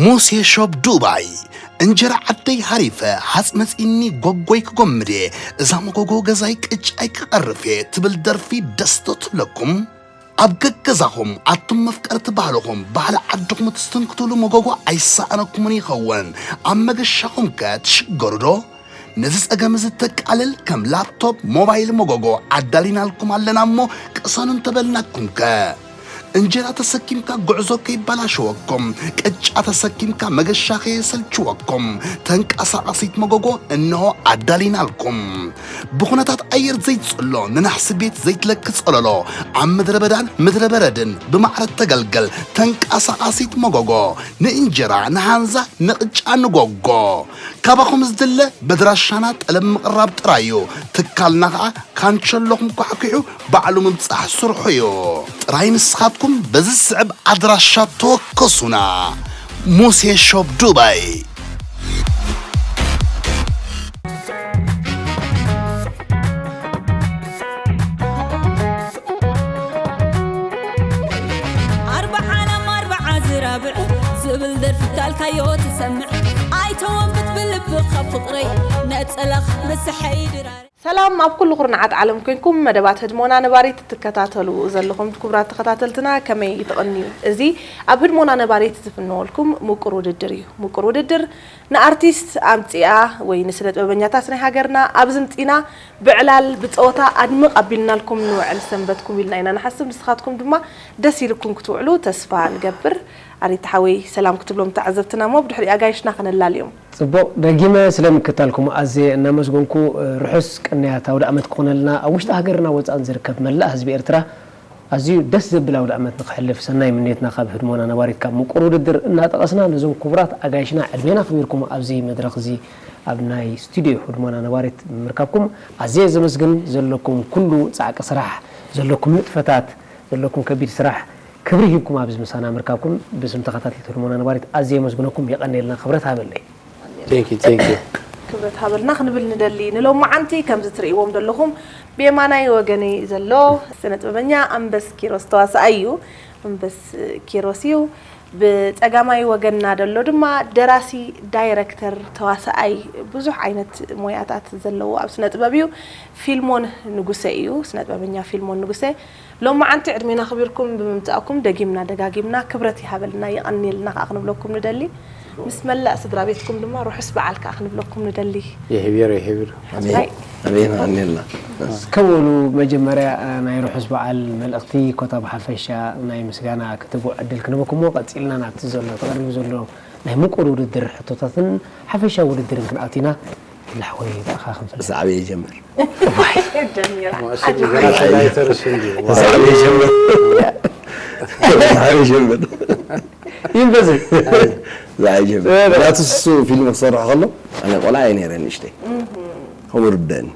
ሙሴ ሾፕ ዱባይ። እንጀራ ዓደይ ሃሪፈ፣ ሃጽ መጺኒ ጎጎይ ክጎምድ እየ፣ እዛ መጎጎ ገዛይ ቅጫይ ክቐርፍ እየ ትብል ደርፊ ደስ ዶ ትብለኩም? ኣብ ገገዛኹም ኣቱም መፍቀርቲ ባህልኹም፣ ባህሊ ዓድኹም ትስትንክቱሉ መጎጎ ኣይሰኣነኩምን ይኸውን። ኣብ መገሻኹም ከ ትሽገሩ ዶ? ነዚ ጸገም እዚ ተቃልል ከም ላፕቶፕ፣ ሞባይል መጎጎ ኣዳሊናልኩም ኣለና እሞ ቅሰኑ እንተበልናኩም ከ? እንጀራ ተሰኪምካ ጉዕዞ ከይበላሸወኩም፣ ቅጫ ተሰኪምካ መገሻ ከየሰልችወኩም፣ ተንቀሳቓሲት መጎጎ እንሆ ኣዳሊናልኩም። ብኹነታት ኣየር ዘይትጽሎ፣ ንናሕሲ ቤት ዘይትለኪ ጸለሎ፣ ኣብ ምድረ በዳን ምድረ በረድን ብማዕረ ተገልገል ተንቀሳቓሲት መጎጎ፣ ንእንጀራ፣ ንሃንዛ፣ ንቕጫ፣ ንጎጎ። ካባኹም ዝድለ በድራሻና ጠለብ ምቕራብ ጥራይ እዩ። ትካልና ኸኣ ካንቸሎኹም ኳሕኲሑ ባዕሉ ምብጻሕ ስርሑ እዩ። ጥራይ ንስኻትኩም በዚ ዝስዕብ ኣድራሻ ተወከሱና። ሙሴ ሾፕ ዱባይ። ኣርብዓ ላም ኣርብዓ ዝራብዕ ዝብል ደርፊ ካልካዮ ትሰምዕ ኣይተወንብት ብልብኻ ፍቕረይ ነጸላኽ ምሳሐይ ድራር ሰላም ኣብ ኩሉ ኩርናዓት ዓለም ኮንኩም መደባት ህድሞና ነባሪት ትከታተሉ ዘለኹም ክቡራት ተኸታተልትና ከመይ ይትቕንዩ? እዚ ኣብ ህድሞና ነባሪት ዝፍነወልኩም ምቁር ውድድር እዩ። ምቁር ውድድር ንኣርቲስት ኣምጺኣ ወይ ንስነ ጥበበኛታት ናይ ሃገርና ኣብዚ ምጺና ብዕላል ብጸወታ ኣድምቕ ኣቢልናልኩም ንውዕል ሰንበትኩም ኢልና ኢና ንሓስብ። ንስኻትኩም ድማ ደስ ኢልኩም ክትውዕሉ ተስፋ ንገብር። ኣሪታ ሓወይ ሰላም ክትብሎም ተዓዘብትና እሞ ብድሕሪኡ ኣጋይሽና ከነላልዮም። ጽቡቕ፣ ደጊመ ስለ ምክታልኩም ኣዝየ እናመስገንኩ፣ ርሑስ ቅንያት ኣውደኣመት ክኾነልና ኣብ ውሽጢ ሃገርና ወጻእን ዝርከብ መላእ ህዝቢ ኤርትራ ኣዝዩ ደስ ዘብል ኣውደኣመት ንኽሕልፍ ሰናይ ምንዮትና ካብ ህድሞና ነባሪት ካብ ምቁር ውድድር እናጠቐስና ነዞም ክቡራት ኣጋይሽና ዕድሜና ኣኽቢርኩም ኣብዚ መድረኽ እዚ ኣብ ናይ ስቱድዮ ህድሞና ነባሪት ምርካብኩም ኣዝየ ዘመስግን። ዘለኩም ኩሉ ጻዕቂ ስራሕ፣ ዘለኩም ንጥፈታት፣ ዘለኩም ከቢድ ስራሕ ክብሪ ሂብኩም ኣብዚ ምሳና ምርካብኩም ብስም ተኸታተልቲ ህድሞና ነባሪት ኣዝየ የመስግነኩም። የቐንየልና፣ ክብረት ሃበለይ። Thank you, thank you. ክብረት ሃበልና ክንብል ንደሊ። ንሎማዓንቲ ከምዚ ትርእይዎም ዘለኹም ብየማናይ ወገነይ ዘሎ ስነ ጥበበኛ ኣንበስ ኪሮስ ተዋሳኣይ እዩ። ኣንበስ ኪሮስ እዩ። ብጸጋማይ ወገንና ዘሎ ድማ ደራሲ፣ ዳይረክተር፣ ተዋሳኣይ ብዙሕ ዓይነት ሞያታት ዘለዎ ኣብ ስነ ጥበብ እዩ። ፊልሞን ንጉሰ እዩ። ስነ ጥበበኛ ፊልሞን ንጉሰ ሎማዓንቲ ዕድሜና ኣኽቢርኩም ብምምጻእኩም ደጊምና ደጋጊምና ክብረት ይሃበልና የቐንየልና ከኣ ክንብለኩም ንደሊ። ምስ መላእ ስድራ ቤትኩም ድማ ርሑስ በዓል ከኣ ክንብለኩም ንደሊ። የሕቢር የሕቢር። ሕራይ። ኣሜን ኣሜንላ። ከምኡሉ መጀመርያ ናይ ርሑስ በዓል መልእኽቲ ኮታ ብሓፈሻ ናይ ምስጋና ክትቡ ዕድል ክንበኩም እሞ ቀጺልና ናብቲ ዘሎ ተቐሪቡ ዘሎ ናይ ምቁር ውድድር ሕቶታትን ሓፈሻዊ ውድድርን ክንኣቱ ኢና። ላሕወይ ብኣኻ ክንፈልጥ። ዝዓበየ ይጀምር። ጀሚራ። ማእሰር ይበላሽ እንዳይተርስ እንዲሁ። ዝዓበየ ይጀምር። ዝዓበየ ይጀምር። ይንበዝል። ዝዓበየ ይጀምር። ናቱ እሱ ፊልም ክሰርሕ ከሎ ኣነ ቆልዓ እየ ነይረ ንእሽተይ። ከምኡ ርደኒ።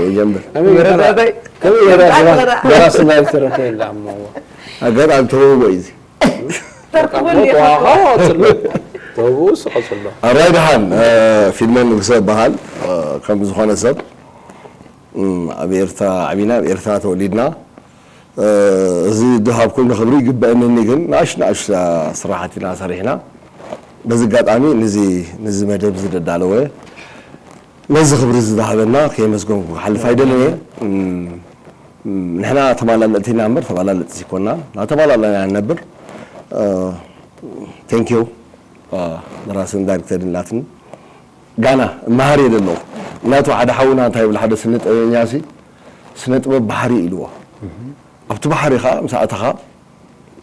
ይጀምር። ከመይ ገይራ ደራሲ እንዳይተረፈ የላ እሞ። ኣጋጣሚ ተውህቦ እዩ እዚ። ተርክቦ ተዋኻ ቀጽሎ። ተውህቦ እሱ ቀጽሎ። ኣራይ ደሓን ፊልሞን ንጉሰ በሃል ከም ዝኾነ ሰብ ኣብ ኤርትራ ዓቢና ኣብ ኤርትራ ተወሊድና እዚ ድሃብኩም ንኽብሪ ይግበአንኒ ግን ንኣሽ ንኣሽ ስራሓት ኢና ሰሪሕና በዚ ኣጋጣሚ ንዚ ንዚ መደብ እዚ ደዳለወ ነዚ ክብሪ እዚ ዝሃበና ከየመስገንኩ ክሓልፍ ኣይደልን እየ ንሕና ተማላለጥቲ ኢና እምበር ተባላለጥቲ ይኮና ናተባላላና ንነብር thank you ደራስን ዳይሬክተርን ላትን ጋና መሃር እየ ዘለኹ ምክንያቱ ሓደ ሓውና እንታይ ይብል ሓደ ስነ ጥበበኛ ሲ ስነ ጥበብ ባሕሪ ኢልዎ ኣብቲ ባሕሪ ኸዓ ምስ ኣተኻ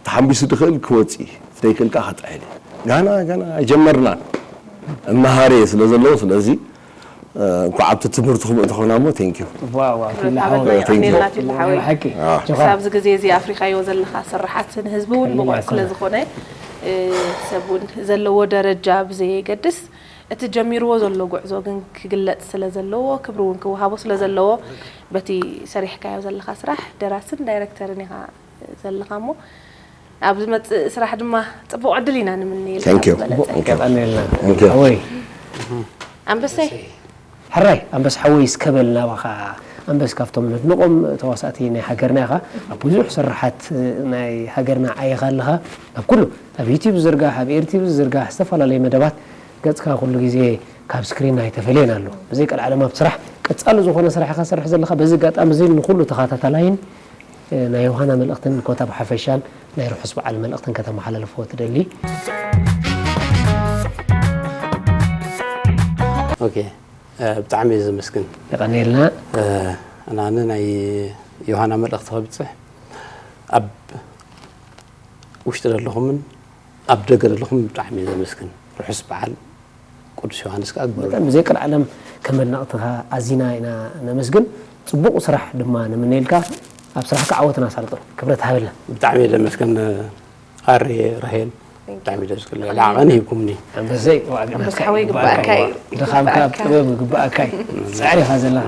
ተሓንቢሱ ድኽእል ክወፂ ዘይክእል ከዓ ክጥሕል እዩ ጋና ጋና ኣይጀመርናን እመሃር እየ ስለ ዘለዎ ስለዚ እንኳዕ ኣብቲ ትምህርቲ ክምእተኹና እሞ thank you ዋው ዋው ፊላ ሓወይ ሓበልና የቐኔልና ፊላ ሓወይ ሓቂ ኣዎ። ጆኻ ክሳብ እዚ ግዜ እዚ ኣፍሪኻዮ ዘለኻ ስርሓት ንህዝቢ እውን ብቑዕ ስለ ዝኾነ እቲ ሰብ እውን ዘለዎ ደረጃ ብዘየገድስ እቲ ጀሚርዎ ዘሎ ጉዕዞ ግን ክግለፅ ስለ ዘለዎ ክብሪ እውን ክወሃቦ ስለ ዘለዎ በቲ ሰሪሕካዮ ዘለኻ ስራሕ ደራስን ዳይረክተርን ኢኻ ዘለኻ እሞ ኣብ ዝመፅእ ስራሕ ድማ ፅቡቕ ዕድል ኢና ንምነየልካ Thank you. ዝበለፀ Thank you. ቀኔልና Thank you. ሓወይ ኣንበሰይ ሕራይ ኣንበስ ሓወይ እስከ በል ናባኻ ኣንበስ ካብቶም ነድንቖም ተዋሳእቲ ናይ ሃገርና ኢኻ። ኣብ ብዙሕ ስርሓት ናይ ሃገርና ዓይኻ ኣለኻ። ኣብ ኩሉ ኣብ ዩቲዩብ ዝርጋሕ፣ ኣብ ኤርቲቪ ዝርጋሕ ዝተፈላለዩ መደባት ገጽካ ኩሉ ግዜ ካብ ስክሪን ኣይተፈለየን ኣሎ። ብዘይ ቀልዓለም ኣብ ስራሕ ቀጻሊ ዝኾነ ስራሕ ኢኻ ሰርሕ ዘለኻ። በዚ ኣጋጣሚ እዚ ንኹሉ ተኸታታላይን ናይ ዮሃና መልእኽትን ኮታ ብሓፈሻን ናይ ርሑስ በዓል መልእኽትን ከተመሓላልፎ ትደሊ? ኦኬ፣ ብጣዕሚ እየ ዘመስግን። የቐንየልና። ኣነ ናይ ዮሃና መልእኽቲ ከብፅሕ ኣብ ውሽጢ ዘለኹምን ኣብ ደገ ዘለኹም ብጣዕሚ እየ ዘመስግን። ርሑስ በዓል ቅዱስ ዮሃንስ ከዓ ግበሩ። ብጣዕሚ ብዘይ ቀልዓለም ከም ኣድነቕትኻ ኣዚና ኢና ነመስግን። ፅቡቕ ስራሕ ድማ ንምነየልካ። ኣብ ስራሕካ ዓወት ኣሳልጦ። ክብረት ሃበልና። ብጣዕሚ እየ ዘመስግን ኣሬ ራሄል። ብጣዕሚ ደስ ክብል። ዓቐን ሂብኩምኒ። ኣንበሰይ ዋዕግና ኣንበሳ ሓወይ ግባእካ እዩ። ድኻምካ ኣብ ጥበብ ግባእካ እዩ። ፃዕሪ ኢኻ ዘለኻ።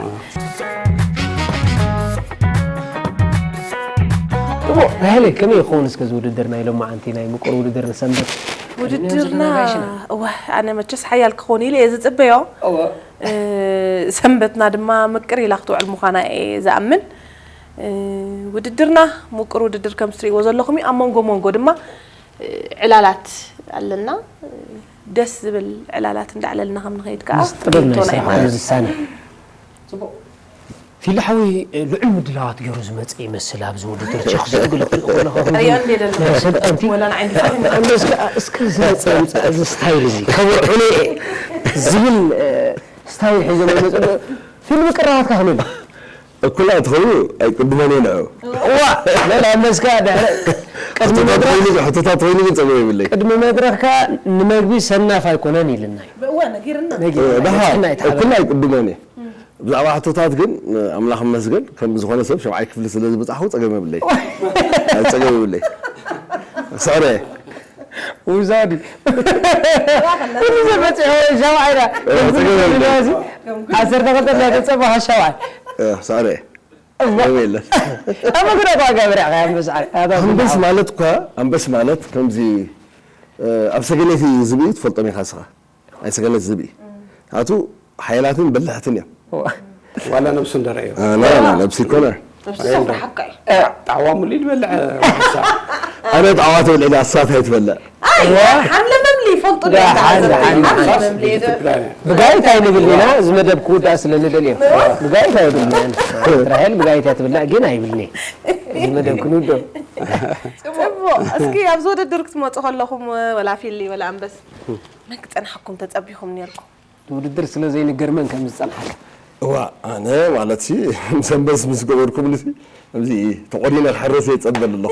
እሞ ራሄለይ ከመይ ይኸውን እስከ እዚ ውድድር ናይ ሎማዓንቲ ናይ ምቁር ውድድር ንሰንበት? ውድድርና እወ ኣነ መቸስ ሓያል ክኸውን ኢለ እየ ዝፅበዮ። ሰንበትና ድማ ምቅር ኢላ ክትውዕል ምዃና እየ ዝኣምን። ውድድርና ምቁር ውድድር ከም ትሪእዎ ዘለኹም እዩ። ኣብ መንጎ መንጎ ድማ ዕላላት ኣለና። ደስ ዝብል ዕላላት እንዳዕለልና ከም ንኸይድ ከዓ ምስ ጥበብ ናይ ስራሕ ከም ዝሳነ ፊሊ ሓወይ ልዑል ምድላዋት ገይሩ ዝመፀ ይመስል ኣብዚ ውድድር ቸክ ዝዕግለ ክሪኦ ከለኹ ሪኦ እንዴ ደሎ ናይ ሰልጠንቲ ወላ ንዓይ እንዲ ፋሂም ኣንበስ ከዓ እስከ ዝመፀ ምፃእ እዚ ስታይል እዚ ከብርሑኒ ዝብል ስታይል ሒዞም ይመፁ ፊልሚ ቅራባትካ ክመል እኩላ ትኸው ኣይቅድመን እየ ንዑ እዋ በል ኣንበስካ ድሕረ ቅድሚ ሕቶታት መድረኽ ኮይኑ ግን- ሕቶታት ኮይኑ ግን ፀገም የብለይ ቅድሚ መድረኽካ ንመግቢ ሰናፍ ኣይኮነን ኢልና እዩ ብእዋ ነጊርና ነጊ ደሓ ናይ እኩላ ኣይቅድመን እየ ብዛዕባ ሕቶታት ግን ኣምላኽ መስገን ከም ዝኾነ ሰብ ሸብዓይ ክፍሊ ስለ ዝበፃሕኩ ፀገም የብለይ ፀገም የብለይ ስዕረ ውዛዲ እዚ በፂሑ ሸብዓይ ዳ ፅገም የብለይ ዓሰርተ ክልተ እናተፀበኻ ሸብዓይ ስዕረ የለን ኣብ መግረ ኳ ገብረ ያ መስዓር ኣንበስ ማለት እኳ ኣንበስ ማለት ከምዚ ኣብ ሰገነይቲ ዝብኢ ትፈልጦም ኢኻ ስኻ ናይ ሰገነት ዝብኢ ኣቱ ሓያላትን በላሕትን እዮም ዋላ ነብሱ እንደረእዮ ና ና ነብሲ ኮነ ነብሲ ሰው ሓቃ እዩ ጣዕዋ ሙሉ ይበልዕ ወሳ ኣነ ጣዕዋ ትብል ኢለ ኣሳት ኣይትበልዕ ሓምለ መምሊ ይፈልጡ ዶ ደሓን፣ ደሓን፣ ሓምለ ደሓን። መምሊ ብጋይት ኣይንብል ኢና እዚ መደብ ክውዳእ ስለ ንደልዮ ብጋይት ኣይብልና ራሄል ብጋይት እያ ትብልና ግን ኣይብልኒ እዚ መደብ ክንውዶ ፅቡቅ እስኪ ኣብዚ ውድድር ክትመፁ ከለኹም ወላ ፊሊ ወላ ኣንበስ መን ክፀንሓኩም ተፀቢኹም ነርኩም ውድድር ስለ ዘይንገር መን ከም ዝፀንሓካ እዋ ኣነ ማለት ሲ ምስ ኣንበስ ምስ ገበርኩምኒ ሲ ከምዚ ተቆዲነ ክሕረስ እየ ጸበል ኣለኹ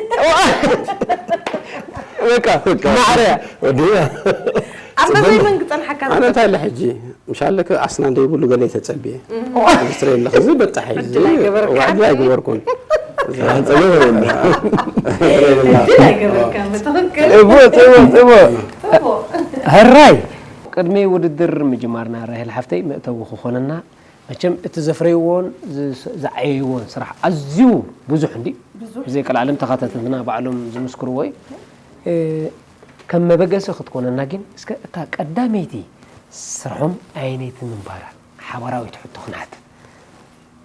በቃ ማዕረ ወዲና ኣንበሰይ መን ክፀንሓካ ኣነ እንታይ ኢለ ሕጂ ምሻለክ ኣስና እንደይብሉ ገለ ተጸብየ ትረይ ኣለኽ እዚ በጣሕ እዚ ዕድል ኣይገበርካን። ዋዕዲ ኣይገበርኩን ጸበል የብሉ ዕድል ኣይገበርካን ብትኽክል እቦ እቦ እቦ እቦ ሕራይ ቅድሚ ውድድር ምጅማርና ራሄል ሓፍተይ መእተዊ ክኾነና መቸም እቲ ዘፍረይዎን ዝዓየይዎን ስራሕ ኣዝዩ ብዙሕ እንዲ ብዘይ ቀልዓለም ተኸታተልትና ባዕሎም ዝምስክርዎ እዩ ከም መበገሲ ክትኮነና ግን እስከ እታ ቀዳመይቲ ስርሖም ኣየነይቲ ምንባራ ሓባራዊት ሕቶ ክንሓት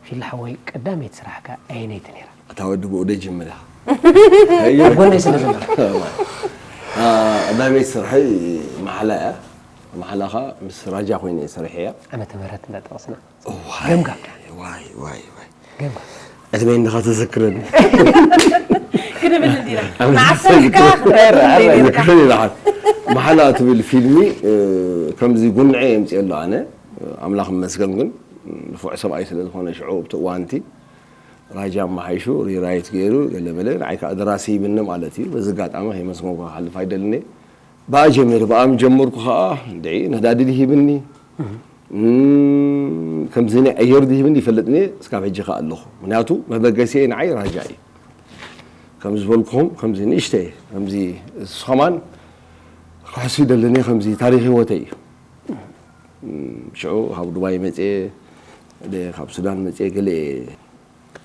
ፊላ ሓወይ ቀዳመይቲ ስራሕካ ኣየነይቲ ነይራ እታ ወዲ ብኡ ደይ ጅምር ኣብ ጎነይ ስለ ዘሎ ቀዳመይቲ ስርሐይ መሓላ እያ መሓላኻ ምስ ራጃ ኮይነ እየ ሰሪሐያ ዓመተ ምህረት እንዳጠቐስና ዋይ ገምጋም ዋይ ዋይ ዋይ ገምጋም ዕድመይ እንድኻ ተዘክረኒ ክንብል እንዲና ንዓሰርካ ክትብል ይክፈል ይልሓል መሓላ ትብል ፊልሚ ከምዚ ጉንዐ የምፅእ ኣሎ ኣነ ኣምላኽ መስገን ግን ንፉዕ ሰብኣይ ስለ ዝኾነ ሽዑ ኣብቲ እዋንቲ ራጃ ኣመሓይሹ ሪራይት ገይሩ ገለመለ ንዓይ ከዓ ደራሲ ይብኒ ማለት እዩ በዚ ኣጋጣሚ ከይመስገንኩ ክሓልፍ ኣይደልን እየ ብኣ ጀሚሩ ብኣ ምስ ጀመርኩ ከዓ እንድዒ ነዳዲ ድሂብኒ ከምዚ ናይ ኣየር ድሂብኒ ይፈልጥኒ እስካብ ሕጂ ከዓ ኣለኹ ምክንያቱ መበገሲየ ንዓይ ራጃ እዩ ከም ዝበልኩኹም ከምዚ ንእሽተይ ከምዚ እሱ ከማን ክሕሱ ይደለኒ ከምዚ ታሪክ ህይወተይ እዩ ሽዑ ካብ ዱባይ መፅየ ካብ ሱዳን መፅየ ገለ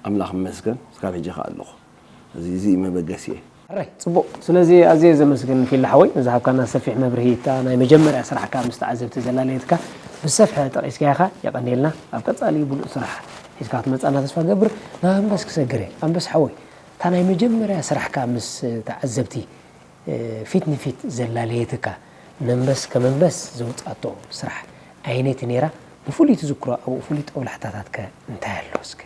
ኣምላኽ ይመስገን እስካብ ሕጂ ከዓ ኣለኹ እዚ እዚ መበገሲ እየ ሕራይ ፅቡቕ ስለዚ ኣዝየ ዘመስግን ፊላ ሓወይ ንዝሃብካና ሰፊሕ መብርሂ እታ ናይ መጀመርያ ስራሕካ ምስ ተዓዘብቲ ዘላለየትካ ብሰፍሐ ጠቒስካያ ኢኻ የቐንየልና ኣብ ቀፃሊ ብሉፅ ስራሕ ኢድካ ክትመጻና ተስፋ ገብር። ናብ ኣንበስ ክሰግር እየ። ኣንበስ ሓወይ፣ እታ ናይ መጀመርያ ስራሕካ ምስ ተዓዘብቲ ፊት ንፊት ዘላለየትካ፣ ነንበስ ከመንበስ ዘውጻቶ ስራሕ ኣየነይቲ ነይራ? ብፍሉይ ትዝክሮ ኣብኡ ፍሉይ ጦብላሕታታትከ እንታይ ኣሎ እስከ?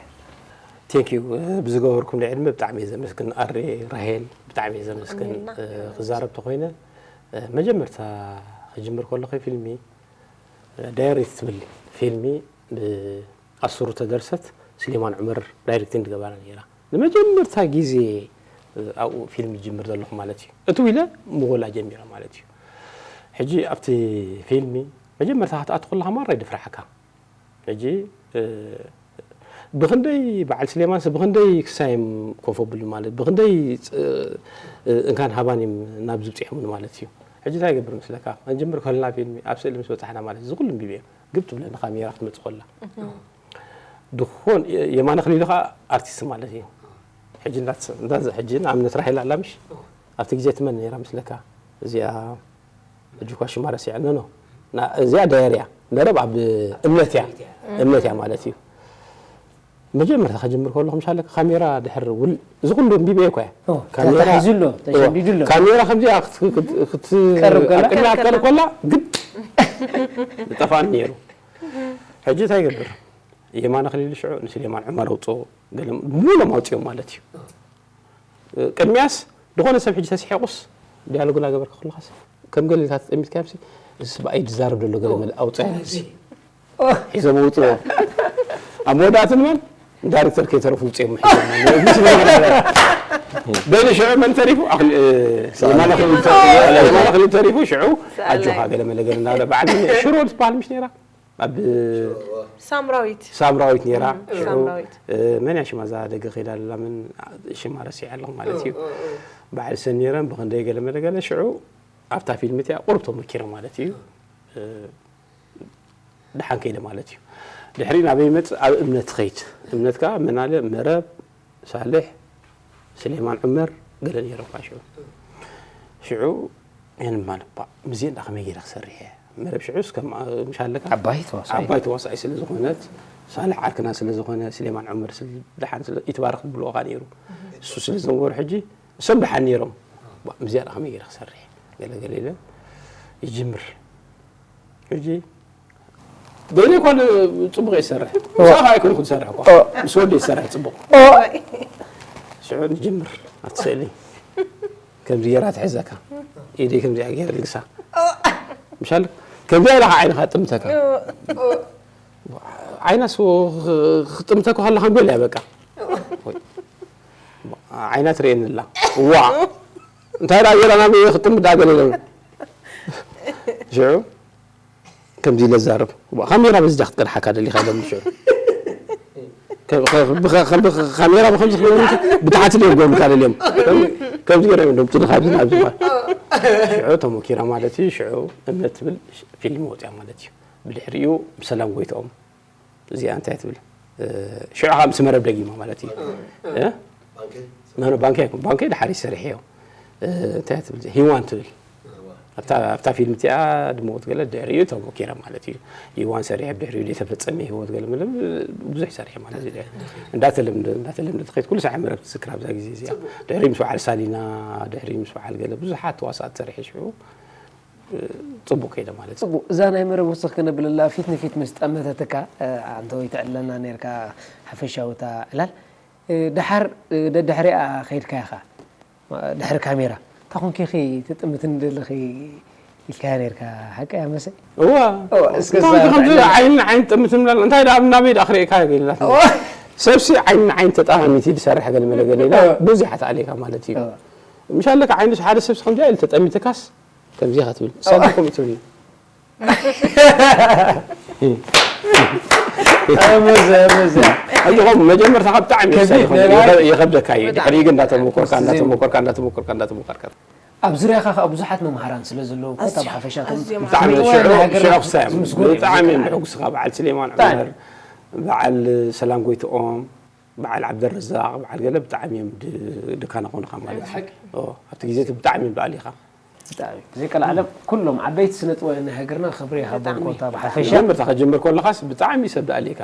Thank you ብዝገበርኩም ናይ ዕድመ ብጣዕሚ እየ ዘመስግን። ኣሬ ራሄል ብጣዕሚ እየ ዘመስግን። ክዛረብ ተኮይነ መጀመርታ ክጅምር ከለኹ ፊልሚ ዳይሬክት ትብል ፊልሚ ብኣስሩ ተደርሰት ስሌማን ዑመር ዳይሬክቲንግ ዝገበራ ነይራ። ንመጀመርታ ግዜ ኣብኡ ፊልም ይጅምር ዘለኹ ማለት እዩ። እትው ኢለ ምጎላ ጀሚረ ማለት እዩ። ሕጂ ኣብቲ ፊልሚ መጀመርታ ክትኣቱ ከለኻ ማራ ይድፍርሓካ። ሕጂ ብክንደይ በዓል ስሌማንስ ብክንደይ ክሳይም ኮፈ ብሉ ማለት ብክንደይ እንካን ሃባን እዮም ናብ ዝብፅሖምን ማለት እዩ። ሕጂ እንታይ ይገብር መስለካ? ክንጅምር ከለና ፊልሚ ኣብ ስእሊ ምስ በፃሕና ማለት እዚ ኩሉ ንቢብ እዮም ግብ ትብለኒ ካሜራ ክትመፅእ ከላ ድኾን የማነ ክሊሉ ከዓ ኣርቲስት ማለት እዩ። ሕጂ እንዳት- እንዳት- ሕጂ ንኣብነት ራሄል ኣላ ምሽ ኣብቲ ግዜ ትመን ነይራ ምስለካ እዚኣ ሕጂ እኳ ሽማ ረሲዐ ኖ ኖ እዚኣ ዳየር እያ መረብ ኣብ እምነት እያ እምነት እያ ማለት እዩ። መጀመርታ ከጀምር ከለኹ ምሻለካ ካሜራ ድሕር ውል እዚ ኩሉ እንቢበ እኮ እያ ካሜራ ተታሒዙ ኣሎ ተሸዲዱ ኣሎ ካሜራ ከምዚኣ ክት- ክት- ክት- ቀርብ ከላ? ኣብ ቅድሚያ ክትቀርብ ከላ ግድ ዝጠፋኒ ነይሩ። ሕጂ እንታይ ይገብር የማነ ክሊሉ ሽዑ ንስሌማን ዑመር ኣውፅኦ ገለ ሙሎም ኣውፅኦም ማለት እዩ። ቅድሚያስ ዝኾነ ሰብ ሕጂ ተስሒቑስ ዲያሎግ እናገበርካ ከለኻስ ከም ገለ ኢልካ ተጠሚትካዮምሲ እዚ ሰብኣይ ዝዛረብ ዘሎ ገለ መለ ኣውፅኦ ሒዞም ኣውፅኦ ኣብ መወዳእቲ ንመን ዳይሬክተር ከይተረፉ ውፅኦም ሒዞም በዚ ሽዑ መን ተሪፉ የማነ ክሊል ተሪፉ ሽዑ ኣጆኻ ገለ መለ ገለ እናበለ በዓል ሽሮ ትበሃል ምሽ ነይራ ኣብ ሳምራዊት ሳምራዊት ነይራ። ሽዑ ሳምራዊት። መን እያ ሽማ እዛ ደገ ከይዳ ኣላ መን ሽማ ረሲዐ ኣለኹ ማለት እዩ። በዓል ሰኒረን ብክንደይ ገለ መለ ገለ ሽዑ ኣብታ ፊልም እቲኣ ቁሩብ ተመኪረ ማለት እዩ። ድሓን ከይደ ማለት እዩ። ድሕሪ ናበይ ይመፅእ ኣብ እምነት ትኸይድ። እምነት ከዓ መን ኣለ መረብ ሳልሕ፣ ስሌማን ዑመር ገለ ነይሮም ከዓ ሽዑ። ሽዑ የንማልባ ምስዚአን ደኣ ከመይ ገይረ ክሰርሕ እየ? መረብ ሽዑስ ከም ምሽ ኣለካ ዓባይ ተዋሳኣይ። ዓባይ ተዋሳኣይ ስለ ዝኾነት ሳልሕ ዓርክና ስለ ዝኾነ ስሌማን ዑመር ስለ ደሓን ስለ ይትባረክ ትብልዎ ከዓ ነይሩ። እሱ ስለ ዝነበሩ ሕጂ እሶም ደሓን ነይሮም። ባ- ምስዚኣ ደኣ ከመይ ገይረ ክሰርሕ? ገለ ገለ ኢለ ይጅምር። ሕጂ በይነ እኳ ን- ጽቡቕ እየ ዝሰርሕ ምሳኻ ኣይኮንኩ ዝሰርሕ እኳ ምስ ወደ ይሰርሕ ጽቡቕ ሽዑ ንጅምር ኣብቲ ስእሊ ከምዚ ገይራ ትሕዘካ ኢደይ ከምዚኣ ገይረ ልግሳ ምሻል ከምዚኣ ኢላኻ ዓይንኻ ጥምተካ ዓይና ስ ክጥምተካ ከለኻ ገል እያ በቃ ዓይና ትርእየኒ ኣላ ዋ እንታይ ዳ ገይራ ናብ ክጥምት ዳ ገለ ኢሎም ሽዑ ከምዚ ኢለ ዛረብ ካሜራ በዚ ዳ ክትቀድሓካ ደሊኻ ኢሎም ሽዑ ካሜራ ብከምዚ ክገብሩ ብታሕቲ ድዮም ክገብሩካ ደልዮም ከምዚ ገይሮም እዮም ዶም ትልካ ኣብዚ ናብዚ ሽዑ ተሞኪራ ማለት እዩ ሽዑ እምነት ትብል ፊልም ወፅያ ማለት እዩ ብድሕሪኡ ብሰላም ጎይትኦም እዚኣ እንታይ ትብል ሽዑ ከዓ ምስ መረብ ደጊማ ማለት እዩ ኖ ባንከ ባንከ ድሓር ይሰርሕ እዮ እንታይ ትብል ሂዋን ትብል ኣብታ ፊልም እቲኣ ድመወት ገለ ድሕሪኡ ተሞኪረ ማለት እዩ ሂዋን ሰሪሐ ብድሕሪኡ ዘይተፈፀመ ህይወት ገለ መለ ብዙሕ ሰሪሐ ማለት እዩ እንዳተለምደ እንዳተለምደ ትኸይድ ኩሉ ሳዕ መረብ ትዝክር ኣብዛ ግዜ እዚኣ ድሕሪ ምስ በዓል ሳሊና ድሕሪ ምስ በዓል ገለ ብዙሓት ተዋሳእቲ ሰሪሐ ሽዑ ፅቡቅ ከይደ ማለት እዩ። ፅቡቅ እዛ ናይ መረብ ወስኽ ክነብለላ ፊት ንፊት ምስ ጠመተትካ ኣንተ ወይ ትዕለና ነርካ ሓፈሻዊ እታ ዕላል ድሓር ደድሕሪኣ ከይድካ ኢኻ ድሕሪ ካሜራ እታ ኮንኪ ኢኺ ትጥምትኒ ዘለኺ ኢልካያ ነርካ ሓቂ እያ መሰ እዋ እስከ እንታይ ከምዚ ዓይኒ ዓይኒ ጥምት ምላል እንታይ ደኣ ናበይ ደኣ ክርእየካ ገለላት ሰብሲ ዓይኒ ዓይኒ ተጣማሚቲ ዝሰርሕ ገለ መለ ገለ ኢላ ብዙሕ ተኣሊካ ማለት እዩ ምሻለካ ዓይንስ ሓደ ሰብሲ ከምዚኣ ኢሉ ተጠሚትካስ ከምዚ ኢኻ ትብል ሳሚ ከምኡ ትብል ኣጆኹም መጀመርታ ካብ ብጣዕሚ ይኸብደካ እዩ ድሕሪ ግን እንዳተሞከርካ እንዳተሞከርካ እንዳተሞከርካ እንዳተሞከርካ ኣብ ዙርያኻ ከዓ ብዙሓት መምሃራን ስለ ዘለዉ ኮታ ብሓፈሻ ብጣዕሚ ሽዑ ክሳዮም ብጣዕሚ ሕጉስኻ በዓል ስሌማን ዑመር በዓል ሰላም ጎይትኦም በዓል ዓብደረዛቅ በዓል ገለ ብጣዕሚ እዮም ድካና ኮኑካ ማለት እዩ ኣብቲ ግዜ እቲ ብጣዕሚ በዓል ኢኻ ብጣዕሚ ብዘይቀልዓለም ኩሎም ዓበይቲ ስነ ጥበብ ናይ ሃገርና ክብሪ ይሃቦም ኮታ ብሓፈሻ መጀመርታ ከጀምር ከለኻስ ብጣዕሚ ሰብ ደኣሊካ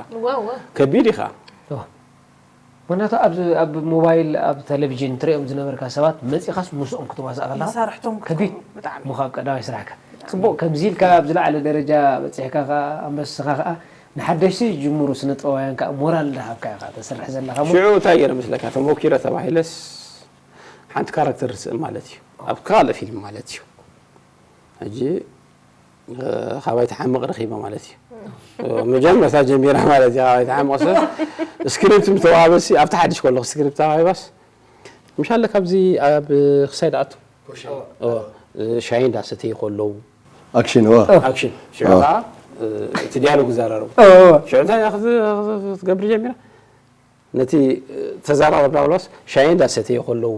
ከቢድ ኢኻ እወ። ምኽንያቱ ኣብ ኣብ ሞባይል፣ ኣብ ቴሌቪዥን ትርእዮም ዝነበርካ ሰባት መጺኻስ ምስኦም ክትዋሳእ ከለኻ መሳርሕቶም ከቢድ ክትከውን ብጣዕሚ። ምዃን ቀዳማይ ስራሕካ። ጽቡቕ፣ ከምዚ ኢልካ ኣብ ዝለዓለ ደረጃ በጺሕካ ከኣ ኣንበስኻ ከኣ ንሓደሽቲ ዝጅምሩ ስነ ጥበባውያን ከኣ ሞራል እንዳሃብካ ኢኻ ተሰርሕ ዘለኻ እሞ ሽዑ እንታይ ገይረ መስለካ? ተሞኪረ ተባሂለስ ሓንቲ ካራክተር ርስእ ማለት እዩ። ኣብ ካልእ ፊልም ማለት እዩ። ሕጂ፣ እ፣ ካባይ ትሓምቕ ረኺበ ማለት እዩ። እ፣ መጀመርታ ጀሚራ ማለት እዩ፣ ካባይ ትሓምቕ ሰብ። ስክሪፕት ምተዋህበሲ፣ ኣብቲ ሓድሽ ከለኹ ስክሪፕት ተዋሂባስ፣ ምሻለ ካብዚ ኣብ ክሳይ ደኣቱ። ኦ፣ እ፣ ሻሂ እንዳሰተዩ ከለዉ። ኣክሽን፣ እወ። ኣክሽን። ሽዑ ኦ። ከኣ፣ እ፣ እቲ ዲያሎግ ይዘራረቡ። ኦ። ሽዑ እንታይ ክትገብር ጀሚራ? ነቲ ተዛራረብና ብሎስ ሻሂ እንዳሰተዩ ከለዉ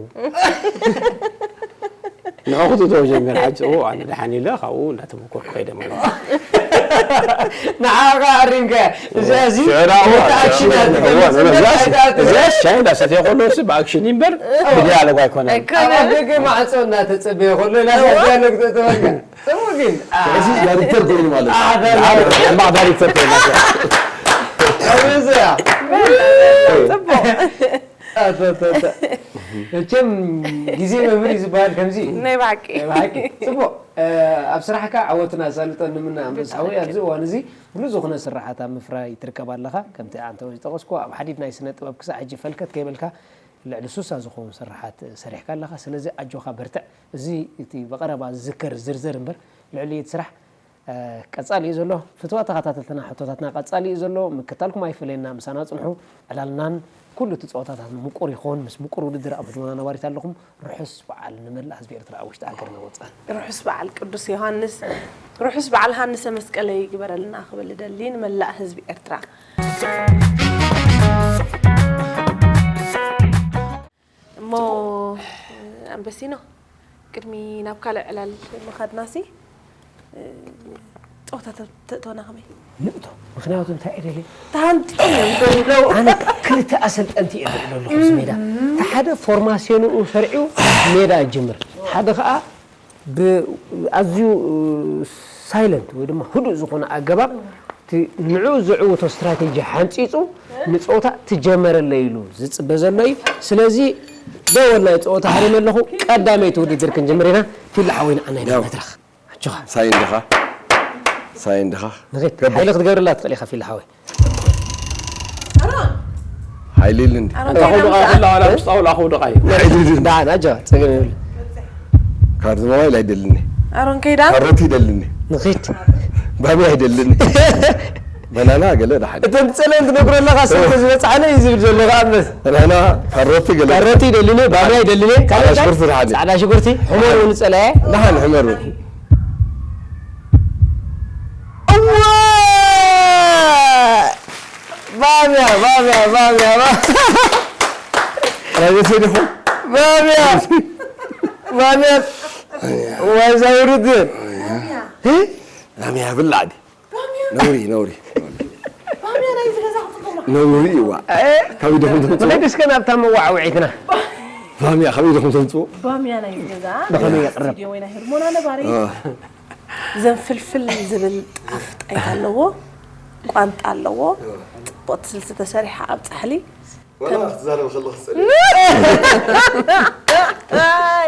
ንዕኡ ክትእትዎ ጀሚር። ሓጂ፣ ኦ፣ ኣነ ደሓን ኢለ ካብኡ እንዳተመኮርኩ ከይደ ማለት እዩ። ንዓኻ ኣሪምካ። እዚኣ እዚ ሽዑ ደኣ፣ እዋ፣ ነታ ኣክሽን እያ እዋ፣ ትገልጽ እምበር እዚኣስ፣ ኣይትኣትውን። እዚኣስ ሻሂ እንዳሰተየ ከለውስ ብኣክሽን እምበር ብዲያሎግ ኣይኮነን። ኣይኮነን። ኣብ ኣፍ ደገ ማዕጾ እናተጸበየ ከሎ ኢና እዋ። ዲያሎግ ተእትወልካ። ጽቡቕ ግን፣ አ፣ ስለዚ ዳይሬክተር ኮይኑ ማለት እዩ። አ፣ ዳይሬክተር። ሕማቕ ዳይሬክተር ኮይኑ ማለት እዩ። ኣብ እዚኣ። ጽቡቕ። ኣቶ፣ ኣቶ፣ ኣቶ። መቸም ግዜ መምህር እዩ ዝበሃል ከምዚ እዩ። ናይ ብሓቂ። ናይ ብሓቂ። ጽቡቕ። እ፣ ኣብ ስራሕካ ዓወትን ኣሳልጦን ንምነ ኣንበሳ ሓወይ። ኣብዚ እዋን እዚ ብሉጽ ዝኾነ ስራሓት ኣብ ምፍራይ ትርከብ ኣለኻ። ከምቲ ኣንተ ዝጠቐስኩ ኣብ ሓዲድ ናይ ስነ ጥበብ ክሳዕ ሕጂ ፈልከት ከይበልካ ልዕሊ ሱሳ ዝኾኑ ስራሓት ሰሪሕካ ኣለኻ። ስለዚ ኣጆኻ በርትዕ። እዚ እቲ ብቐረባ ዝዝከር ዝርዝር እምበር ልዕሊ እቲ ስራሕ እ፣ ቀጻሊ እዩ ዘሎ። ፍትዋት ተኸታተልትና፣ ሕቶታትና ቀጻሊ እዩ ዘሎ። ምክታልኩም ኣይፈለየና፣ ምሳና ጽንሑ። ዕላልናን ኩሉ እቲ ጸወታታትን ምቁር ይኾን። ምስ ምቁር ውድድር ኣብ ህድሞና ነባሪት ኣለኹም። ርሑስ በዓል ንመላእ ህዝቢ ኤርትራ ኣብ ውሽጢ ሃገርና ወጻእን። ርሑስ በዓል ቅዱስ ዮሃንስ፣ ርሑስ በዓል ሃንሰ መስቀለ ይግበረልና ክብል እደሊ ንመላእ ህዝቢ ኤርትራ። እሞ፣ ኣንበሲኖ፣ ቅድሚ ናብ ካልእ ዕላል ምኻድናሲ፣ ጸወታ ተ-፣ ተእትወና ከመይ? ንእቶ። ምኽንያቱ እንታይ እየ ደልየ? ተሃንጥዮም እዮም ደልለው። ኣነ ክልተ ኣሰልጠንቲ እየ ደልየ ኣለኹ ኣብዚ ሜዳ። እቲ ሓደ ፎርማስዮንኡ ሰርዑ ሜዳ ይጅምር። ሓደ ኸኣ ብ-፣ ኣዝዩ ሳይለንት ወይ ድማ ህዱእ ዝኾነ ኣገባብ እቲ ንዕኡ ዝዕውቶ ስትራቴጂ ሓንጺጹ ንጸወታ ትጀመረለይ ኢሉ ዝጽበ ዘሎ እዩ። ስለዚ ደወል ናይ ጸወታ ሃሪመ ኣለኹ። ቀዳመይቲ ውድድር ክንጅምር ኢና። ፊላ ሓወይ ንዓና ኢና ያው። መድረኽ። ኣጆኻ። ሳይ እንዲኻ? ሳይ እንዲኻ? ንኺድ። ገባ። ሓይሊ ክትገብርላ ትኽእል ኢኻ ፊላ ሓወይ። ሓይሊ ኢሉ እንዲ። ኣሮን እንታይ ከይዳ ከውድቓ ምጻእ? ከላ ዋላ ምስ ጣውላ ከውድቓ እዩ። ሓይሊ ኢሉ እንዲ። ዳ፣ ናጃ፣ ጸገም የብሉ። ካርዚ ሞባይል ኣይደልኒ። ኣሮን ከይዳ? ካሮት ይደልኒ። ንኺድ። ባቢ ኣይደልኒ። በናና ገለ ደሓን። እተን ትጸልአን ትነግሮ ኣለኻ፣ ስልኪ ዝበጽሓኒ እዩ ዝብል ዘሎ ከኣ እምበር። በናና፣ ካሮት ገለ። ካሮት ይደልኒ፣ ባቢ ኣይደልኒ። ጻዕዳ ካልእ ሽጉርቲ ደሓን። ጻዕዳ ሽጉርቲ፣ ሕመር እውን ጸላኤ። ደሓን ሕመር እውን። እዋ! ባምያ፣ ባምያ፣ ባምያ፣ ባ-፣ ራጀሴ ዲኹም? ባምያ! ባምያ! ዋዛ ውርድን! እ? ባምያ ብላዕ ድዩ? ነውሪ፣ ነውሪ። ባምያ ናይዚ ገዛ ክትጥቀማ። ነውሪ እዋ። እ? ካበይ ዲኹም ተምጽኡ? ንኸይድ እስከ ናብታ መዋዕውዒትና። ባምያ ካበይ ዲኹም ተምጽኡ? ባምያ ናይዚ ገዛ። ብኸመይ ይቕረብ? ስቱድዮ ወይ ናይ ህድሞና ነባሪ። እ። ዘንፍልፍል ዝብል ጣፍ ጣይታ ኣለዎ፣ ቋንጣ ኣለዎ፣ ጽቡቕ ስልሲ ተሰሪሓ ኣብ ጻሕሊ። ዋላ ከም ክትዛረብ ከለኹ ትጸልእ። ኣይ። ኣይ፣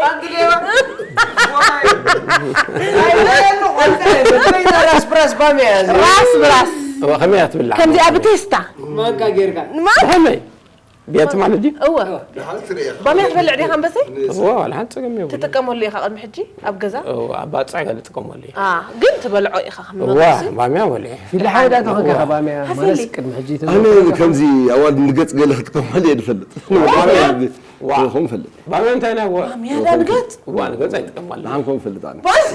ራስ ብራስ ባምያ እያ እዚኣ። ራስ ብራስ። እዋ፣ ከመይ እያ ትብላዕ? ከምዚኣ ብቴስታ። ማንካ ጌርካ። ማ-፣ ብኸመይ? ብያ ትማሊ ድዩ? እወ። ደሓን ትርኢ ኢኻ። ባምያ ትበልዕ ዲኻ ኣንበሰይ? እወ፣ ዋላ ሓንቲ ጸገም የብሉን። ትጥቀመሉ ኢኻ ቅድሚ ሕጂ ኣብ ገዛ? እወ፣ ኣብ ባጽዕ ገለ እጥቀመሉ እየ። አ፣ ግን ትበልዖ ኢኻ ከም እወ፣ መግቢ? ባምያ በልዐ። ፊልሓ ወዳ ተኾንካ እወ። ኢኻ ባምያ ሃሰሊ። ማለት ቅድሚ ሕጂ ኣነ ተዘውተረ ከምዚ ኣዋልድ ንገጽ ገለ ክትጥቀመሉ እየ ዝፈልጥ። ባምያ? ዋ። ይኹን ፈልጥ። ባምያ እንታይ ናይ ዋ? ባምያ ዳ ንገጽ? እዋ፣ ንገጽ ኣይጥቀመሉ። ንዓንኩም ፈልጥ ኣነ። ባስ-፣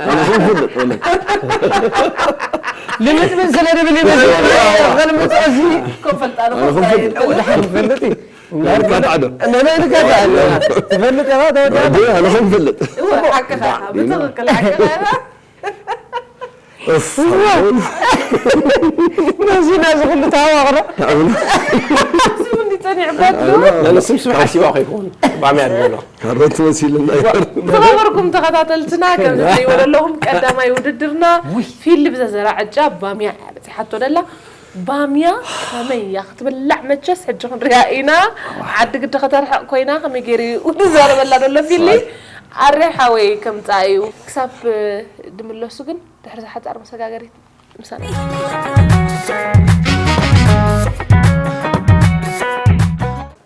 ኣነ ኹም ፈልጥ፣ ወለ። ልምጽምጽ ስለ ድብል እዩ፣ በዚ ኸልምጽ እዚ። ኮም ፈልጣ ነው፣ ኣነ ኹም ፈልጥ። ወደ ሓደ ፈልጥ እዩ። እንካ ተዓዶ። እንካ ተዓዶ። ትፈልጥ ኢኻ፣ ተወዳእና። ወዲ፣ ኣነ ኹም ፈልጥ። እወ፣ ሓቅኻ፣ ብትኽክል ሓቅኻ ኢኻ። እፍ፣ እዋ። ኣሁን። ነዚ፣ ነዚ ኩሉ ተሃዋኽሮ። ኣሁን። ስም እንዲ ጸኒዕባት ዶ? ኣነ ስም ስም ሓሲባ ከይኮን፣ ባምያ ዝበሎ። ካሮት መሲልና። ዝኸበርኩም ተኸታተልትና፣ ከም ዝትሪእዎ ዘለኹም ቀዳማይ ውድድርና ውይ። ፊልም ዘዘራ ዕጫ ባምያ እያ በጺሓቶ ደላ። ባምያ ከመይ እያ ክትብላዕ? መቸስ ሕጂ ክንሪኣ ኢና። ዓዲ ግዲ ከተርሕቕ ኮይና ከመይ ገይሩ እዩ ዝዛረበላ ዘሎ ፊሊ? ኣረ ሓወይ ከምጻእ እዩ። ክሳብ ድምለሱ ግን ድሕሪ ዝሓጻር መሰጋገሪት ምሳና።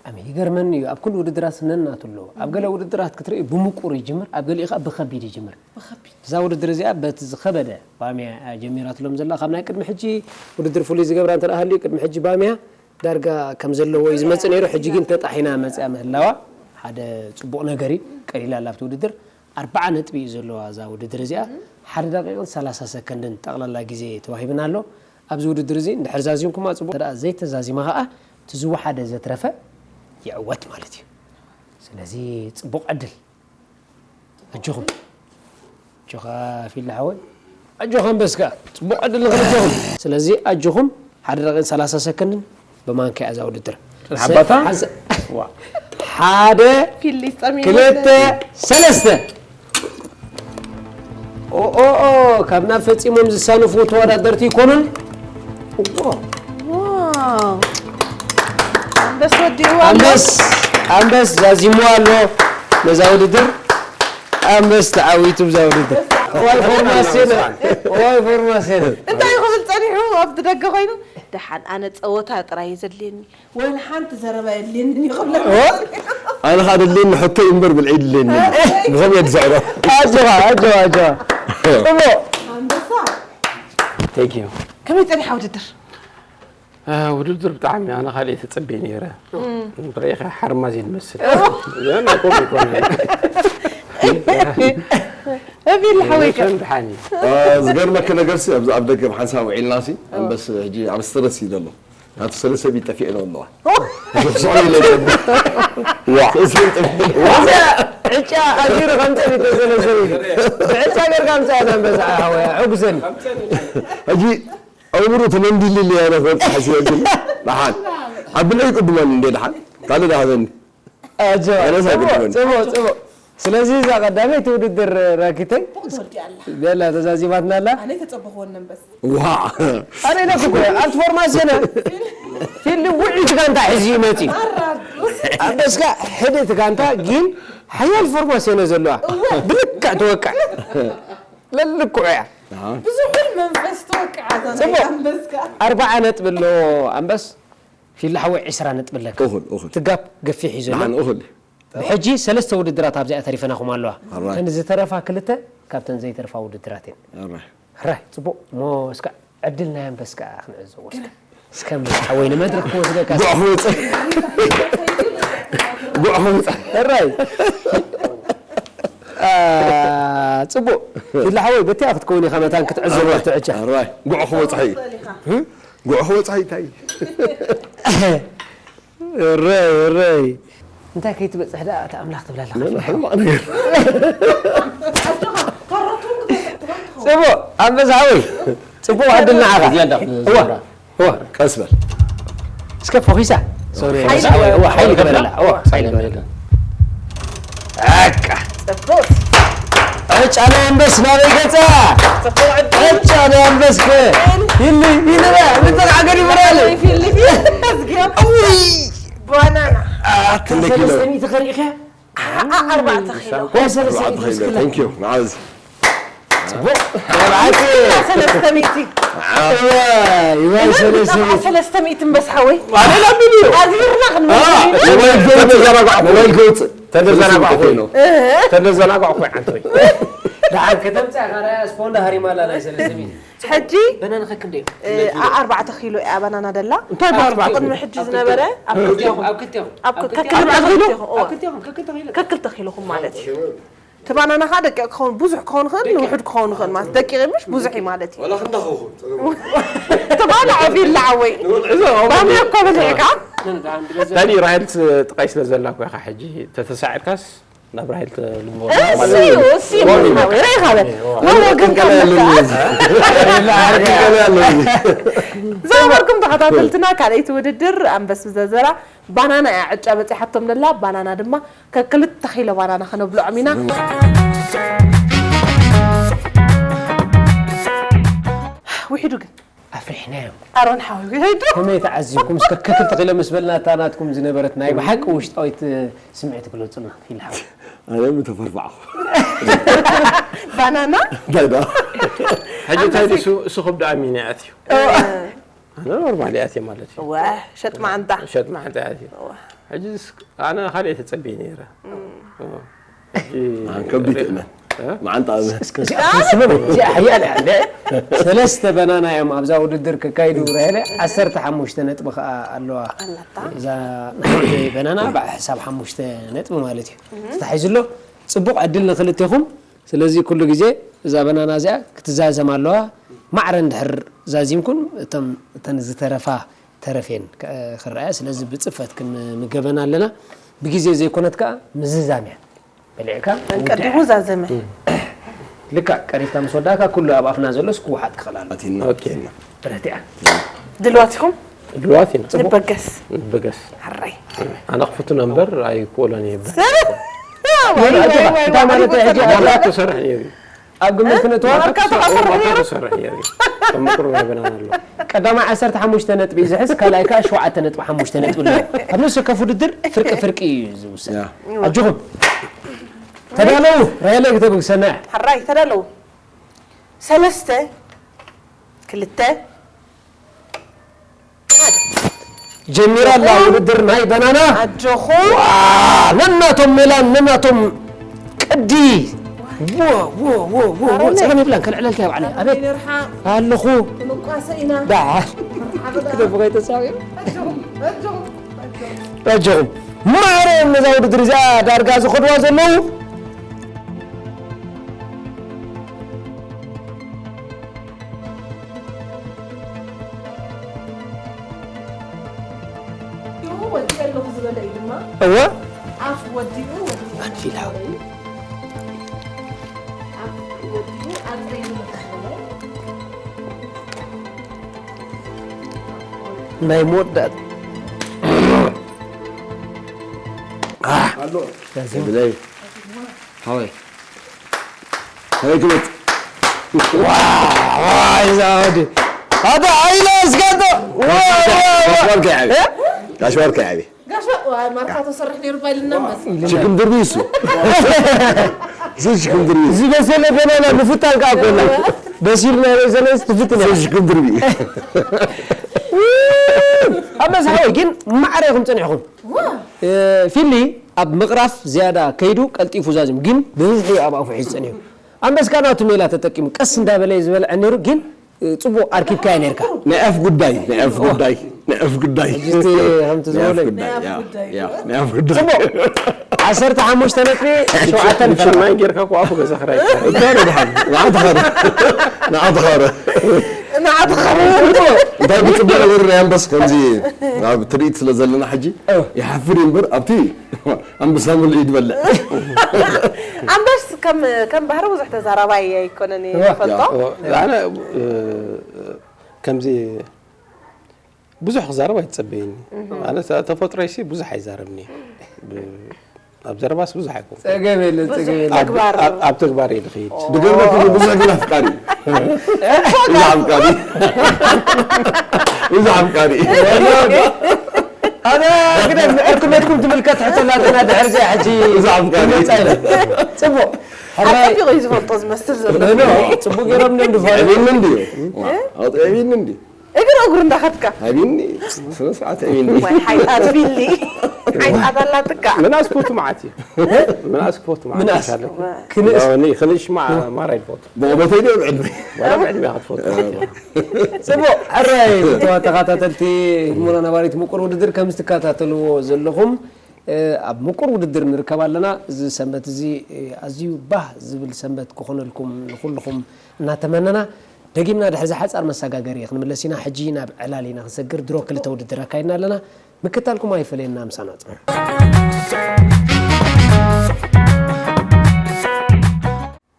ኣሜ፣ ይገርመኒ እዩ። ኣብ ኩሉ ውድድራት ነናቱ ኣለዎ። ኣብ ገለ ውድድራት ክትርኢ ብምቁር ይጅምር፣ ኣብ ገሊኡ ኸኣ ብኸቢድ ይጅምር። ብኸቢድ። እዛ ውድድር እዚኣ በቲ ዝኸበደ ባምያ እያ ጀሚራትሎም ዘላ። ካብ ናይ ቅድሚ ሕጂ ውድድር ፍሉይ ዝገብራ እንተ ደኣ ሃልዩ፣ ቅድሚ ሕጂ ባምያ ዳርጋ ከም ዘለዎ እዩ ዝመጽእ ነይሩ። ሕጂ ግን ተጣሒና መጽያ ምህላዋ ሓደ ጽቡቕ ነገር እዩ። ቀሊላ ኣላ ኣብቲ ውድድር። ኣርብዓ ነጥቢ እዩ ዘለዋ እዛ ውድድር እዚኣ። ሓደ ደቂቕን ሰላሳ ሰከንድን ጠቕላላ ግዜ ተዋሂብና ኣሎ። ኣብዚ ውድድር እዚ እንድሕር ዛዚምኩማ ጽቡቕ፣ እንተ ደኣ ዘይተዛዚማ ኸኣ እቲ ዝወሓደ ዘትረፈ ይዕወት ማለት እዩ። ስለዚ ጽቡቕ ዕድል። ኣጆኹም። ኣጆኻ ፊሊ ሓወይ። ኣጆኻ ኣንበስካ። ጽቡቕ ዕድል ንኽልቴኹም። ስለዚ ኣጆኹም። ሓደ ደቂቕን ሰላሳ ሰከንድን ብማንካ እያ እዛ ውድድር። ሓባታ? ሓንሳ-፣ ዋ። ሓደ፣ ፊሊ ጸሚሙ ክልተ፣ ሰለስተ። ኦ፣ ኦ፣ ኦ፣ ካብ ናብ ፈጺሞም ዝሳንፉ ተወዳደርቲ ይኮኑን። ኦ። ዋው። ኣንበስ ወዲኡ ኣሎ። ኣንበስ፣ ኣንበስ ዛዚሙ ኣሎ። ነዛ ውድድር ኣንበስ ተዓዊቱ ብዛ ውድድር። ዋይ ፎርማሴነ፣ ዋይ ፎርማሴነ። እንታይ ክብል ጸኒሑ ኣብቲ ደገ ኮይኑ፣ ደሓን ኣነ ጸወታ ጥራይ እዩ ዘድልየኒ፣ ወላ ሓንቲ ዘረባ የድልየንን እዩ ክብለኒ። ኦ? ኣነ ኸኣ ደድልየኒ ሕቶ እዩ እምበር ብልዒ የድልየኒ። ብኸምኡ እየ ዝስዕሮ። ኣጆኻ፣ ኣጆኻ፣ ኣጆኻ። ጽቡቕ። ኣንበሳ። Thank you። ከመይ ጸኒሓ ውድድር? አ፣ ውድድር ብጣዕሚ ኣነ ካልእ ተጸብየ ነይረ። ርኢኻ ሓርማዝ እዩ ዝመስል። ገና ከምኡ ይኮነ። እቢል ሓወይከ? መቸም ደሓን እዩ። አ፣ ዝገርመኪ ነገርሲ፣ ኣብዚ ኣብ ደገ ብሓንሳብ ውዒልናሲ፣ ኣንበስ ሕጂ ኣብ ስትረስ እዩ ዘሎ። ናቱ ሰለስተ ሚእቲ ጠፊኤን ኣለዋ። ኦ! ስዑ ኢለ ይጠብቕ። ዋ። ሰለስተ ሚእቲ ጠፊኤን። እዛ ዕጫ ኣዚሩ ከምጸ ሚእቲ ሰለስተ ሚእቲ። ብዕጫ ገርካ ምጻ እዛ ኣንበሳ ሓወያ፣ ሕጉሰኒ። ሕጂ ኣእምሮ ተመንዲልኒ እያ፣ ኣነ ክወጽእ ሓሲበ ግን። ደሓን። ኣብ ብልዒ ይቅድመኒ እንዴ ደሓን። ካልእ ደሃበኒ። ኣጆ፣ ኣነስ ጽቡቕ፣ ኣይቅድመኒ። ጽቡቕ፣ ጽቡቕ። ስለዚ እዛ ቀዳመይቲ ውድድር ራኪተይ ጽቡቕ ተወዲኣ ኣላ። ደላ ተዛዚማትና ኣላ። ኣነ ተጸበኽወን ነንበስ። ዋ። ኣነ ኢለኩ እኮ፣ ኣብቲ ፎርማሲዮን ፊልም ውዕይቲ ጋንታ ሒዙ እዩ መጺኡ። ኣራዱስ። ኣንበስካ ሕድእቲ ጋንታ ግን ሓያል ፎርማሲዮን ዘለዋ። እወ። ብልክዕ ትወቅዕ። ለልክዑ እያ። ኣሃ። ብዙሑን መንፈስ ትወቅዕ ኣዛ ናይ ጽቡቕ። ኣንበስካ። ኣርብዓ ነጥቢ ኣለዎ ኣንበስ። ፊላ ሓወይ ዒስራ ነጥቢ ኣለካ። እኹል፣ እኹል። ትጋብ ገፊሕ እዩ ዘሎ። ንዓን እኹል። ብሕጂ ሰለስተ ውድድራት ኣብዚኣ ተሪፈናኹም ኣለዋ። ኣራይ። እተን ዝተረፋ ክልተ ካብተን ዘይተርፋ ውድድራት እየን። ኣራይ። ሕራይ፣ ጽቡቕ። እሞ እስከ ዕድል ናይ ኣንበስካ ክንዕዘቦ እስከ። እስከ ምስ ሓወይ ንመድረኽ ክወስደካ እስከ። ጉዕ ክወጽእ። ጉዕ ክወጽእ። ሕራይ። አ፣ ጽቡቕ። ፊላ ሓወይ፣ በቲኣ ክትከውን ኢኻ መታን ክትዕዘቦ ሕራይ። ትዕጃ። ሕራይ። ጉዕ ክወጽእ እዩ። ጉዕ ክወጽእ እንታይ? እረይ፣ እረይ። እንታይ ከይትበጽሕ ደኣ እቲ ኣምላኽ ትብላ ኣለኻ? ምን ሕማቕ ነገር። ጽቡቕ፣ ኣንበሳ ሓወይ። ጽቡቕ ዕድል ንዓኻ። እዚኣ እንዳ እዋ፣ ዝብራ። እዋ። ቀስ በል። እስከ ፎኺሳ። ሶሪ፣ ሓይሊ ኣንበሳ ሓወይ፣ እዋ፣ ሓይሊ ግበረላ። እዋ፣ ሓይሊ ግበረላ። ኣቃ። ጽቡቕ። ዕጫ ናይ ኣንበስ ናበይ ገጻ? ጽቡቕ ዕድል። ዕጫ ናይ ኣንበስከ። ይሊ፣ ይሊ በ፣ ምን ተናገር ይብራል? ፊሊ፣ ፊሊ፣ እዝግዮ። እውይ። ባናና። ኣተ ሰለስተ ሚእቲ ከሪእኸ? ኣ-፣ ኣርባዕተ ኪሎ። ኣርባዕተ ኪሎ። Thank you። ንዓዝ። ጽቡቕ። ኣርባዕተ። ሰለስተ ሚእቲ። ዋይ፣ ዋይ፣ ሰለስተ ሚእቲ። ሰለስተ ሚእቲ እምበስ ሓወይ። ኣነ ላቢሉ። ኣዝቢርና ክንመልስ አ፣ ኢና። ሞባይል ከውጽእ። ሞባይል ከውጽእ። ተደዘናጋዕኩ። ሰለስተ ሚእቲ ነው። እህ። ተደዘናጋዕኩ ዓንቶይ። ደሓን ከተምጽእ ኢኻ፣ ራያ ስፖንዳ ሃሪማላ ናይ ሰለስተ ሚእቲ። ሕጂ፣ በናና ከክንደይ? እ፣ ኣ-፣ ኣርባዕተ ኪሎ እያ ባናና ደላ። እንታይ ብኣርባዕተ ኣብቲ ቅድሚ ኪሎ? ሕጂ ኣብ ዝነበረ፣ ክልቲኦም፣ ኣብ ክልቲኦም። ኣብ ኣብ ክ-፣ ክልቲኦም። ከክልተ ኣብ ኪሎ፣ ክልቲኦም፣ እዋ። ኣብ ክልቲኦም፣ ከክልተ ኪሎ። ከክልተ ኪሎኹም ማለት እዩ። እቲ ባናና ኸኣ ደቂቕ ክኸውን፣ ብዙሕ ክኸውን ይኽእል፣ ደቂቕ። ንውሑድ ክኸውን ይኽእል ማለት፣ ደቂቕ እዩ ምሽ፣ ብዙሕ እዩ ማለት እዩ። ዋላ ክንዳኹኹም፣ ጸገም የብሉን። ተባላዖ ፊላ ዓወይ። ንውሑድ። ባምያ እኮ በሊዕካ። ዳኒ፣ ራሄል ጥቃይ ስለ ዘላ እኮ ኢኻ ሕጂ ተተሳዒርካስ ናብ ራሄል ተልምዎ እሱ ማለት እዩ፣ እዩ። እሱ እዩ፣ ሞሚ። ሓወይ፣ ራሄል ካለ። ሞሚ ግን ክንቀለ ያለኒ። ካብ ክንቀለ ያለኒ። ዝኸበርኩም ተኸታተልትና፣ ካልኣይቲ ውድድር ኣንበስ ብዘዘራ ባናና እያ ዕጫ በጺሓቶም ደላ። ባናና ድማ ከክልተ ኪሎ ባናና ከነብልዖም ኢና። ውሒዱ ግን ኣፍሪሕና። ኣሮን ሓወይ፣ ሄዶ። ከመይ ተዓዚብኩም? እስከ ከክልተ ኪሎ ምስ በልና እታ ናትኩም ዝነበረት ናይ ብሓቂ ውሽጣዊት ስምዒት ግለጹልና፣ ፊል ሓወይ። ኣነ ምን ተፈርፋዕኹ። ባናና? እንታይ ደኣ? ሕጂ እንታይ ድሱ፣ እሱ ክብዳ ኣሚነ ኣትዩ። ኣነ ኖርማል እያ ማለት እዩ። እወ፣ ሸጥ መዓንጣ። ሸጥ መዓንጣ እያ። እወ። ሕጂ ስ-፣ ኣነ ካልእ ተጸብየ ነይረ። እም። እወ። ሕጂ ኣን ከቢድ ሪኢኻ። እነ። እ? መዓንጣ እነ። እስከ እዚኣ ትስምም፣ እዚኣ ሓያል እያ፣ እንደ ሰለስተ በናና እዮም ኣብዛ ውድድር ከካይዱ፣ ራሄለ ዓሰርተ ሓሙሽተ ነጥቢ ከኣ ኣለዋ። ኣላታ። እዛ ሓንቲ በናና ብሓሳብ ሓሙሽተ ነጥቢ ማለት እዩ። እም። ተታሒዙ ኣሎ። ጽቡቕ ዕድል ንክልቴኹም። ስለዚ ኩሉ ግዜ እዛ በናና እዚኣ ክትዛዘም ኣለዋ። ማዕረ እንድሕር ዛዚምኩን እቶም፣ እተን ዝተረፋ ተረፌን ከ-፣ ክረኣያ። ስለዚ ብጽፈት ክንምገበን ኣለና። ብግዜ ዘይኮነት ከኣ ምዝዛም እያ። በሊዕካ ቀዲሙ ውድእ። ዛዘመ። ልክዕ ቀሪፍካ ምስ ወዳእካ ኩሉ ኣብ ኣፍና ዘሎስ ክወሓጥ ክኽእል ኣሎ። ኣቲና። ኦኬ። ብረት እያ። ድልዋት ኢኹም? ድልዋት ኢና። ንበገስ። ንበገስ። ሕራይ። ኣነ ክፍትኖ እምበር ኣይክእሎን እየ። ሰብ! ዋይ፣ ዋይ፣ ዋይ፣ እንታይ ማለት እዩ ሕጂ? ዋይ። ማርካ ትሰርሕ ነይሩ። ኣብ ግምት ክነእትዋ? ማርካ ትሰርሕ ነይሩ። ማርካ ትሰርሕ ነይሩ። ከም ምቁር ናይ በናና ኣሎ። ቀዳማይ ዓሰርተ ሓሙሽተ ነጥቢ ዝሕዝ፣ ካልኣይ ከኣ ሸውዓተ ነጥቢ ሓሙሽተ ነጥቢ ኣለዎ። ኣብ ነፍሲ ወከፍ ውድድር ፍርቂ ፍርቂ እዩ ዝውሰን። ያ። ኣጆኹም። ተዳለዉ፣ ራሄለ ግተብግሰና። ሕራይ፣ ተዳለዉ። ሰለስተ፣ ክልተ፣ ጀሚራ ኣላ ውድድር ናይ በናና። ኣጆኹም። ዋ፣ ነናቶም ሜላን ነናቶም ቅዲ። ዎ፣ ዎ፣ ዎ፣ ዎ፣ ዎ። ኣረመ። ጸገም የብላን፣ ከልዕለልካ እየ ባዕለይ። ኣቤት። ኣለኹ። ክንቋሰ ኢና። ዳ። መርሓባ ዳ። ክደፉ ከይተሳቕዩ። ኣጆኹም፣ ኣጆኹም፣ ኣጆኹም። ኣጆኹም። ማዕረ ነዛ ውድድር እዚኣ ዳርጋ ዝኸድዋ ዘለዉ። ወዲኡ ወዲኡ ኣለኹ ዝበለ እዩ ድማ። እወ። ኣፍ ወዲኡ ወዲኡ ኣንፊላው። ኣፍ ወዲኡ ኣግረይ ዝበለ። ናይ መወዳእታ። ኣህ። ኣሎ። ያዘው። ብለይ። ሓወይ። ከመይ ትመጽእ? ዋ፣ ዋ፣ እዛ ወዲ። ኣታ ኣይለ እስካቶ። ዋ፣ ዋ፣ ዋ። ጋሽ ማርካ ይዓቢ። እ? ጋሽ ማርካ ይዓቢ። ጋሽ ዋ-፣ ዋ፣ ማርካ ተሰርሕ ነይሩ ባይልና መስ። ሽክም ድርቢ እሱ። እሱ ሽክም ድርቢ። ዝበሰለ በናና ምፍታን ከኣ ኮላ። በሲልና ዘለስ ትፍትና። እሱ ሽክም ድርቢ። ኣመስ ሓወይ ግን ማዕረ ኢኹም ጸኒሕኩም። ዋ። እ፣ ፊሊ ኣብ ምቕራፍ ዝያዳ ከይዱ ቀልጢፉ ዛዚሙ፣ ግን ብብዝሒ ኣብ ኣፉ ሒዙ ጸኒሑ። ኣንበስካ ናቱ ሜላ ተጠቂሙ፣ ቀስ እንዳበለ እዩ ዝበልዐ ነይሩ፣ ግን፣ እ፣ ጽቡቕ ኣርኪብካዮ ነርካ። ናይ ኣፍ ጉዳይ፣ ናይ ኣፍ ጉዳይ፣ ናይ ኣፍ ጉዳይ። ሕጂ እቲ ከምቲ ናይ ኣፍ ዝበሎ እዩ። ጉዳይ፣ ናይ ኣፍ ያ፣ ጉዳይ። ያ፣ ናይ ኣፍ ጉዳይ። ጽቡቕ። ዓሰርተ ሓሙሽተ ነጥቢ ሸውዓተ ሽማይ ጌርካ እኮ ኣፉ ገዛ ክራይ ይከኣል። እንታይ ነው ደሓን? ንዓ ተኻረ። ንዓ ተኻረ። ንዓ ተኻረ። እንታይ ብጽቡቕ ነገር ናይ ኣንበስ ከምዚ ኣብ ትርኢት ስለ ዘለና ሕጂ እ። ይሓፍር እዩ እምበር ኣብቲ ኣንበሳ ሙሉ እዩ ዝበልዕ። ኣንበስ ከም፣ ከም ባህሪ ብዙሕ ተዛራባይ ኣይኮነን እየ እዋ። ዝፈልጦ። እዋ፣ ኣነ፣ እ፣ ከምዚ ብዙሕ ክዛረብ ኣይትጸበይኒ። እህ። ኣነ ተ-፣ ተፈጥሮይሲ ብዙሕ ኣይዛረብን እየ። ብ-፣ ኣብ ዘረባስ ብዙሕ ኣይኮንኩን። ጸገም የለን፣ ብዙሕ ጸገም የለን። ኣብ፣ ተግባር። ኣብ፣ ኣብ ተግባር እየ ዝኸይድ። ኦ። ብገርመኩም ብዙሕ ግን ኣፍቃሪ። ብዙሕ ኣፍቃሪ። ብዙሕ ኣፍቃሪ። ኣነ ግደ ንዕድኩም ነድኩም ትምልከት ሕቶ ናትና ድሕር እዚኣ ሕጂ ብዙሕ ኣፍቃሪ። ክንመጽእ ኢና። ጽቡቕ። ሕራይ። ኣጸቢቑ እዩ ዝፈልጦ ዝመስል ዘሎ። ኖ፣ ኖ፣ ጽቡቕ ገይሮም እዮም ዝፈልጡ። ኣጥዕቢኒ እንድዩ። እ? ኣጥዕቢኒ እንድዩ። እግር እግሩ እንዳኸድካ። ሃቢኒ፣ ስነ ስርዓት ሃቢኒ። ወይ ሓይጣት ፊሊ። ሓይጣት ኣላትካ። ምናስ ክፈቱ መዓት እዩ። ምናስ ክፈቱ መዓት ምናስ። ይሻለክ። ክንእስ። ያው እኔ ክንእሽ ማ-፣ ማራ ይፈቱ። ብቑመተይ ድዮ ብዕድመይ? ዋላ ብዕድመ ክትፈቱ። ጽቡቕ፣ ሕራይ፣ ክቡራት ተኸታተልቲ ህድሞና ነባሪት ምቁር ውድድር ከም ዝትከታተልዎ ዘለኹም፣ እ፣ ኣብ ምቁር ውድድር ንርከብ ኣለና። እዚ ሰንበት እዚ፣ እ፣ ኣዝዩ ባህ ዝብል ሰንበት ክኾነልኩም ንኹልኹም እናተመነና፣ ደጊምና ድሕሪ እዚ ሓጻር መሰጋገሪ ክንምለስ ኢና። ሕጂ ናብ ዕላል ኢና ክንሰግር። ድሮ ክልተ ውድድር ኣካይድና ኣለና። ምክታልኩም ኣይፈለየና፣ ምሳና ጽንሑ።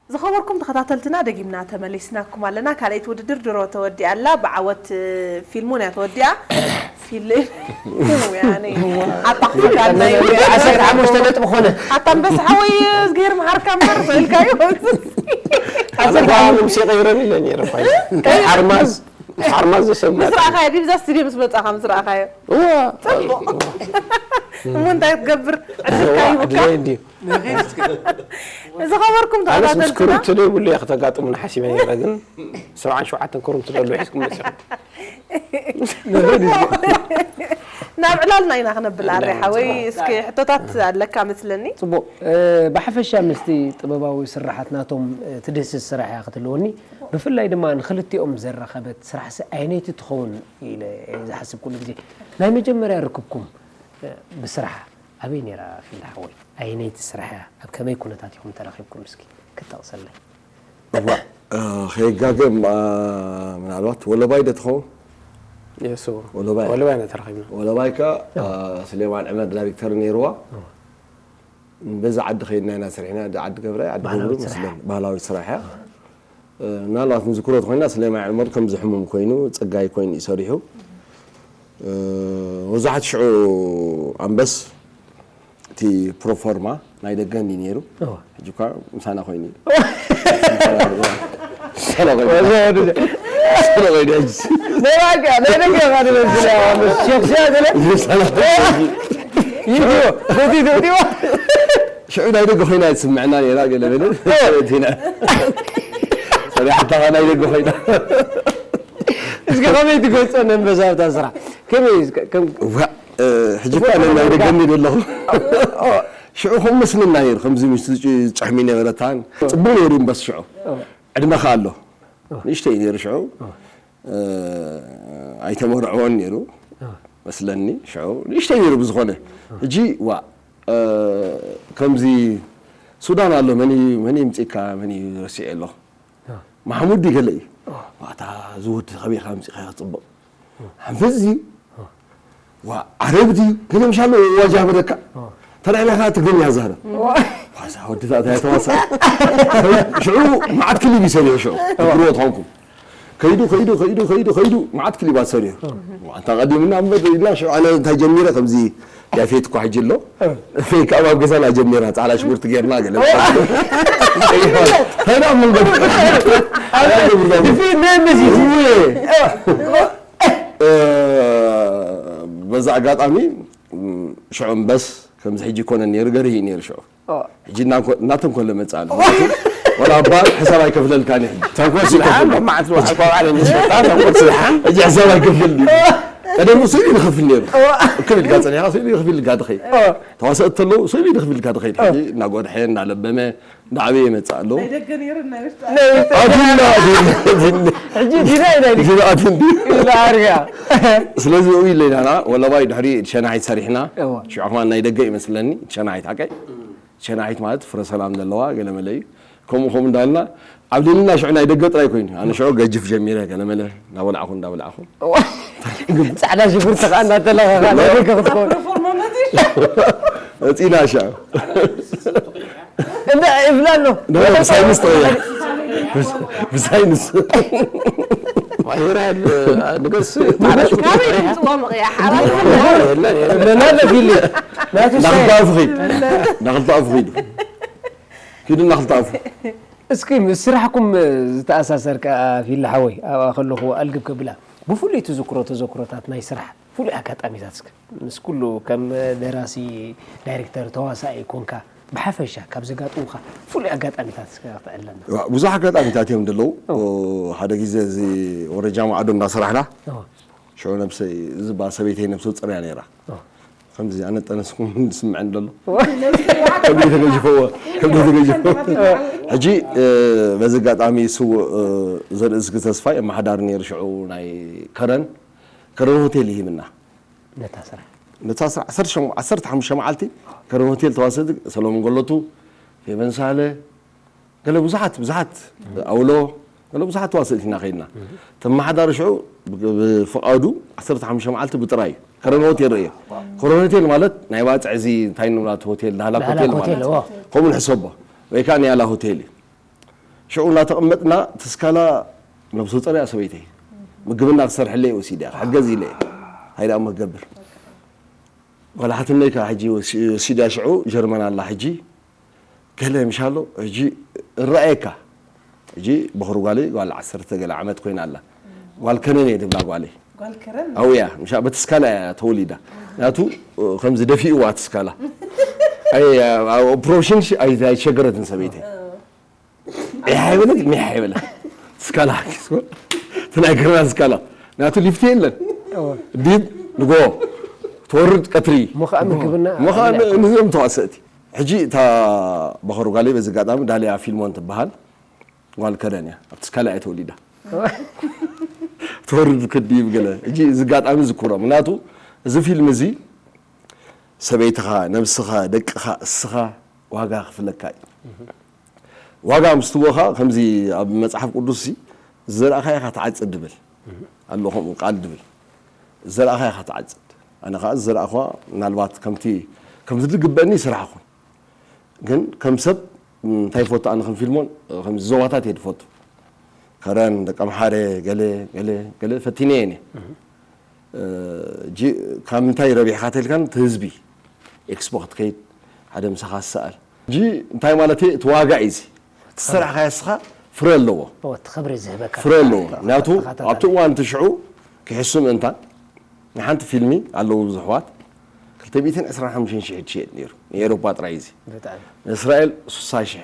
ዝኸበርኩም ተኸታተልትና፣ ደጊምና ተመሊስናኩም ኣለና። ካልኣይቲ ውድድር ድሮ ተወዲኣ ኣላ። ብዓወት ፊልሞን እያ ተወዲኣ። ፊል-፣ ወያኔ። ኣጣፍጋና እዩ። ዓሰርተ ሓሙሽተ ነጥቢ ኾነ። ኣታ ኣንበሳ ሓወይ፣ እዝግሄር መሓርካ እምበር፣ ስእልካዮ። ኣነ በዓል ሙሴ ቀይረኒ ኢለ ነይረ፣ ፋይ። ኣርማዝ ምስ ሓርማዝ ዘሰምዕ። ምስ ረኣኻዮ ድዩ? እዛ ስቱድዮ ምስ መጻኻ ምስ ረኣኻዮ? እዋ። ጽቡቕ። እሞ እንታይ ክትገብር? ዕድልካ እዋ፣ ሂቡካ? ዕድለይ እንድዩ። ዝኸበርኩም ኣነስ ምስ ተኸታተልትና። ክሩምቲ ዘይብሉ እየ ከተጋጥሙና ሓሲበ ነይረ፣ ግን ሰብዓን ሸውዓተን ክሩምቲ ደሎ ሒዝኩም መጺኹም። ናብ ዕላልና ኢና ክነብል ኣረ ሓወይ። እስኪ ሕቶታት ኣለካ መስለኒ። ጽቡቕ። እ፣ ብሓፈሻ ምስቲ ጥበባዊ ስርሓት ናቶም፣ እ፣ ትድህስስ ስራሕ እያ ክትህልወኒ። ብፍላይ ድማ ንኽልቲኦም ዘራኸበት ስራሕሲ ኣየነይቲ ትኸውን ኢለ እየ ዝሓስብ ኩሉ ግዜ። ናይ መጀመርያ ርክብኩም፣ እ፣ ብስራሕ ኣበይ ነይራ ፊልድ ሓወይ? ኣየነይቲ ስራሕ እያ? ኣብ ከመይ ኩነታት ኢኹም ተራኺብኩም? እስኪ ክትጠቕሰለይ። እዋ፣ እ፣ ከይጋገም፣ እ፣ ምናልባት ወለባይ ዶ ትኸውን? የሱ ወለባይ። ወለባይ ኢና ተራኺብና። ወለባይካ፣ እ፣ ስሌማን ዕመር ዳይሬክተር ነይርዋ። በዛ ዓዲ ከይድና ኢና ሰሪሕና፣ ዓዲ ገብራይ፣ ዓዲ ባህላዊት ገብሩ ስራሕ። መስለን፣ ባህላዊት ስራሕ እያ። እ፣ ምናልባት ንዝክሮ ተኾይና፣ ስሌማን ዕመር ከምዚ ሕሙም ኮይኑ፣ ጸጋይ ኮይኑ እዩ ሰሪሑ። እ፣ መብዛሕትኡ ሽዑ ኣንበስ፣ እቲ ፕሮፎርማ ናይ ደገ እንዲ ነይሩ። እዋ። ሕጂ እኳ ምሳና ኮይኑ እዩ። ምሳና ኮይኑ። ምሳና ኮይኑ። ምሳና ኮይኑ ሕጂ። ናይ ደገ፣ ናይ ደገ ኢኻ ትመስል፣ ኣንበስ። ሸኽሸኽ ገለ። ምሳና ኮይኑ። ይድዮ፣ በቲ ትብልዎ። ሽዑ ናይ ደገ ኮይና ትስምዐና ነይራ፣ ገለ በለ። እቲና። ሰሪሓታ ናይ ደገ ኮይና። እስኪ ከመይ ትገልጾ ነንበሳብታ ስራሕ? ከመይ፣ ከም ዋ፣ እ፣ ሕጂ እኳ ናይ ደገ እንዲ ዘለኹ። ሽዑ ከም መስለና ነይሩ፣ ከምዚ ምስቲ ጭ-፣ ጭሕሚ ነበረታን። ጽቡቕ ነይሩ እምበስ ሽዑ። ዕድመኻ ኣሎ። ንእሽተይ ነይሩ ሽዑ። እ፣ ኣይተመርዕዎን ነይሩ መስለኒ ሽዑ። ንእሽተይ ነይሩ ብዝኾነ። ሕጂ፣ ዋ፣ እ፣ ከምዚ ሱዳን ኣሎ፣ መን እዩ፣ መን እዩ ምጺእካ፣ መን እዩ ረሲዐ ኣለኹ። ማሕሙድ ድዩ ገለ እዩ። ዋታ ዝወዲ ከመይ ኢኻ ምጺእካ ክጽብቕ። ሓንፈዝ ድዩ? ዋ ዓረብ ድዩ? ገለ ምሻሎ ዋጃ በደካ። ተረዕለኻ ትግርኛ ዛረብ። ዋዛ ወዲ ዛታ ተዋሳ። ሽዑ መዓት ክሊብ ይሰሪሑ ሽዑ። ትግርዎ ትኾንኩም። ከይዱ፣ ከይዱ፣ ከይዱ፣ ከይዱ፣ ከይዱ፣ መዓት ክሊባት ሰሪሑ። ኣንታ ቀዲምና እምበር ኢልና ሽዑ ኣነ እንታይ ጀሚረ ከምዚ ያፌት እኳ ሕጂ ኣሎ። ፌክ ኣብ ኣብ ገዛና ጀሚርና ጻዕዳ ሽጉርቲ ጌርና ገለ። ሄና መንገድ። ፊት ናይ መሲት። እ፣ በዛ ኣጋጣሚ፣ ም፣ ሽዑ እምበስ ከምዚ ሕጂ ይኮነን ነይሩ፣ ገርሂ እዩ ነይሩ ሽዑ። ሕጂ እናንኮ-፣ እናተንኮለ መጽእ ኣሎ። ወላ እባ ሕሳብ ኣይከፍለልካን እዩ ሕጂ። ተንኮል ስልሓን መዓት ወሓል ቆልዓ ለምስፈጣ ተንኮል ስልሓን። ሕጂ ሕሳብ ኣይከፍል እዩ። ቀደም ስኢሉ ይኸፍል ነይሩ። ክብ ኢልካ ጸኒኻ ስኢሉ ይኸፍል ኢልካ ትኸይድ። ተዋሰእቲ ተለዉ ስኢሉ ይኸፍል ኢልካ ትኸይድ። ሕጂ እናጎድሐ እናለበመ ንዓበየ ይመጽእ ኣሎ። ናይ ደገ ነይሩ ናይ ውሽጢ ኣዱላ፣ ኣዱላ፣ ኣዱላ። ሕጂ ዲና ኢና ኢሉ። ዲና ኣቲ እንዲ። ኢላ ኣርያ። ስለዚ እው ኢለና፣ ወለባይ ድሕሪ ሸናሒት ሰሪሕና፣ እዋ። ሽዑ ከማን ናይ ደገ ይመስለኒ፣ ሸናሒት ሓቀይ። ሸናሒት ማለት ፍረ ሰላም ዘለዋ ገለ መለ እዩ። ከምኡ ከምኡ እንዳልና፣ ኣብ ሊልና ሽዑ ናይ ደገ ጥራይ ኮይኑ፣ ኣነ ሽዑ ገጅፍ ጀሚረ ገለ መለ፣ እንዳበላዕኹ፣ እንዳበላዕኹ። ጻዕዳ ሽጉርቲ ከኣ እናተለኸኻ ናይ ደገ ክትከውን። መጺና ሽዑ። እንዳ ይብላ ኣሎ። ኖ፣ ኖ፣ ብሳይንስ ተወያ። ብስ-፣ ብሳይንስ። ይብራል ንገስ ካበይ ይምፅዎ ምቕያ ሓራይ ለና ለፊሊ። ናቱ ሳይ- ናክልተኣፉ ኺድ። ናክልተኣፉ ኺዱ። ኪዱ ናክልተኣፉ። እስኪ ምስ ስራሕኩም ዝተኣሳሰር ከኣ ፊላ ሓወይ ኣብኣ ከለኹ ኣልግብ ከብላ ብፍሉይ ትዝክሮ ተዘክሮታት ናይ ስራሕ ፍሉይ ኣጋጣሚታት እስኪ ምስ ኩሉ ከም ደራሲ ዳይሬክተር ተዋሳኢ ኮንካ ብሓፈሻ ካብ ዘጋጥሙካ ፍሉይ ኣጋጣሚታት እስኪ ክትዕለና። ብዙሕ ኣጋጣሚታት እዮም ዘለዉ። ሓደ ግዜ እዚ ወረጃ ማዕዶ እንዳሰራሕና ሽዑ ነብሰይ ዝባ ሰበይተይ ነብሰ ፅርያ ነይራ። ከምዚ ኣነጠነስኩም ዝስምዐን ዘሎ ከብዲ ተገጅፈዎ ከብዲ ተገጅፈዎ። ሕጂ በዚ ኣጋጣሚ ስውእ ዘርእዝጊ ተስፋይ ኣመሓዳሪ ነይሩ ሽዑ ናይ ከረን ከረን ሆቴል ይሂብና። ነታ ስራሕ ነታ ስራሕ ዓሰርተ ሸሞንተ ዓሰርተ ሓሙሽተ መዓልቲ ከረን ሆቴል ተዋሰቲ ሰሎሞን ገለቱ ፌቨን ሳህለ ገለ ብዙሓት ብዙሓት ኣውሎ ገለ ብዙሓት ተዋሰእቲ ኢና ከይድና። ተመሓዳሪ ሽዑ ብፍቓዱ ዓሰርተ ሓሙሽተ መዓልቲ ብጥራይ ከረን ሆቴል ርእየ። ከረን ሆቴል ማለት ናይ ባፅዕ እዚ እንታይ ንብላ እቲ ሆቴል ዳህላክ ዳህላክ ሆቴል ሆቴል ማለት እዎ። ከምኡ ንሕሰቦ ወይ ከዓ ንያላ ሆቴል እዩ። ሽዑ እናተቐመጥና ትስካላ ነብሱ ፀሪያ ሰበይተይ ምግብና ክሰርሐለይ ወሲደ ክሕገዝ ኢለ እየ። እንታይ ደኣ እሞ ክገብር ጓል ሓትነይ ከዓ ሕጂ ወሲ- ወሲዳ ሽዑ ጀርመን ኣላ ሕጂ ገለ ምሻሎ ሕጂ እረኣየካ ሕጂ በኹሪ ጓለይ ጓል ዓሰርተ ገለ ዓመት ኮይና ኣላ ጓል ከነን እየ ትብላ ጓለይ። ጓል ከረን ኣውያ ምሻ በቲ ስካላ እያ ተወሊዳ። ናቱ ከምዚ ደፊእዋ እቲ ስካላ። ኣይ ኣብ ኦፕሮሽን ሽ- ኣይ- ኣይሸገረትን ሰበይተይ። ሚሕ ኣይበለት ሚሕ ኣይበለት። ስካላ ኪስኮ ትናይ ከረን ስካላ ናቱ ሊፍት የለን። ዲብ ንጎ ትወርድ ቀትሪ እሞ ከዓ ምግብና እሞ ከዓ ን- ንዞም ተዋሰእቲ ሕጂ እታ በኸሩ ጋለይ በዚ ኣጋጣሚ ዳልያ ፊልሞን ትበሃል ጓል ከረን እያ ኣብቲ ስካላ እያ ተወሊዳ። ትወርድ ክዲ ይብገለ እጂ እዚ ኣጋጣሚ ዝኩሮ ምክንያቱ እዚ ፊልም እዚ ሰበይትኻ ነብስኻ ደቅኻ እስኻ ዋጋ ክፍለካ እዩ። ዋጋ ምስ ትቦኻ ከምዚ ኣብ መጽሓፍ ቅዱስ ሲ ዝዘራእኻዮ ኢኻ ትዓጽድ ድብል ኣሎ ከምኡ ቃል ድብል ዝዘራእኻዮ ኢኻ ትዓጽድ። ኣነ ኸዓ ዝዘራእኽዋ ምናልባት ከምቲ ከምቲ ዝግበአኒ ይስራሕ ኹን ግን ከም ሰብ እንታይ ይፈቱ ኣነ ከም ፊልሞን ከም ዞባታት እየ ዝፈቱ ከረን ደቂ ኣምሓረ ገለ ገለ ገለ ፈቲነ እየ ካብ ምንታይ ረቢሕካ ተልካን እቲ ህዝቢ ኤክስፖ ክትከይድ ሓደ ምሳኻ ዝሰኣል ሕጂ እንታይ ማለት እየ እቲ ዋጋ እዩ እዚ እቲ ዝሰራሕካዮ እስኻ ፍረ ኣለዎ እቲ ክብሪ ዝህበካ ፍረ ኣለዎ ምክንያቱ ኣብቲ እዋን እቲ ሽዑ ክሕሱ ምእንታን ንሓንቲ ፊልሚ ኣለዉ ብዙሕዋት ክልተ ሚእትን ዕስራን ሓሙሽተን ሽሕ ትሽየጥ ነይሩ ንኤሮፓ ጥራይ እዚ ንእስራኤል ሱሳ ሽሕ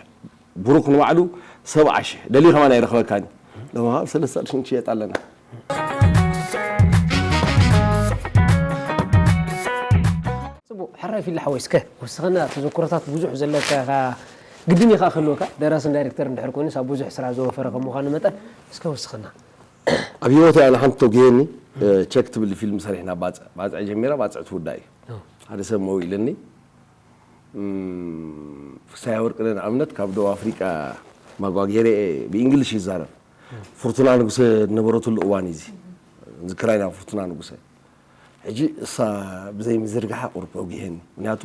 ብሩክ ንባዕሉ ሰብዓ ሽሕ ደልዩ ከማን ኣይረኽበካን ሎሚ ካብ ሰለስተ ቅርሺ ንሽየጥ ኣለና ፅቡቅ ሕራይ ፊላ ሓወይ እስከ ወስኸና ተዘክሮታት ብዙሕ ዘለካ ግድን ኢኻ ክህልወካ ደራስን ዳይሬክተር እንድሕር ኮይኑ ሳብ ብዙሕ ስራ ዘወፈረ ከም ምዃኑ መጠን እስከ ወስኸና ኣብ ህይወት ኣነ ሓንቲ ተጉየኒ ቸክ ትብል ፊልም ሰሪሕና ባፅዕ ባፅዕ ጀሚራ ባፅዕ ትውዳ እዩ ሓደ ሰብ መው ኢለኒ ፍሳያ ወርቅነ ንኣብነት ካብ ደቡብ ኣፍሪቃ ማጓጌረ ብእንግሊሽ ይዛረብ ፍርቱና ንጉሰ ዝነበረትሉ እዋን እዩ ዝክራይ ናብ ፍርቱና ንጉሰ ሕጂ እሳ ብዘይ ምዝርግሓ ቁርብ ኣጉሄኒ ምክንያቱ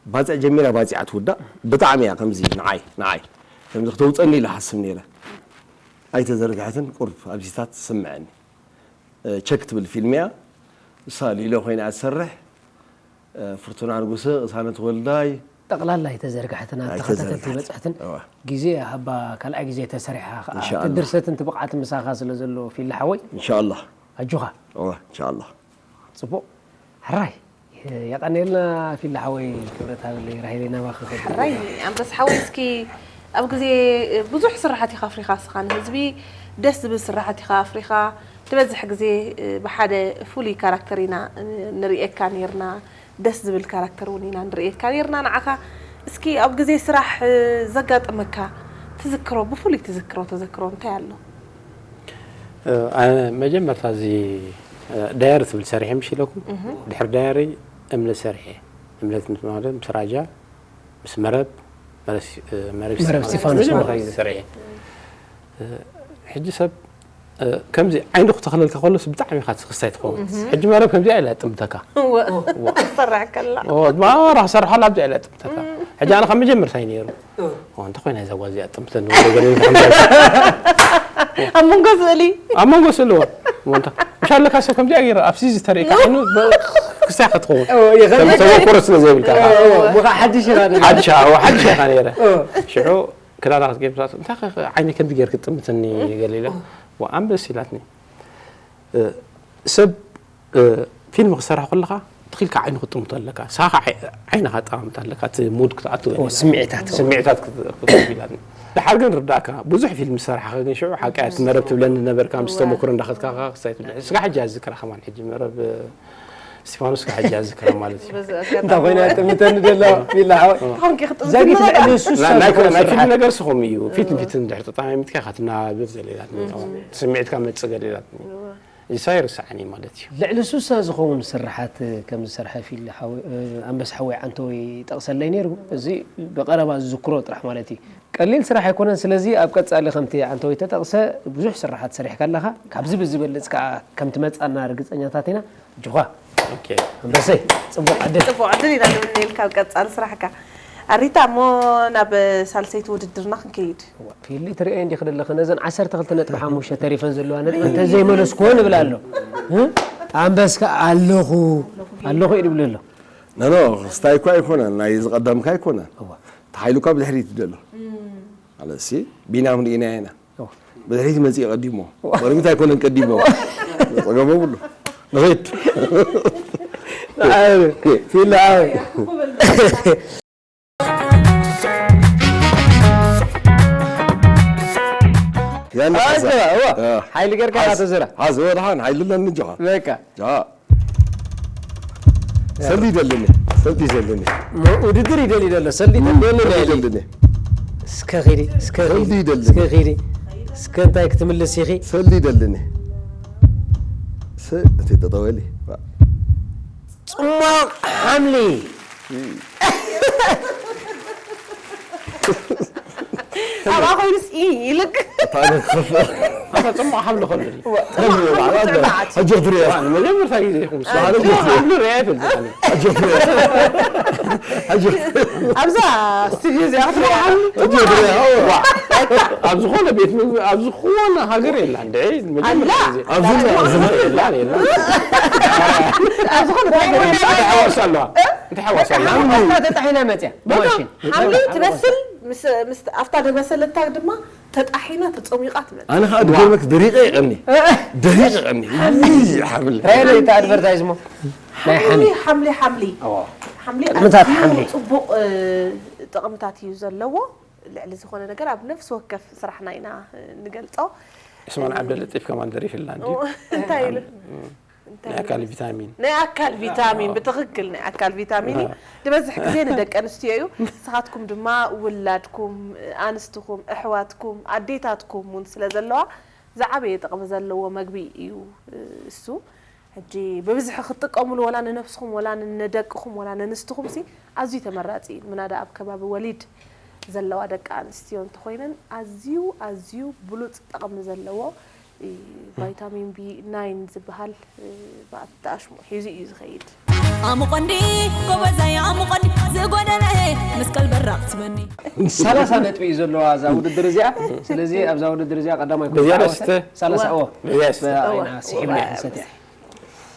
ባፅዕ ጀሚራ ባፂዓ ትውዳእ ብጣዕሚ እያ ከምዚ ንዓይ ንዓይ ከምዚ ክተውፀኒ ኢለ ሓስብ ነይረ ኣይተዘርግሐትን ቁርብ ኣብዚታት ትስምዐኒ ቸክ ትብል ፊልም እያ እሳ ሊሎ ኮይና ትሰርሕ ፍርቱና ንጉሰ ቅሳነት ወልዳይ ጠቕላላ ኣይተዘርግሐትን ኣብ ተኸታተልቲ በፅሕትን ግዜ ሃባ ካልኣይ ግዜ ተሰሪሓ ከዓ ድርሰትን ትብቕዓት ምሳኻ ስለ ዘሎ ፊላ ሓወይ እንሻላ ኣጆኻ እንሻላ ፅቡቕ ሕራይ የቐንየልና ፊላ ሓወይ ክብረት ሃበለይ ራሂለይ ናባኺ ሕራይ ኣንበስ ሓወይ እስኪ ኣብ ግዜ ብዙሕ ስራሓት ኢኻ ኣፍሪኻ ስኻ ንህዝቢ ደስ ዝብል ስራሓት ኢኻ ኣፍሪኻ ትበዝሕ ግዜ ብሓደ ፍሉይ ካራክተር ኢና ንርእየካ ነርና ደስ ዝብል ካራክተር እውን ኢና ንርእየካ ነርና ንዓኻ እስኪ ኣብ ግዜ ስራሕ ዘጋጠመካ ትዝክሮ ብፍሉይ ትዝክሮ ተዘክሮ እንታይ ኣሎ ኣነ መጀመርታ እዚ ዳየሪ ትብል ሰሪሐ ምሽ ኢለኩም ድሕሪ ዳየሪ እምነት ሰሪሐ እምነት ምስ ማለት ምስ ራጃ ምስ መረብ መረብ ስቲፋኖስ መጀመርታ ግዜ ሰሪሐ ሕጂ ሰብ ከምዚ ዓይንኹ ተኽለልካ ከሎስ ብጣዕሚ ኢኻ ክስታይ ትኸውን ሕጂ መረብ ከምዚኣ ኢላ ጥምተካ ትፈርሕ ከላ ማራ ክሰርሓላ ኣብዚኣ ኢላ ጥምተካ ሕጂ ኣነ ካብ መጀመርታ እዩ ነይሩ እንተ ኮይና እዛ ጓል እዚኣ ጥምተኒ ወደ ገለ ኣብ መንጎ ስእሊ ኣብ መንጎ ስእሊ ወ ምሻ ኣለካ ሰብ ከምዚኣ ገይረ ኣብ ሲዚ ተርእካ ዓይኑ ክስታይ ክትኸውን ተመኮረ ስለ ዘይብልካ ሓድሽ ኢኻ ሓድሽ ሓድሽ ኢኻ ነይረ ሽዑ ክዳና ክትገብራት እንታይ ዓይነ ከምዚ ገይር ክትጥምትኒ ገለ ኢለ ኣንበስ ኢላትኒ ሰብ ፊልም ክሰርሕ ከለኻ ትኺልካ ዓይኑ ክትጥምቶ ኣለካ ሳኻ ዓይንኻ ጠማምት ኣለካ እቲ ሙድ ክትኣትወ ስምዒታት ስምዒታት ክትኢላትኒ ድሓር ግን ርዳእካ ብዙሕ ፊልም ዝሰራሕኻ ግን ሽዑ ሓቂ እቲ መረብ ትብለኒ ነበርካ ምስ ተመክሮ እንዳኸትካ ክሳይ ትብለ ስጋ ሕጂ ኣዝክራ ከማን ሕጂ መረብ ስቲፋኖስ ክሕጂ ኣዝክራ ማለት እዩ እንታይ ኮይና ጥምተኒ ደላ ቢላ ሓወይ ዛጊት ልዕሊ ሱሳ ናይ ፊልም ነገር ስኹም እዩ ፊት ንፊት እንድሕር ተጣማሚትካ ካትናብር ዘሌላትኒ ስምዒትካ መፅእ ገሌላትኒ እሳ ይርስዓኒ ማለት እዩ ልዕሊ ሱሳ ዝኸውን ስርሓት ከም ዝሰርሐ ፊል ኣንበስ ሓወይ ዓንተወይ ይጠቕሰለይ ነይሩ እዚ ብቐረባ ዝዝክሮ ጥራሕ ማለት እዩ ቀሊል ስራሕ ኣይኮነን ስለዚ ኣብ ቀፃሊ ከምቲ ዓንተወይ ተጠቕሰ ብዙሕ ስርሓት ሰሪሕካ ኣለኻ ካብዚ ብዝበልፅ ከዓ ከም ትመፃና ርግፀኛታት ኢና ጅኳ ኣንበሰይ ፅቡቅ ዕድል ፅቡቅ ዕድል ኢና ንምነየልካ ኣብ ቀፃሊ ስራሕካ ኣሪታ እሞ ናብ ሳልሰይቲ ውድድርና ክንከይድ ፊሊ ትሪኦ እንዲ ክደለኸ ነዘን ዓሰርተ ክልተ ነጥቢ ሓሙሽተ ተሪፈን ዘለዋ ነጥቢ እንተ ዘይመለስኩዎ ንብል ኣሎ ኣንበስካ ኣለኹ ኣለኹ እዩ ድብል ኣሎ ነኖ ክስታይ እኳ ኣይኮነን ናይ ዝቐደምካ ኣይኮነን ተሓይሉካ ብድሕሪት ይደሎ ማለት ሲ ቢናም ርኢና ኢና ብድሕሪት መፅእ ቀዲሞ። ወረሚት ኣይኮነን ቀዲሞ። ፀገም የብሉ። ንኸይድ። ፊላ ያና ሓዛ። ሓይሊ ጌርካ ተዝራ። ሓዝ ወድሓን ሓይሊ ኣለኒ ጆኻ። በቃ። ሰልዲ ይደልኒ ሰልዲ ይደልኒ ውድድር ይደሊ ደሎ ሰልዲ ተደሊ ደሊ እስከ ኺዲ እስከ ኺዲ ሰልዲ ይደልኒ እስከ ኺዲ እስከ እንታይ ክትምልስ ኢኺ ሰልዲ ይደልኒ ስ እቲ ጠጠወሊ ጽማቕ ሓምሊ ኣብኣ ኮይኑስ ኢ ኢልክ ኣታ ጽማቕ ሓምሊ ከሎ ሕጂ ክትሪኦ መጀመርታ ግዜ ይኹም ሓምሊ ሪኣ ይፈልጥ ሕጂ ክትሪኦ ኣብዛ ስቱድዮ እዚኣ ክትሪኦ ኣብ ዝኾነ ቤት ምግቢ ኣብ ዝኾነ ሃገር የላ እንደ መጀመርታ ግዜ ኣብዚ ኣብዚ የላ የላ ኣብ ዝኾነ ተሓዋሳ ኣለዋ እንታይ ሓዋሳ ኣለዋ ተጣሒና መፅያ ማሽን ሓምሊ ትበስል ምስ ምስ ኣብታ ዝበሰለታ ድማ ተጣሒና ተፀሚቓ ትመፅእ። ኣነ ከዓ ድገርመክ ደሪቐ ይቐኒ ደሪቐ ይቐኒ ሓብል ራይለ ይታ ኣድቨርታይዝ ሞ ናይ ሓምሊ ሓምሊ ሓምሊ ሓምሊ ሓምሊ ጥቕምታት ኣዝዩ ሓምሊ። ፅቡቕ እ፣ ጥቕምታት እዩ ዘለዎ። ልዕሊ ዝኾነ ነገር ኣብ ነፍሲ ወከፍ ስራሕና ኢና እ፣ ንገልፆ። ዑስማን ዓብደለጢፍ ከማን ደሪፍላ እንዲ እንታይ ኢሉ ናይ ኣካል ቪታሚን ናይ ኣካል ቪታሚን ብትኽክል ናይ ኣካል ቪታሚን እዩ። ዝበዝሕ ግዜ ንደቂ ኣንስትዮ እዩ። ንስኻትኩም ድማ ውላድኩም፣ ኣንስትኹም፣ ኣሕዋትኩም፣ ኣዴታትኩም እውን ስለ ዘለዋ ዝዓበየ ጥቕሚ ዘለዎ መግቢ እዩ እሱ። ሕጂ ብብዝሒ ክትጥቀሙሉ ወላ ንነብስኹም ወላ ንደቅኹም ወላ ነንስትኹም ሲ ኣዝዩ ተመራፂ እዩ። ምናዳ ኣብ ከባቢ ወሊድ ዘለዋ ደቂ ኣንስትዮ እንተኾይነን ኣዝዩ ኣዝዩ ብሉፅ ጥቕሚ ዘለዎ ቫይታሚን ቢ ናይን ዝበሃል ብኣጣሽሙ ሒዙ እዩ ዝኸይድ። ኣሙቐንዲ ጎበዛይ ኣሙቐንዲ ዝጎደለ ምስ ቀልበራቕ ትበኒ ሰላሳ ነጥቢ እዩ ዘለዋ እዛ ውድድር እዚኣ። ስለዚ ኣብዛ ውድድር እዚኣ ቀዳማይ ኮይንካ በዚያ ዓወተ- ደስተ። ሰላሳ እዎ። በዚያ ደስተ። በ- ኣይና ስሒብና ክንሰትያ።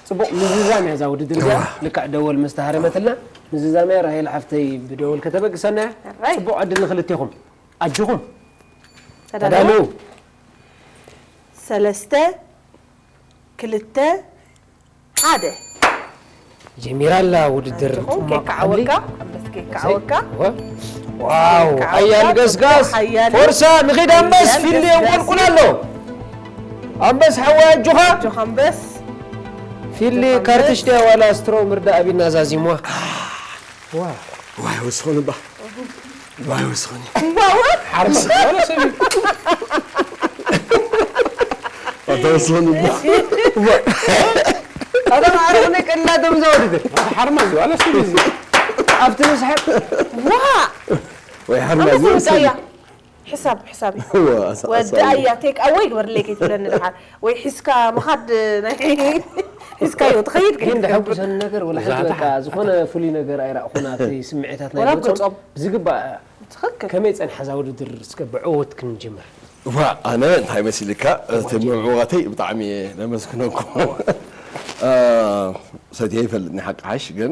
ፅቡቕ ምዝዛም እያ እዛ ውድድር እዚኣ። ልክዕ ደወል ምስ ተሃረመትልና ምዝዛም እያ። ራሄል ሓፍተይ ብደወል ከተበግሰና እያ። ሕራይ። ፅቡቕ ዕድል ንክልቴኹም። ኣጆኹም። ተዳለዉ። ተዳለዉ። ሰለስተ ክልተ ሓደ ጀሚራ ኣላ ውድድር ኣጆኹም ኬክ ዓወካ ኣንበስ ኬክ ዓወካ ዋው ሓያል ገስጋስ ሓያል ፎርሳ ንኺድ ኣንበስ ሓያል ፊልሊ ገስጋስ። የንቆልቁል ኣሎ ኣንበስ ሓወይ ኣጆኻ ኣጆኻ ኣንበስ ፊልሊ ኣጆኻ ኣንበስ። ካርትሽ ድያ ዋላ ስትሮ ምርዳእ ኣቢና ዛዚምዋ ዋው ዋይ ወስኹን እባ ዋይ ወስኹን ሓርማ ዝባለ ሰብ እዩ። ኣታ ወስኹን እባ ኣታ ማዕረ ክንደይ ቀላል ቶም ዘወድድር ሓርማ ዝባለ ሰብ እዩ። ኣብቲ መስሓቅ ዋ ወይ ሓርማ ኣንበሳ ዝባለ ሰብ ወዳያ እዩ። ሕሳብ ሕሳብ እዩ። እወ፣ ኣሳ- ኣሳ- ወዳያ ቴክ ኣወይ ግበርለይ ከይትብለኒ ድሓር ወይ ሒዝካ ምኻድ ናይ ሒዝካዮ ትኸይድ ግን ከይትከብር። ደሐጉሰኒ ነገር ወላ ሓንቲ ዛታ በቃ ዝኾነ ፍሉይ ነገር ኣይረእኹን ኣብቲ ስምዒታት ናይ ወላ ገጾም ገጾም። ብዝግባእ ትኽክል። ከመይ ጸንሐ እዛ ውድድር እስከ ብዕወት ክንጅምር ዋ ኣነ እንታይ መሲልካ እቲ ምዕዋተይ ብጣዕሚ እየ ነመስግነኩም እ፣ ሰትየ ይፈልጥ ናይ ሓቂ ሓሽ ግን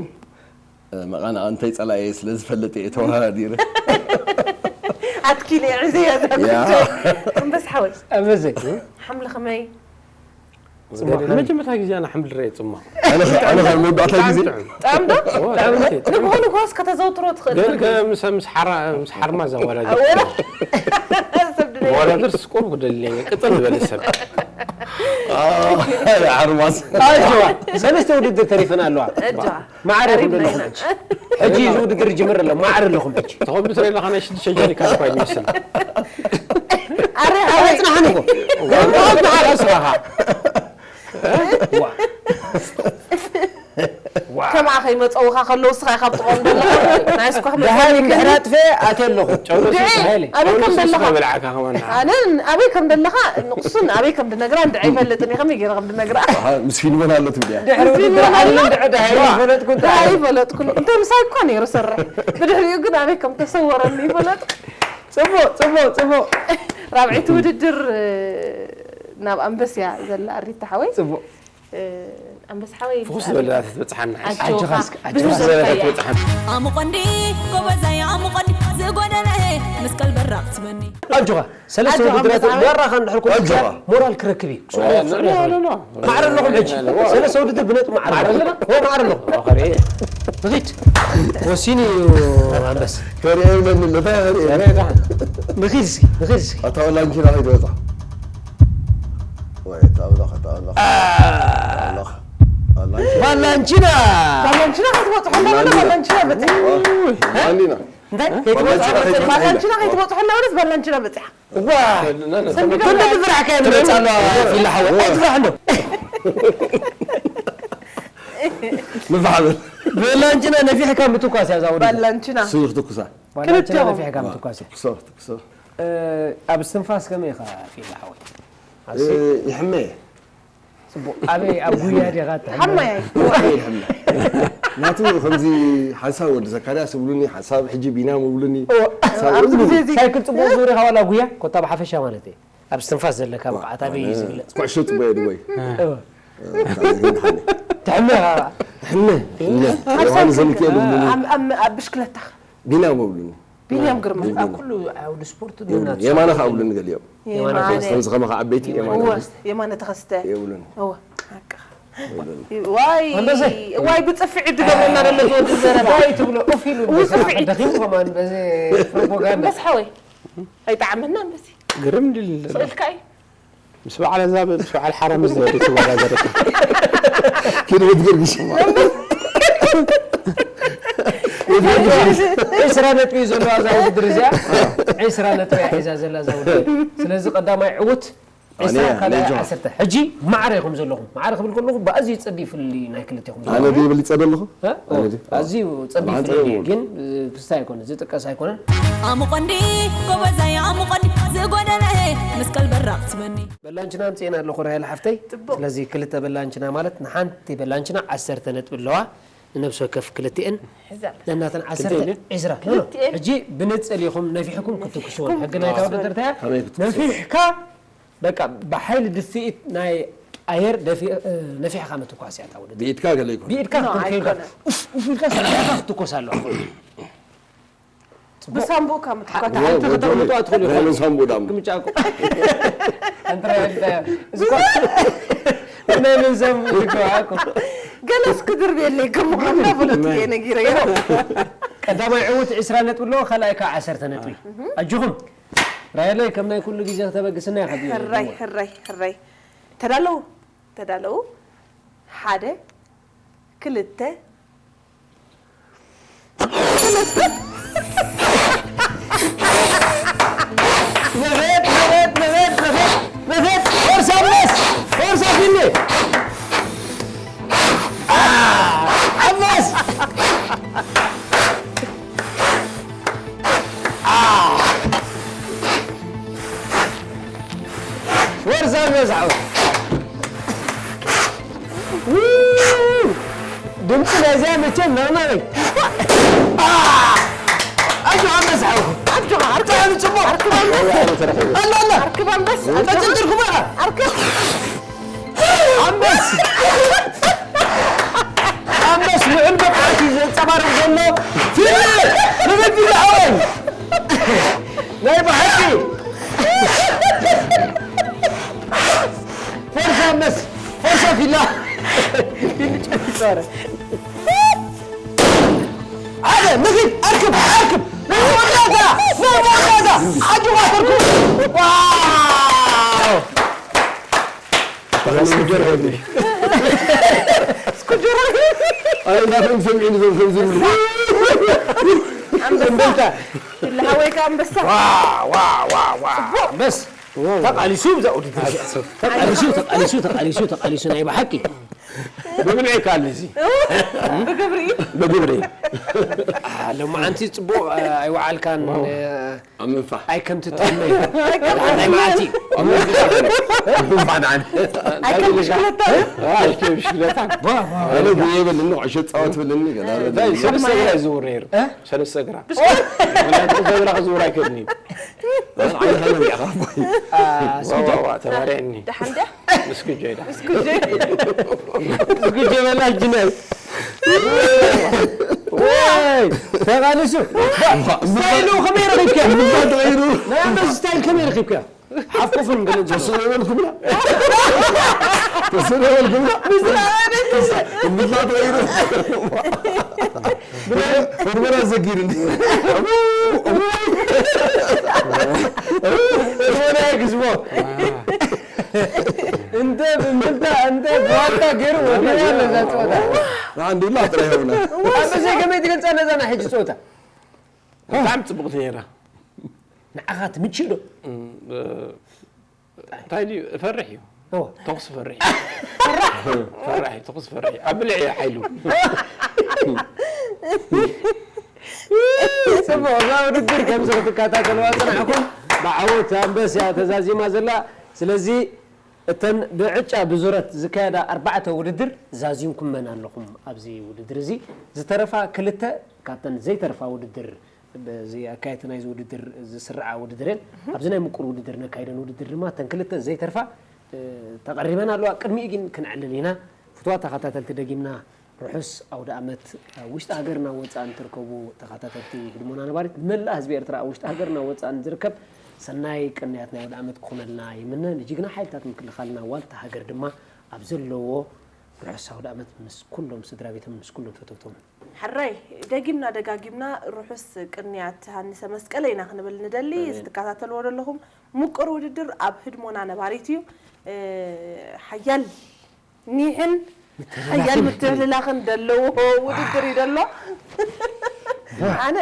መቓናቕንተይ ጸላእየ ስለ ዝፈልጥ እየ ተወሃዲረ። ኣትኪለ ዕዘያ እዛ ያ። ጉዳይ። ኣንበስ ሓወይ ኣበዘ ሓምሊ ከመይ? መጀመርታ ግዜ ኣነ ሓምሊ ርአ ጽማ ኣነ ከ- ኣነ ከ መወዳእታ ግዜ ጥዑም ዶ? ንምዃኑ ኳስ ከተዘውትሮ ትኽእል ግን ከ- ምስ ምስ ሓራ- ምስ ሓርማ ዘወዳድር ወላ ሰብ ድነ መወዳድር ስቆም ክደልለኛ ቅጥል ዝበለ ሰብ ሓርማስ ሰለስተ ውድድር ተሪፈን ኣለዋ እጃ ማዕረ ኣለኹም ሕጂ ሕጂ እዚ ውድድር ይጅምር ኣሎ ማዕረ ኣለኹም ሕጂ ተኸቢት ረ ኣለኻ ናይ ሽዱሽተ ጀሪካን እኳ ይመስል ኣረ ኣረ ኣጽናሕኒ እኮ ተኸቢት ሓደ ስራኻ ከምኣ ከይመፀውኻ ከለዉ ስኻ ኢኻ ብትኾን ዘለኻ ናይ ስኳ ደሃሊ እንድሕር ኣጥፈ ኣትየ ኣለኹ ጨውሎስ ድዒ ደሃሊ ኣበይ ከም ጨውሎስ ዘለኻ ስኻ በልዓካ ከማና ኣነ ኣበይ ከም ዘለኻ ንቕሱን ኣበይ ከም ድነግራ እንድዒ ኣይፈልጥን እየ ከመይ ገይረ ከም ድነግራ ኣሃ፣ ምስ ፊልሞን ኣሎ ትብልያ። ድሕሪ ውድድር ዓለም ድዒ ደሃሊ ይፈለጥኩ እንታይ ደሃሊ ኣይፈለጥኩን እንታይ ምሳይ እኳ ነይሩ ሰርሕ ብድሕሪኡ ግን ኣበይ ከም ተሰወረኒ ይፈለጥ ጽቡቕ ጽቡቕ ጽቡቕ ራብዒቲ ውድድር ናብ ኣንበስያ ዘላ ኣሪታ ሓወይ ጽቡቕ ኣንበሳ ሓወይ ፍኹስ ዝበለ ትበፅሓና ኣጆኻ ብዙሕ ዘርካያ ኣሙቐንዲ ጎበዛይ ኣሙቐንዲ ዝጎደለ ምስ ቀልበ ራቕ ትበኒ። ኣጆኻ ሰለስተ ኣጆኻ ውድድራት መጽዓዊ። ዳራ ከ እንድሕር ኮንካ ኣጆኻ። ሞራል ክረክብ እዩ። ኖ፣ ኖ፣ ኖ። ማዕረ ኣለኹም ሕጂ ሰለስተ ውድድር ብነጥቢ ማዕረ ኣለኹም። ኦ ማዕረ ኣለኹም። ንኺድ ወሲኑ እዩ ኣንበስ። ከርእየ ይብለኒ ኣሎ እንታይ ከርእየ ንኺድ እስኪ ንኺድ እስኪ። ኣታ ወላ እንኪራ ከይትወፃ ወይ ኣታ ኣምላኽ ኣታ ኣምላኽ ኣምላኽ ኣላ እንኪራ ባላንቺና ባላንቺና ከይትበፅሑ እንዳበለ ባላንቺና በፂሑ ኣንዲና እንታይ ከይትበፅሑ ባላንቺና ከይትበፅሑ ባላንቺና ከይትበፅሑ እንዳበለስ ባላንቺና በፂሓ ዋ ሰንቢዳ ክንዲ ፍራሕ ከ ትመፅእ ኣለዋ ፊላ ሓወ ኣይትፍራሕ እንዶ ምፋሓብል ባላንቺና ነፊሕካ ምትኳስ እያ እዛ ውድድር ባላንቺና ስሩር ትኩሳ ባላንቺና ክልቲኦም። ነፊሕካ ምትኳስ እያ ትኩሶ ትኩሶ እ፣ ኣብ እስትንፋስ ከመይ ኢኻ ፊላ ሓወይ ይሕመ ጽቡቅ ኣበይ ኣብ ጉያ ዲኻ ትሕመ? ሓማይ ናቱ ከምዚ ሓንሳብ ወዲ ዘካርያስ እብሉኒ ሓንሳብ ሕጂ ቢናም እብሉኒ ኣብዚ ግዜ እዚ ሳይክል ጽቡቅ ዙሪኻ ዋላ ጉያ ኮታ ብሓፈሻ ማለት እየ ኣብ እስትንፋስ ዘለካ ብቕዓት ኣበይ እዩ ዝግለጽ ኩዕሾ ጽቡቅ እየ ድቦይ እወ። ትሕመ ኢኻ። ሕመ ሕመ ዮሃንስ ዘሚካኤል እብሉኒ ኣብ- ኣብ- ኣብ ብሽክለታ ቢናም እብሉኒ ቢንያም ግርማ ኣብ ኩሉ ዓውዲ ስፖርት ግን ናቱ የማነ ስፖርት ከዓ እዩ። እብሉኒ ገሊኦም የማነ ከምዚ ከማኻ ዓበይቲ የማነ እወ ተኸስተ የማነ ተኸስተ የብሉኒ እወ ሓቅኻ። ዋይ ኣንበሰ። ዋይ ብፅፍዒ ድገመና ደሎ ዝወዲ ዘረባ ዋይ ትብሎ ኡፍ ኢሉ ውፅፍዒ። ደኺሙ ከማን በዚ ፕሮፓጋንዳ በስ ሓወይ ኣይጠዓመና በዚ ግርም ድል ስእልካ እዩ ምስ በዓል ኣዛብ ምስ በዓል ሓራምዝ ዘወዲ ትወዳደር ኪድ ብትገርግሽ ዒስራ ነጥቢ እዩ ዘለዋ እዛ ውድድር እዚኣ ዒስራ ነጥቢ እያ ሒዛ ዘላ እዛ ውድድር ስለዚ ቀዳማይ ዕውት ዒስራ ኣነ- ካልኣይ ኣነ ጆ- ዓሰርተ ሕጂ ማዕረ ኢኹም ዘለኹም ማዕረ ክብል ከለኹ ብኣዝዩ ጸቢብ ፍልልይ ናይ ክልቴኹም ኣነ ድየ በሊፀ ዘለኹ እ? ኦ፣ ኣነ ድየ? ኣዝዩ ጸቢብ ኣነ ፍልልይ እዩ እውን። ግን እ፣ ክስታይ ኣይኮነ ዝጥቀስ ኣይኮነን ኣሙቐንዲ ጎበዛይ ኣሙቐንዲ ዝጎደለ ምስ ቀልበ ራቕ ትበኒ በላንችና ኣምፅኤና ኣለኹ ራሄል ሓፍተይ ጽቡቕ። ስለዚ ክልተ በላንችና ማለት ንሓንቲ በላንችና ዓሰርተ ነጥቢ ኣለዋ ንነብሲ ወከፍ ክልቲኤን ሕዛ ኣላ። ነናተን ዓሰርተ ክልቲኤን? ዒስራ ክልቲኤን? ሕጂ ብንፅል ኢኹም ነፊሕኩም ክትኩስዎን ሕጊ ናይታ ውድድር እንታይ እያ ከመይ ክትኩስዎ? ነፊሕካ በቃ ብሓይሊ ድፍኢት ናይ ኣየር ደፊ- እ፣ ነፊሕካ ምትኳስ እያ እታ ውድድር ብኢድካ ገለ ይኮን ብኢድካ ኖ፣ ክትከይዳ ኣይኮነን። ኡፍ ኡፍ ኢልካ ሰሪሕካ ክትኮስ ኣለዋ ብሳምቡእካ ምትኳት ሓንቲ ከተቕምጦ ኣትኽእሉ ናይ ኢኹም መን ሳምቡእ ዳሞ ግምጫ እኮ እንተ እንታይ እንታይ እኮ ናይ መን ሳምቡእ ዝግባእ እኮ ገለስ ክድርብ የለይ ከም ምዃንና ፍሉጥ እየ ነጊረዮ ቀዳማይ ዕውት ዒስራ ነጥቢ ኣለዎ ካልኣይ ከዓ ዓሰርተ ነጥቢ ኣጆኹም ራይለይ ከም ናይ ኩሉ ግዜ ከተበግስና ኢኻ ብየ ሕራይ ሕራይ ሕራይ ተዳለዉ ተዳለዉ ሓደ ክልተ መፈት መፈት መፈት መፈት መፈት ፎርሳ ኣምበስ ፎርሳ ፊልሚ ኣምበስ ወርዛ መዝዓው ድምፂ ናይዚኣ መቸም ናናበይ ኣጆ ኣመዝዓው ኣጆ ኣርክብ ጽቡቕ ኣርክብ ኣላ ኣላ ኣርክብ ኣንበስ ቀፅል ትርጉማ ኣርክብ ኣንበስ ኣንበስ ልዑል ብቕዓት እዩ ዘንፀባርቕ ዘሎ ፊልሚ ንበድል ኣወል ናይ ብሓቂ ፎርሳ ኣንበስ ፎርሳ ፊላ ፊልሚ ጨሚሩ ኣረ ኣረ ንኺድ ኣርክብ ኣርክብ ናይ መወዳእታ ናይ መወዳእታ ዓጅባ ተርኩ ዋው ኣረ እንዳፈም ሰሚዕኒ ዞም ከምዚ ይብሉ ኣንበሳ ለሃወይካ ኣንበሳ በስ ተቃሊሱ ብዛ ውድድር ተቃሊሱ ተቃሊሱ ተቃሊሱ ተቃሊሱ ናይ ብሓቂ ብብልዒ ካልሲ ብግብሪ ብግብሪ ሎማዓንቲ ፅቡቅ ኣይወዓልካን ኣብ ምንፋሕ ኣይ ከም ትጥዕመ ናይ መዓልቲ ኣብ ምንፋሕ ንዓኒ ኣይከም ብሽክለታ ኣይከም ብሽክለታ ኣነ ጉየ በልኒ ኩዕሾ ፃወት በልኒ ገና ሰለስተ ግራ ይዝውር ነይሩ ሰለስተ ግራ ምክንያቱ በግራ ክዝውር ኣይክእልን እዩ ዓይንኻ ነቢዕኻ ኣቦይ ዋዋ ተባሪዕኒ ደሓን ድያ ምስ ግጆ ኢዳ ዝጉጀ በላ ጅነል ወይ ተቓልሱ። ስታይሉ ከመይ ረኺብካ? ምባ ተቐይሩ። ናይ ኣንበስ ስታይል ከመይ ረኺብካ? ሓፍኩም ገለ ጀሱ ይበልኩምና። ተስለ ይበልኩምና። ምባ ተቐይሩ። ምርመራ ዘጊርኒ። ምርመራ ግዝቦ። እንተ ብእምብልታ፣ እንተ ብዋልታ ገይሩ ወዲእያ ነዛ ጸወታ። ንዓንዲ ላ ጥራይ ይኸውና። ኣበሰይ ከመይ ትገልጻ ነዛ ናይ ሕጂ ጸወታ? ብጣዕሚ ጽቡቕቲ ነይራ። ንዓኻ ትምችእ ዶ? እም፣ እ፣ እንታይ ድዩ? እፈርሕ እዩ። እወ። ተኹሲ እፈርሕ እዩ። ፈራሕ እዩ፣ ተኹሲ እፈርሕ እዩ። ኣብ ብልዒ እዩ ሓይሉ። ጽቡቕ፣ እዛ ውድድር ከምዚ ክትከታተልዋ ጽናሕኩም፣ ብዓወት ኣንበስ እያ ተዛዚማ ዘላ። ስለዚ እተን ብዕጫ ብዙረት ዝካየዳ ኣርባዕተ ውድድር ዛዚምኩመን ኣለኹም። ኣብዚ ውድድር እዚ ዝተረፋ ክልተ ካብተን ዘይተርፋ ውድድር፣ በዚ ኣካየድቲ ናይዚ ውድድር ዝስርዓ ውድድር እየን። ኣብዚ ናይ ምቁር ውድድር ነካይደን ውድድር ድማ እተን ክልተ ዘይተርፋ፣ እ፣ ተቐሪበን ኣለዋ። ቅድሚኡ ግን ክንዕልል ኢና። ፍቱዋት ተኸታተልቲ፣ ደጊምና ርሑስ ኣውደ ኣመት። ኣብ ውሽጢ ሃገርና ወጻእን ትርከቡ ተኸታተልቲ ህድሞና ነባሪት፣ ንመላእ ህዝቢ ኤርትራ ኣብ ውሽጢ ሃገርና ወጻእን ዝርከብ ሰናይ ቅንያት ናይ ኣውደ ኣመት ክኾነልና ይምነ። ንጅግና ሓይልታት ምክልኻልና ዋልታ ሃገር ድማ ኣብ ዘለዎ ርሑስ ኣውደ ኣመት ምስ ኩሎም ስድራ ቤቶም፣ ምስ ኩሎም ፈተውቶም። ሕራይ፣ ደጊምና ደጋጊምና ርሑስ ቅንያት ሃንሰ መስቀለ ኢና ክንብል ንደሊ። ኣሜን። እዚ ትከታተልዎ ዘለኹም ምቁር ውድድር ኣብ ህድሞና ነባሪት እዩ። እ፣ ሓያል ኒሕን ሓያል ምትህልላኽን ዘለዎ ውድድር እዩ ዘሎ። ኣነ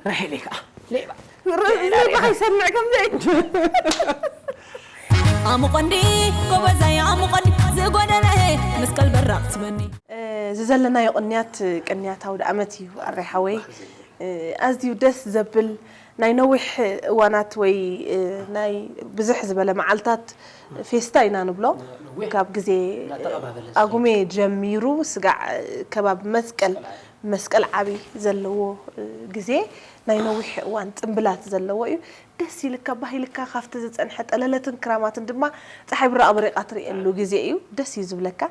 ራሄለይ ከኣ ሌባ። ሌባ ከይሰምዕ ከምዘይ። ኣሙቐንዲ ጎበዛይ ኣሙቐንዲ ዝጎደለ መስቀል በራቕ ትበኒ። እ፣ እዚ ዘለናዮ ቅንያት፣ ቅንያት ኣውደ ኣመት እዩ ኣረይ ሓወይ። እ፣ ኣዝዩ ደስ ዘብል ናይ ነዊሕ እዋናት ወይ፣ እ፣ ናይ ብዝሕ ዝበለ መዓልታት ፌስታ ኢና ንብሎ። ነዊሕ ካብ ግዜ እንዳተቐባበለ ኣጉሜ ዝኸይድ። ጀሚሩ ስጋዕ ከባቢ መስቀል፣ መስቀል ዓቢ ዘለዎ፣ እ፣ ግዜ ናይ ነዊሕ እዋን ጽምብላት ዘለዎ እዩ። ደስ ኢልካ፣ ባህ ኢልካ፣ ካብቲ ዝጸንሐ ጠለለትን ክራማትን ድማ ጸሓይ ብራቕ በሪቓ ትርእየሉ ግዜ እዩ። ደስ እዩ ዝብለካ።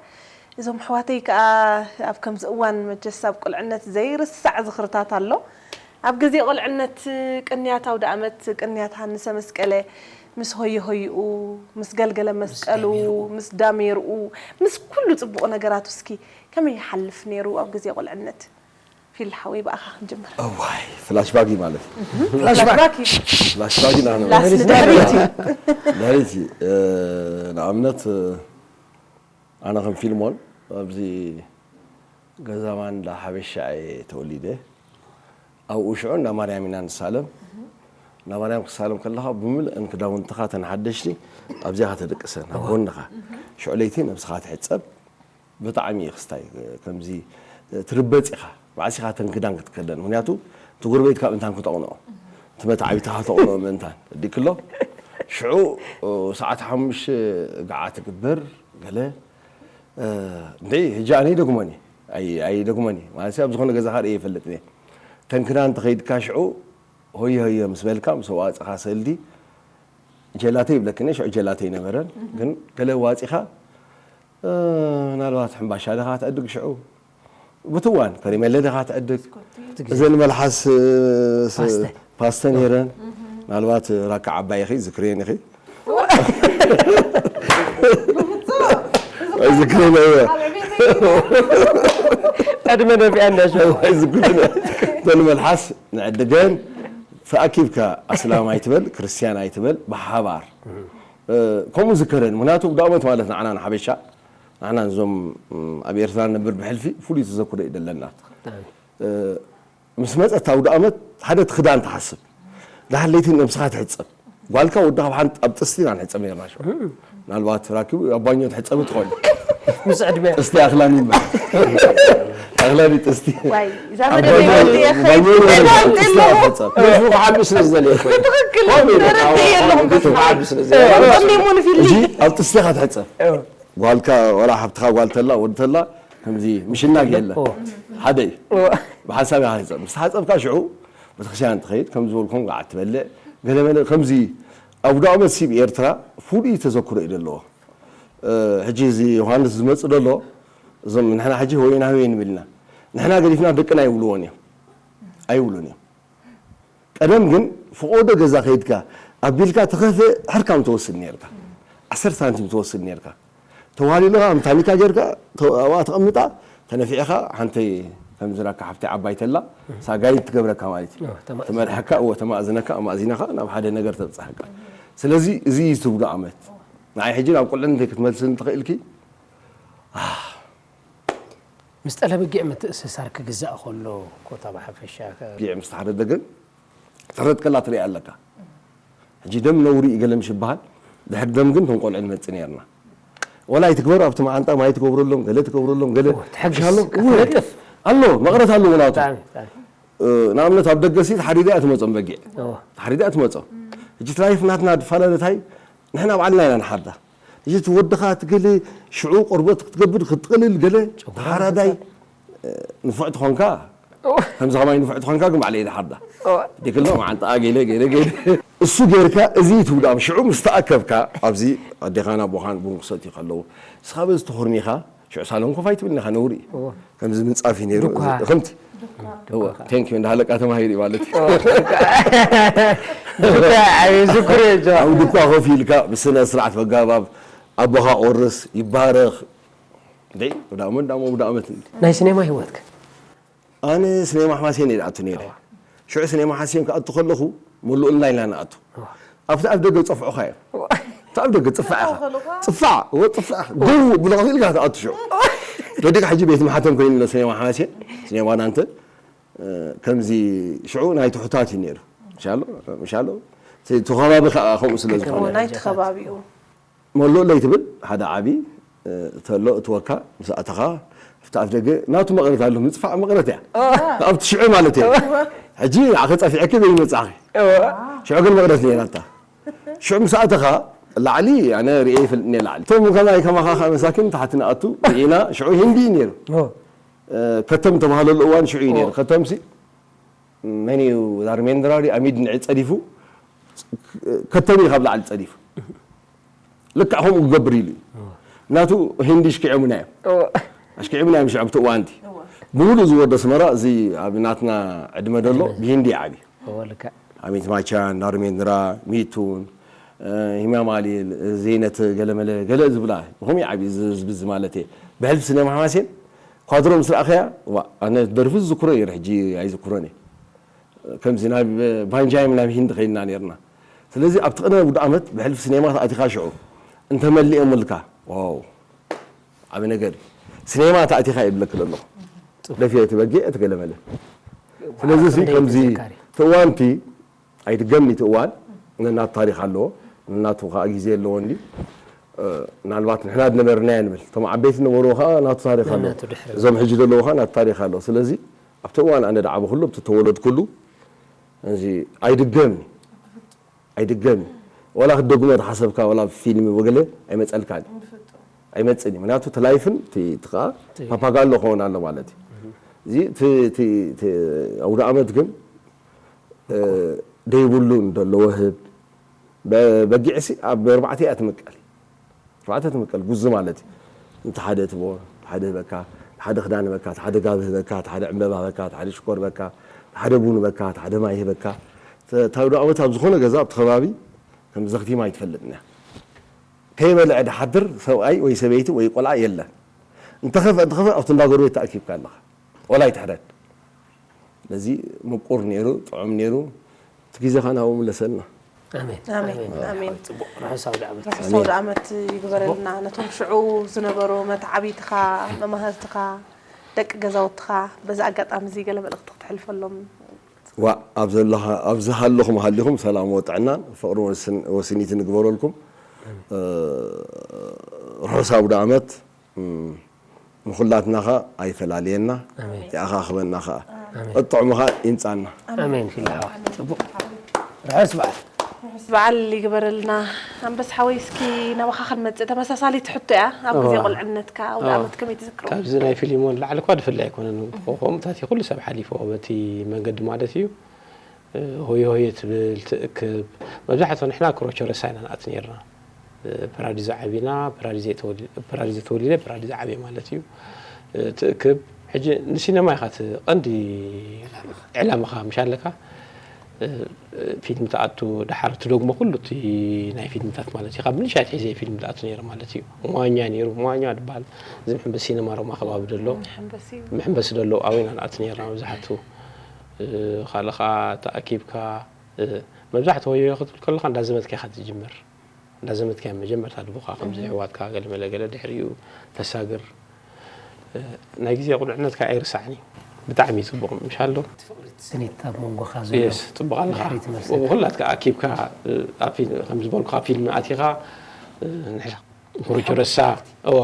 እዞም ኣሕዋተይ ከኣ ኣብ ከምዚ እዋን መቸስ ኣብ ቁልዕነት ዘይርሳዕ ዝኽርታት ኣሎ። ኣብ ግዜ ቁልዕነት ቅንያት ኣውደ ኣመት፣ ቅንያት ሃንሰ መስቀለ፣ ምስ ሆየ ሆይኡ፣ ምስ ገልገለ መስቀሉ፣ ምስ ዳሜርኡ። ምስ ዳሜርኡ፣ ምስ ኩሉ ጽቡቕ ነገራቱ እስኪ ከመይ ይሓልፍ ነይሩ ኣብ ግዜ ቁልዕነት? ፊል ሓወይ ብኣኻ ክንጅምር። እዋይ፣ ፍላሽባክ እዩ ማለት እዩ። ፍላሽባክ። ፍላሽባክ እዩ። ፍላሽባክ ኢና ንብል። ላስ ንድሕሪት እዩ። ድሕሪት እዩ። እ፣ ንኣብነት፣ እ፣ ኣነ ከም ፊልሞን ኣብዚ ገዛ ማንዳ ሓበሻ እየ ተወሊደ። ኣብኡ ሽዑ እንዳ ማርያም ኢና ንሳለም። እንዳ ማርያም ክሳለም ከለኻ ብምልእን ክዳውንትኻ ተን ሓደሽቲ ኣብዚኣ ከተደቅሰን፣ ኣብ ጎንኻ። ሽዑ ለይቲ ነብስኻ ትሕጸብ። ብጣዕሚ እዩ ክስታይ፣ ከምዚ ትርበጽ ኢኻ። ባዕሲ ኢኻ ተን ክዳን ክትከደን። ምኽንያቱ እቲ ጎረቤት ካብ እንታን ክተቕንኦ፣ እቲ መታዕቢትኻ ተቕንኦ ምእንታን። እዲክሎ ሽዑ ሰዓት ሓሙሽተ ገዓ ትግበር ገለ፣ እ፣ እንድዒ፣ ሕጂ ኣነ ይደግሞን እየ። ኣይ-፣ ኣይደግሞን እየ። ማለት ኣብ ዝኾነ ገዛ ካርእ ይፈልጥ እየ። ተን ክዳን ተኸይድካ ሽዑ ሆየ ሆየ ምስ በልካ፣ ምስ ኣዋጽኻ ሰልዲ፣ ጀላተ ይብለክን እየ። ሽዑ ጀላተ ኣይነበረን። ግን ገለ ዋጺኻ፣ እ፣ ምናልባት ሕምባሻ ዲኻ ትዕድግ ሽዑ? ብትዋን ከሪመለ ዲኻ ትዕድግ? እዘን መልሓስ፣ እ፣ ስ-፣ ፓስተ። ፓስተ ነይረን። ምናልባት ራካ ዓባይ ኢኺ፣ ዝክሬን ኢኺ። ዝክሬን እየ። ዕድመ ነቢያ እንዳሸው። ዝክሬን እየ። እተን መልሓስ ንዕድገን፣ ተኣኪብካ ኣስላም ኣይትበል፣ ክርስትያን ኣይትበል፣ ብሓባር። እ፣ ከምኡ ዝከረን። ምኽንያቱ ኣውደ ኣመት ማለት ንዓና ንሓበሻ፣ ንዓና እዞም፣ ም፣ ኣብ ኤርትራ ንነብር ብሕልፊ ፍሉይ ተዘክሮ እዩ ዘለና። ብጣዕሚ። እ፣ ምስ መጸት ኣውደ ኣመት ሓደ እቲ ክዳን ትሓስብ። ደሓር ለይቲ ነብስኻ ትሕጸብ። ጓልካ ወድኻ ኣብ ሓንቲ ኣብ ጥስቲ ኢና ንሕጸብ ነርና ሽዑ። ምናልባት ራኪቡ ኣብ ባኞ ትሕጸብ ትኾን። ምስ ዕድመ። ጥስቲ ኣኽላኒ ይበሃል። ኣኽላኒ ጥስቲ። ዋይ፣ እዛ ኣብ መደብ ባኞ፣ ይወዲ እየ። ባኞ ይበሃል። ጥስቲ ኣለኹ። ትሕጸብ። ህዝቡ ክዓቢ ስለ ዝደለየ እኮ እዩ። ትኽክል። ከምኡ እዩ በቃ። ተረድኤ ኣለኹም። ህዝቡ ክዓቢ ስለ ዝደለየ። ጸሊሙ ንፊልሚ። ሕጂ ኣብ ጥስቲ ኢኻ ትሕጸብ። እዎ። ጓልካ፣ ወላ ሓብትኻ ጓል ተላ፣ ወዲ ተላ፣ ከምዚ ምሽናግ የለ። ኦ። ሓደ እዩ። ኦ። ብሓንሳብ ኢኻ ትሕጸብ። ምስ ተሓጸብካ ሽዑ ቤተክርስትያን ትኸይድ፣ ከም ዝበልኩም ጋዓ ትበልዕ፣ ገለመለ ከምዚ ኣውደ ኣመት ሲ ብኤርትራ ፍሉይ ተዘክሮ እዩ ዘለዎ። እ፣ ሕጂ እዚ ዮሃንስ ዝመጽእ ዘሎ፣ እዞም ንሕና ሕጂ ሆይና ሆይ ንብል ኢና። ንሕና ገዲፍና ደቅና ኣይብልዎን እዮም ኣይብሉን እዮም። ቀደም ግን ፈቆዶ ገዛ ከይድካ ኣቢልካ ተኸፈ ሕርካ ምትወስድ ነርካ። ዓሰርተ ሳንቲም ትወስድ ነርካ። ተዋሊልኻ ኣብ ታኒካ ጌርካ ተ- ኣብኣ ተቐምጣ ተነፊዕኻ ሓንተይ ከምዝራካ ሓብቲ ዓባይ ተላ ሳጋይት ትገብረካ ማለት እዩ። ኦ፣ ተማእዝነካ። ትመርሐካ እዎ ተማእዝነካ ማእዚነኻ ናብ ሓደ ነገር ተብፅሐካ። ስለዚ እዚ እዩ ትብሉ ኣመት ንዓይ ሕጂ ናብ ቁልዕነተይ ክትመልስን ትኽእልኪ። ምስ ጠለበጊዕ ምትእስሳር ክግዛእ ከሎ ኮታ ብሓፈሻ ከ- ጊዕ ምስ ተሓረደ ግን ተረድ ከላ ትሪኣ ኣለካ። ሕጂ ደም ነውሪ እዩ ገለ ምሽ ይበሃል። ድሕሪ ደም ግን ተንቆልዑ ንመጽእ ነርና። ወላ ይትግበር ኣብቲ መዓንጣ ማይ ትገብረሎም ገለ ትገብረሎም ገለ ትሕግስ፣ ሻሎ ክትነጥፍ። ኣሎ መቕረት ኣለዎ ናቱ። ብጣዕሚ፣ ብጣዕሚ። ንኣብነት ኣብ ደገሲ ተሓሪዳ እያ ትመጾም በጊዕ እዎ። ተሓሪዳ እያ ትመጾም። ሕጂ ትራይፍ ናትና ድፈላለታይ ንሕና ባዕልና ኢና ንሓርዳ። ሕጂ እቲ ወድኻ እቲ ገለ ሽዑ ቆርበት ክትገብር ክትጥቕልል ገለ ተሓራዳይ ንፉዕ ትኾንካ ከምዚ ከማይ ንፉዕ ትኾንካ ግን ባዕለ ይድሓርዳ ዲክሎ መዓንጣኣ ገለ ገለ ገለ እሱ ጌርካ እዚ ትብሉ ኣብ ሽዑ ምስ ተኣከብካ ኣብዚ ኣዴኻን ኣቦኻን ቡን ክሰትዩ ከለዉ ንስኻ በዚ ተኾርሚኻ ሽዑ ሳሎን ኮፍ ኣይትብልን ኢኻ ነውሪ እዩ ከምዚ ምንጻፍ እዩ ነይሩ ዱኳ። ከምቲ ቴንክ ዩ እንዳሃለቃ ተማሂሩ እዩ ማለት እዩ ዝኩር እየ ጆ ኣብ ድኳ ኮፍ ኢልካ ብስነ ስርዓት በጋባብ ኣቦኻ ቆርስ ይባረኽ እንዴ ወደ ዓመት ዳሞ ወደ ዓመት እንዴ ናይ ሲኔማ ህይወትከ ኣነ ስኔማ ሓማሴን እየ ዝኣቱ ነይረ ሽዑ ስኔማ ሓማሴን ክኣቱ ከለኹ ምሉእልና ኢልና ንኣቱ ኣብቲ ኣብ ደገ ጸፍዑኻ እዮም እቲ ኣብ ደገ ጽፋዕ ኢኻ ጽፋዕ እወ ጽፋዕ ኢኻ ደው ብሎ ኢልካ ትኣቱ ሽዑ ወዲካ ሕጂ ቤት ማሕተም ኮይኑ ኣሎ ስኔማ ሓማሴን ስኔማ ዳንተ ከምዚ ሽዑ ናይ ትሑታት እዩ ነይሩ ምሻሎ ምሻሎ እቲ ከባቢ ከዓ ከምኡ ስለ ዝኾነ ናይቲ ከባቢኡ መሎለይ ትብል ሓደ ዓቢ ተሎ እትወካ ምስ ኣተኻ ኣብቲ ኣፍ ደገ ናቱ መቕረት ኣሎ ምፅፋዕ መቕረት እያ ኣብቲ ሽዑ ማለት እየ ሕጂ ንዓኸ ፀፊዐኪ በይመፃኺ ሽዑ ግን መቕረት ነይራታ ሽዑ ምስ ኣተኻ ላዕሊ ኣነ ርኤ ይፈልጥ እየ ላዕሊ እቶም ከማይ ከማኻ ከዓ መሳኪን ታሕቲ ንኣቱ ርኢና ሽዑ ሂንዲ እዩ ነይሩ ከተም ተባህለሉ እዋን ሽዑ እዩ ነይሩ ከተምሲ መን እዩ ዳርሜንድራ ድዩ ኣሚድ ንዒ ፀዲፉ ከተም እዩ ካብ ላዕሊ ፀዲፉ ልክዕ ከምኡ ክገብር ኢሉ እዩ ናቱ ሂንዲ ኣሽኪዖምና እዮም ኣሽኪዖምና እዮም ሽዑ ኣብቲ እዋንቲ ብምሉእ ዝወርዶ ኣስመራ እዚ ኣብ ናትና ዕድመ ደሎ ብሂንዲ እዩ ዓብዩ እዎ ልክዕ ኣሚት ማቻን ዳርሜንድራ ሚቱን ሂማማሊል ዘይነት ገለመለ ገለ ዝብላ ብኸምኡ ዓብዩ ዝብዝ ማለት እየ ብሕልፊ ስነ ማሕማሴን ኳድሮ ምስ ረኣኸያ ዋ ኣነ ደርፊ ዝዝክሮ እየ ሕጂ ኣይዝክሮን እየ ከምዚ ናብ ባንጃይም ናብ ሂንድ ከይድና ነርና ስለዚ ኣብቲ ቅነ ውድ ዓመት ብሕልፊ ሲኔማ ተኣቲኻ ሽዑ እንተመሊኦምልካ ዋው ዓብ ነገር ሲኔማ ተኣቲኻ ይብለክ ዘለኹ ደፊ እቲ በጊዕ እቲ ገለመለ ስለዚ እዚ ከምዚ ትእዋንቲ ኣይድገምኒ እቲ እዋን ነናቱ ታሪክ ኣለዎ ነናቱ ከዓ ግዜ ኣለዎ እንዲ ምናልባት ንሕና ዝነበርናዮ ንብል እቶም ዓበይቲ ዝነበርዎ ከዓ ናቱ ታሪክ ኣለዎ እዞም ሕጂ ዘለዉ ከዓ ናቱ ታሪክ ኣለዎ ስለዚ ኣብቲ እዋን ኣነ ደዓበ ኩሉ ኣብቲ ተወለድኩሉ እዚ ኣይድገምኒ ኣይድገምኒ ወላ ክትደግሞ ተሓሰብካ ወላ ፊልም ወገለ ኣይመፀልካን ኣይመፅን እዩ ምክንያቱ እቲ ላይፍን እቲ ከዓ ፓፓጋሎ ክኸውን ኣሎ ማለት እዩ እዚ ኣውደ ዓመት ግን ደይብሉን ደለዎ ህብ በጊዕሲ ኣብ ኣርባዕተ እያ ትምቀል ኣርባዕተ ትምቀል ጉዚ ማለት እዩ እንተ ሓደ ትቦ ሓደ ህበካ ሓደ ክዳን ህበካ ሓደ ጋብ ህበካ ሓደ ዕምበባ ህበካ ሓደ ሽኮር ህበካ ሓደ ቡን ህበካ ሓደ ማይ ህበካ ታውደ ዓመት ኣብ ዝኾነ ገዛ ኣብቲ ከባቢ ከም ዘኽቲማ ኣይትፈልጥን እያ ከይበልዐ ድሓድር ሰብኣይ ወይ ሰበይቲ ወይ ቆልዓ የለን እንተኸፈ እንተኸፈ ኣብቲ እንዳጎረቤት ተኣኪብካ ኣለኻ ወላ ኣይትሕረድ ስለዚ ምቁር ነይሩ ጥዑም ነይሩ እቲ ግዜኻ ናብኡ ምለሰልና ኣሜን ኣሜን ኣሜን ርሑስ ኣውደ ዓመት ርሑስ ኣውደ ዓመት ይግበረልና ነቶም ሽዑ ዝነበሩ መተዓቢትኻ መማህርትኻ ደቂ ገዛውትኻ በዚ ኣጋጣሚ እዚ ገለ መልእኽቲ ክትሕልፈሎም ዋ ኣብዚ ዘለኻ ኣብዚ ሃለኹም ሃሊኹም ሰላም ወጥዕናን ፍቕሪ ወስኒትን ይግበረልኩም ርሑስ ኣውደ ዓመት ንኹላትና ኸ ኣይፈላልየና ይኣኻኽበና ኸ እጥዕሙ ኸ ይምፃና ኣሜን ፊላ ሓወይ ፅቡቅ ርሑስ በዓል ርሑስ በዓል ይግበረልና ኣንበስ ሓወይ እስኪ ናባኻ ክንመፅእ ተመሳሳሊት ሕቶ እያ ኣብ ግዜ ቁልዕነትካ ኣውደ ዓመት ከመይ ትዝክሮ ካብዚ ናይ ፊሊሞን ላዕሊ እኳ ድፍለ ኣይኮነን ከምኡታት ኩሉ ሰብ ሓሊፎ በቲ መንገዲ ማለት እዩ ሆየ ሆየ ትብል ትእክብ መብዛሕትኡ ንሕና ክሮቸ ረሳ ኢና ንኣት ነርና ፓራዲዞ ዓቢና ፓራዲዞ ተወሊደ ፓራዲዞ ዓብየ ማለት እዩ ትእክብ ሕጂ ንሲነማ ኢኻ እቲ ቀንዲ ዕላማኻ፣ ምሽ ኣለካ? እ፣ ፊልም ትኣቱ፣ ድሓር ትደግሞ ኩሉ እቲ ናይ ፊልምታት ማለት እዩ። ካብ ንእሽተይ ኣትሒዘ ፊልም ትኣቱ ነይረ ማለት እዩ። መዋኛ ነይሩ፣ መዋኛ ዝበሃል እዚ መሐንበሲ ሲነማ ሮማ ከባቢ ዘሎ፣ መሐንበሲ። መሐንበሲ ዘሎ ኣብኡ ኢና ንኣቱ ነይርና መብዛሕትኡ። እ፣ ካልእ ኸኣ ተኣኪብካ፣ እ፣ መብዛሕትኡ ወዮ ክትብል ከለኻ እንዳዘመትካ ኢኻ ትጅምር። እንዳዘመትካ መጀመርታ ድቡኻ ከምዚ ኣሕዋትካ ገለ መለ ገለ ድሕሪኡ ተሳግር። እ፣ ናይ ግዜ ቁልዕነትካ ኣይርሳዕን እዩ። ብጣዕሚ እዩ ጽቡቕ፣ ምሽ ኣሎ? ስኒት ኣብ መንጎኻ ዘሎ የስ፣ ጽቡቕ ኣለኻ። ድሕሪት መልሰካ። ኩላትካ ኣኪብካ፣ እ፣ ኣብ ፊልም፣ ከም ዝበልኩኻ ፊልም ኣቲኻ፣ እ፣ ንሕና ኩሩቹ ረሳ፣ እዋ፣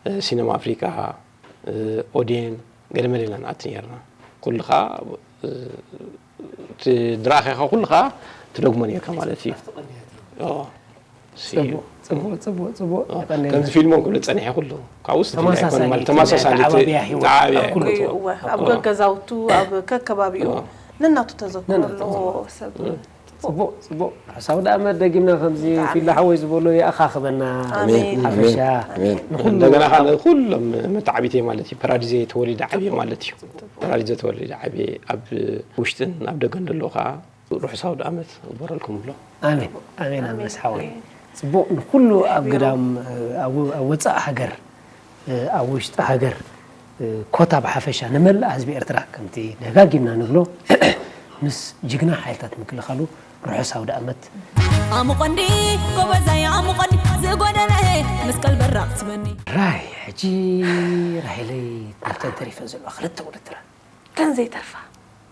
እ፣ ሲነማ ኣፍሪቃ፣ እ፣ ኦዴን፣ ገለ መለ ኢና ንኣቲ ነይርና። ኩሉ ኸኣ፣ እ፣ እቲ ድረኣኻ ኢኻ ኩሉ ኸኣ ትደግሞ ነይርካ ማለት እዩ። እዎ። ጽቡቕ፣ ጽቡቕ፣ ጽቡቕ፣ ጽቡቕ። እዎ። የቐንየልና። ከምዚ ፊልሞም ክብል ጸኒሐ ኩሉ። ካብኡ ውስጥ ተመሳሳሊ ኣይኮነን ማለት፣ ተመሳሳሊ ኣተዓባብያ ህይወት ኣተዓባብያ ኣብ ኩሉ ህይወት። እወ፣ ኣብ እዎ። ገገዛውቱ፣ ኣብ ከከባቢኡ እዎ። ነናቱ ተዘክሮ ነናቱ ኣለዎ ተዘክሮ። ሰብ። እዎ። ጽቡቕ፣ ጽቡቕ። ሓሳብ ደኣ መ ደጊምና ከምዚ ብጣዕሚ። ፊላ ሓወይ ዝበሎ ይኣኻኽበና። ኣሜን። ሓፈሻ ኣሜን። ንኹሉ እንደገና ኣብ ካለ ኩሎም መተዓቢተይ ማለት እዩ። ፓራዲዘ ተወሊደ ዓብየ ማለት እዩ። ፓራዲዘ ተወሊደ ዓብየ ኣብ ውሽጥን ኣብ ደገን ዘሎ ከዓ ርሑስ ኣውደ ዓመት እግበረልኩም ብሎ። ኣሜን፣ ኣሜን፣ ኣሜን። ኣሜን። ሓወይ። ጽቡቕ፣ ንኹሉ ኣብ ግዳም፣ ኣብ፣ ኣብ ወጻኢ ሃገር፣ ኣብ ውሽጢ ሃገር፣ ኮታ ብሓፈሻ ንመላእ ህዝቢ ኤርትራ፣ ከምቲ ደጋጊምና ንብሎ፣ ምስ ጅግና ሓይልታት ምክልኻሉ ርሑስ ኣውደ ዓመት። ኣሙቐኒ፣ ጎበዛይ፣ ኣሙቐኒ፣ ዝጎደለ ምስ ቀልበ ራቕትበኒ። ራይ፣ ሕጂ ራሄለይ፣ ኣብተን ተሪፈን ዘለዋ ክልተ ውድድራት። ተን ዘይተርፋ።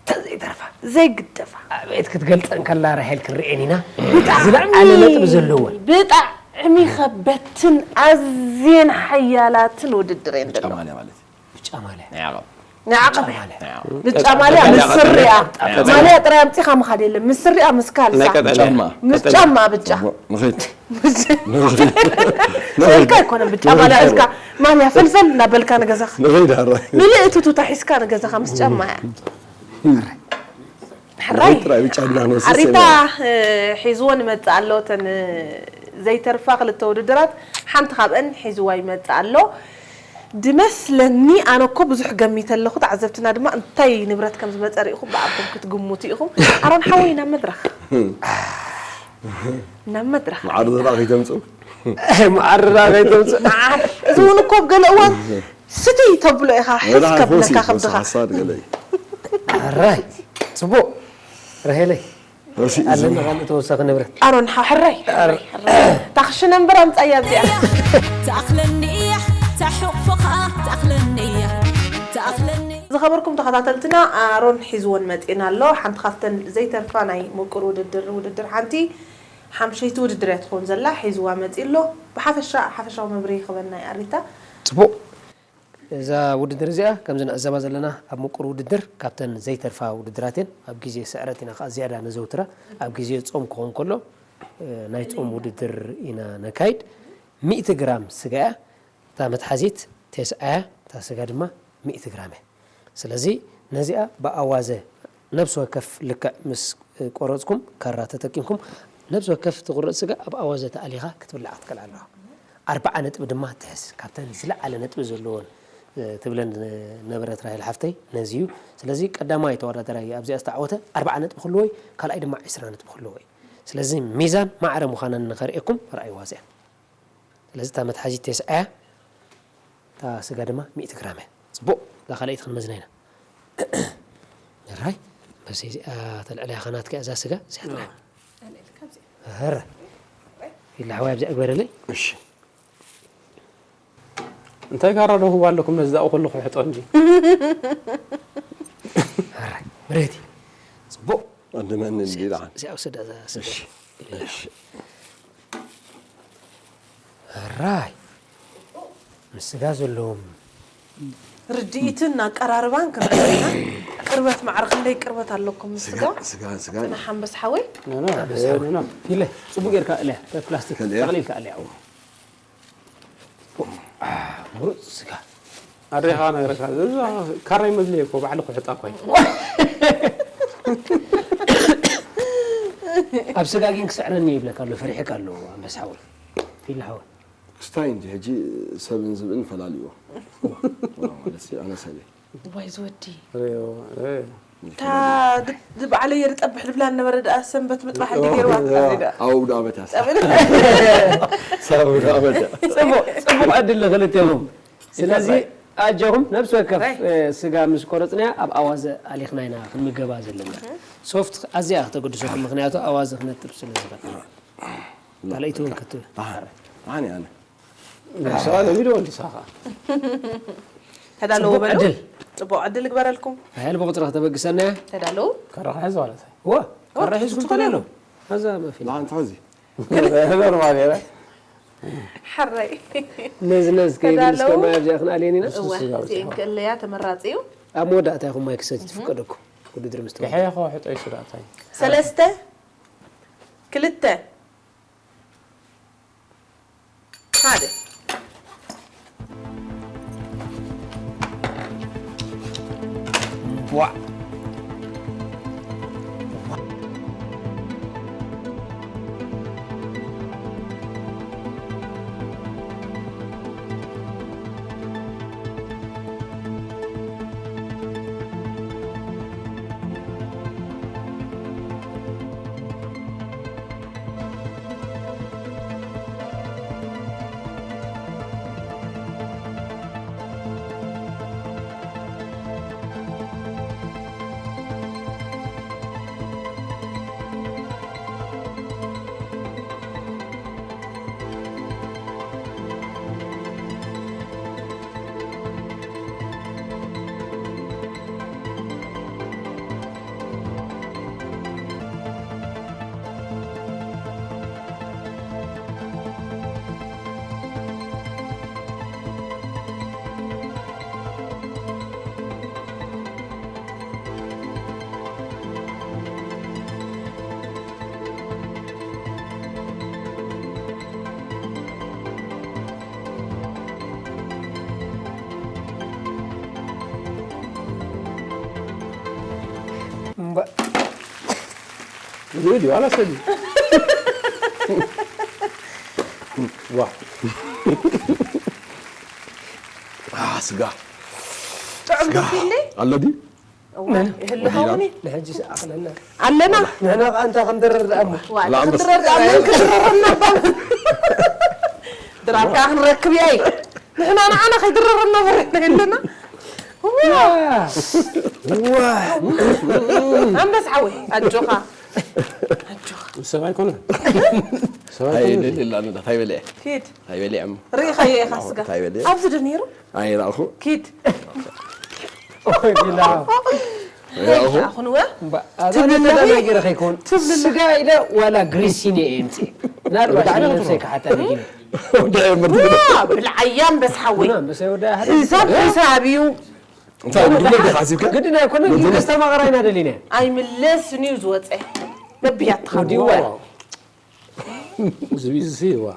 ተን ዘይተርፋ። ዘይግደፋ። ኣቤት ክትገልጸን ከላ ራሄል ክንርእየን ኢና። ብጣዕሚ፣ ዝለዓለ ነጥቢ ዘለወን። ብጣዕሚ ከበድትን ኣዝየን ሓያላትን ውድድር እየን ዘለዋ። ጫማልያ ማለት እዩ። ብጫ ማልያ። ናይ ዓቐብ። ናይ ዓቐብ። ብጫ ማልያ። ናይ ዓቐብ። ብጫ ማልያ፣ ቀጠልያ። ምስ ስሪኣ። ቀጠልያ። ማልያ ጥራይ ኣምጺኻ ምኻድ የለን። ምስ ስሪኣ፣ ምስ ካልሳ። ናይ ቀጠልያ። ጫማ። ምስ ቀጠልያ። ጫማ ብጫ። ጽቡቕ። ንኸይድ። ስእልካ ኣይኮነን ብጫ ማልያ ሒዝካ፣ ማልያ ፈልፈል እናበልካ ንገዛኻ። ንኸይድ፣ ሕራይ። ምልእቲ ቱታ ሒዝካ ንገዛኻ ምስ ጫማ እያ። ሕራይ። ጥራይ ብጫ ድና ንወስድ ኣሪታ፣ ሰሚራ። እ፣ ሒዝወን ይመጽእ ኣሎ። እተን፣ እ፣ ዘይተርፋ ክልተ ውድድራት ሓንቲ ካብአን ሒዝዋ ይመጽእ ኣሎ። ድመስለኒ፣ ኣነ እኮ ብዙሕ ገሚተ ኣለኹ፣ ተዓዘብትና ድማ እንታይ ንብረት ከም ዝመጸ ርኢኹም ብኣኹም ክትግምቱ ኢኹም። ኣሮን ሓወይ፣ ናብ መድረኽ። ናብ መድረኽ። መዓር ዝራእ ከይተምጽኡ። መዓር ዝራእ ከይተምጽኡ። መዓር። እዚ እውን እኮ ኣብ ገለ እዋን ስቲ ተብሎ ኢኻ፣ ሕዝ ወላ ከብለካ ፎሲ፣ ከብድኻ። ፎሲ ሓሳድ ገለ እዩ። ሕራይ። ጽቡቕ። ራሄለይ። ፎሲ እዩ ኣለና ዝብል። ካልእ ተወሳኺ ንብረት። ኣሮን ሓ-፣ ሕራይ፣ ሕራይ፣ ሕራይ። ታኽሽነ እምበር ኣምጻያ እዚኣ። ትኣኽለኒ እያ፣ ተሕቑፍኻ፣ ትኣኽለኒ እያ፣ ትኣኽለኒ። ዝኸበርኩም ተኸታተልትና፣ ኣሮን ሒዝወን መጺእና ኣሎ። ሓንቲ ካብተን ዘይተርፋ ናይ ምቁር ውድድር፣ ውድድር ሓንቲ ሓምሸይቲ ውድድር እያ ትኸውን ዘላ። ሒዝዋ መጺእ ኣሎ። ብሓፈሻ፣ ሓፈሻዊ መብርሂ ክበና እያ ኣሪታ። ጽቡቕ። እዛ ውድድር እዚኣ፣ ከምዚ ንዕዘባ ዘለና፣ ኣብ ምቁር ውድድር ካብተን ዘይተርፋ ውድድራት እየን። ኣብ ግዜ ስዕረት ኢና ከኣ ዝያዳ ነዘውትራ። ኣብ ግዜ ጾም ክኸውን ከሎ፣ እ፣ ናይ ጾም ውድድር ኢና ነካይድ። ሚእቲ ግራም ስጋ እያ። እታ መትሓዚት ቴስዓ እያ፣ እታ ስጋ ድማ ሚእቲ ግራም እያ። ስለዚ ነዚኣ ብኣዋዘ ነብሲ ወከፍ ልክዕ ምስ ቆረጽኩም፣ ካራ ተጠቂምኩም፣ ነብሲ ወከፍ ትቑረጽ ስጋ ኣብ ኣዋዘ ተኣሊኻ ክትብላዕ ክትክእል ኣለዋ። ኣርብዓ ነጥቢ ድማ ትሕዝ። ካብተን ዝለዓለ ነጥቢ ዘለወን፣ እ፣ ትብለን ዝነበረት ራሄል ሓፍተይ ነዚ እዩ። ስለዚ ቀዳማይ ተወዳዳራይ ኣብዚኣ ዝተዓወተ ኣርብዓ ነጥቢ ክህልዎ እዩ፣ ካልኣይ ድማ ዕስራ ነጥቢ ክህልዎ እዩ። ስለዚ ሚዛን ማዕረ ምዃነን ንኸርእየኩም ርኣይዋ እዚኣ። ስለዚ እታ መትሓዚት ቴስዓ እያ፣ እታ ስጋ ድማ ሚእቲ ግራም እያ። ጽቡቕ፣ እዛ ካልኣይቲ ክንመዝና ኢና። ሕራይ፣ በዚ እዚኣ ተልዕለያ ኸናትካ እዛ ስጋ፣ እዚኣ ጥራይ። ኣልዕልካ እዚኣ። ሕራይ። ኢላ ሓዋይ ኣብዚኣ ግበረለይ። እሺ። እንታይ ካራ ደኹባ ኣለኩም ነዚ ዛኡ ከለኹ ሕጦ እንጂ። ሕራይ፣ ምረቲ። ጽቡቕ። ኣንድ መን እሺ፣ እንዲላ። እዚኣ ውሰዳ፣ እዛ ስጋ። እሺ። እሺ። ሕራይ። ምስ ስጋ ዘለዎም ርድኢትን ኣቀራርባን ክንርኢ ኢና። ቅርበት ማዕረ ክንደይ ቅርበት ኣለኩም ምስ ስጋ፣ ስጋ? ስጋ፣ ስጋ። ጽናሕ ኣንበስ ሓወይ። ኖ፣ ኖ፣ ኣንበስ ሓወይ። ኖ፣ ኖ። ፊለ፣ ጽቡቕ ጌርካ እለያ፣ ፕላስቲክ ከልእያ? ጠቕሊልካ እለያ። ምሩጽ ስጋ። ኣዴኻ ነግረካ፣ እዚ ካራይ መድልየ እኮ ባዕሉ ክሕጣ እኮ እዩ። ኣብ ስጋ ግን ክስዕረኒ ይብለካ ኣሎ፣ ፈሪሕካ ኣሎ፣ ኣንበሳ ሓወይ። ፊለ ሓወይ። ክስታይ እንጂ ሕጂ ሰብን ዝብእን ፈላልይዎ። ማለት ኣነ ሰበይ። ዋይ ዝወዲ ሪኦ እ፣ እታ ድ- ድ- በዓለየ ዝጠብሕ ዝብላ ነበረ ደኣ ሰንበት ምጥባሕ እንዲ ገይርዋ ኣብ ዶ ዓመት ያስ ጸብል ሳብ ዶ ዓመት ጽቡቅ ጽቡቅ ዕድል ንክልቴኹም። ስለዚ ኣጆኹም ነብሲ ወከፍ እ፣ ስጋ ምስ ቆረጽናያ ኣብ ኣዋዘ ኣሊኽና ኢና ክንምገባ ዘለና። ሶፍት ኣዝያ እያ ከተገድሰኩም፣ ምክንያቱ ኣዋዘ ክነጥብ ስለ ዝኽእል። ካልኣይቲ እውን ክትብል ኣነ ኣነ ሰባ ለሚዶ ወዲ ሳኻ ተዳለዉ ጽቡቅ በሉ ዕድል። ጽቡቅ ዕድል ግበረልኩም ሓያል ብቁፅሪ ከተበግሰና እያ። ተዳለዉ ካራ ክሕዝ ማለት እዩ ዋ ካራ ሒዝኩም ተለሎ። ኣዛ ማፊ ላንተ ዚ ኖርማል እየ ሓረይ ነዝነዝ ከይብል እስከ ተዳለዉ። ማይ ኣብዚኣ ክንኣልየን ኢና። እዋ እዚአን ክእለያ ተመራፂ እዩ ኣብ መወዳእታ ኢኹም ማይ ክሰቲ ትፍቀደኩም። ውድድር ምስ ተወ- ይሐየኾ ሕጦ ይስዳእታይ ሰለስተ ክልተ ሓደ ቪዲዮ ኣላሰዲ ዋ ስጋ ጥዑም ፊልም ኣሎ ድዩ ይህሉ ኸውን እዩ ንሕጂ ሰኣኽለና ኣለና ንሕና ከዓ እንታይ ከም ደረር ደኣ እሞ ዋ ላም ክንድረር ደኣ ምን ክንድረር ነበር ድራር ከዓ ክንረክብ እያ እዩ ንሕና ንዓና ከይድረር ነበር ይህልና ኣንበስ ዓወይ ኣጆኻ ኣጆኻ ሰብ ኣይኮነ ሰብ ታይ ኣይኮነ ደልላ ነዳ ታይ በልዐ ኪድ ታይ በልዐ እሞ ርኢኻዮ ኢኻ ስጋ ታይ በልዐ ኣብዚ ዶ ነይሩ ኣይራእኹ ኪድ ኣይራእኹ ኣኹንወ ኣዛነተዳ ነገር ከይኮን ስጋ ኢለ ዋላ ግሪሲኒ እየ ምፅ ምናልባት ነብሰይ ክሓታ ነጊነ ወዳ የምር ብልዓያ ኣንበስ ሓወይ ምሰይ ወዳ ሓደ ሒሳብ ሒሳብ እዩ እንታይ ምድነ ዲኻ ሓሲብካ ግድን ኣይኮነ ግን ከስተማቕራ ኢና ደሊና ኣይምለስን እዩ ዝወፀ ነብያትኻ ወዲዋ ዝቢዝሲ ዋ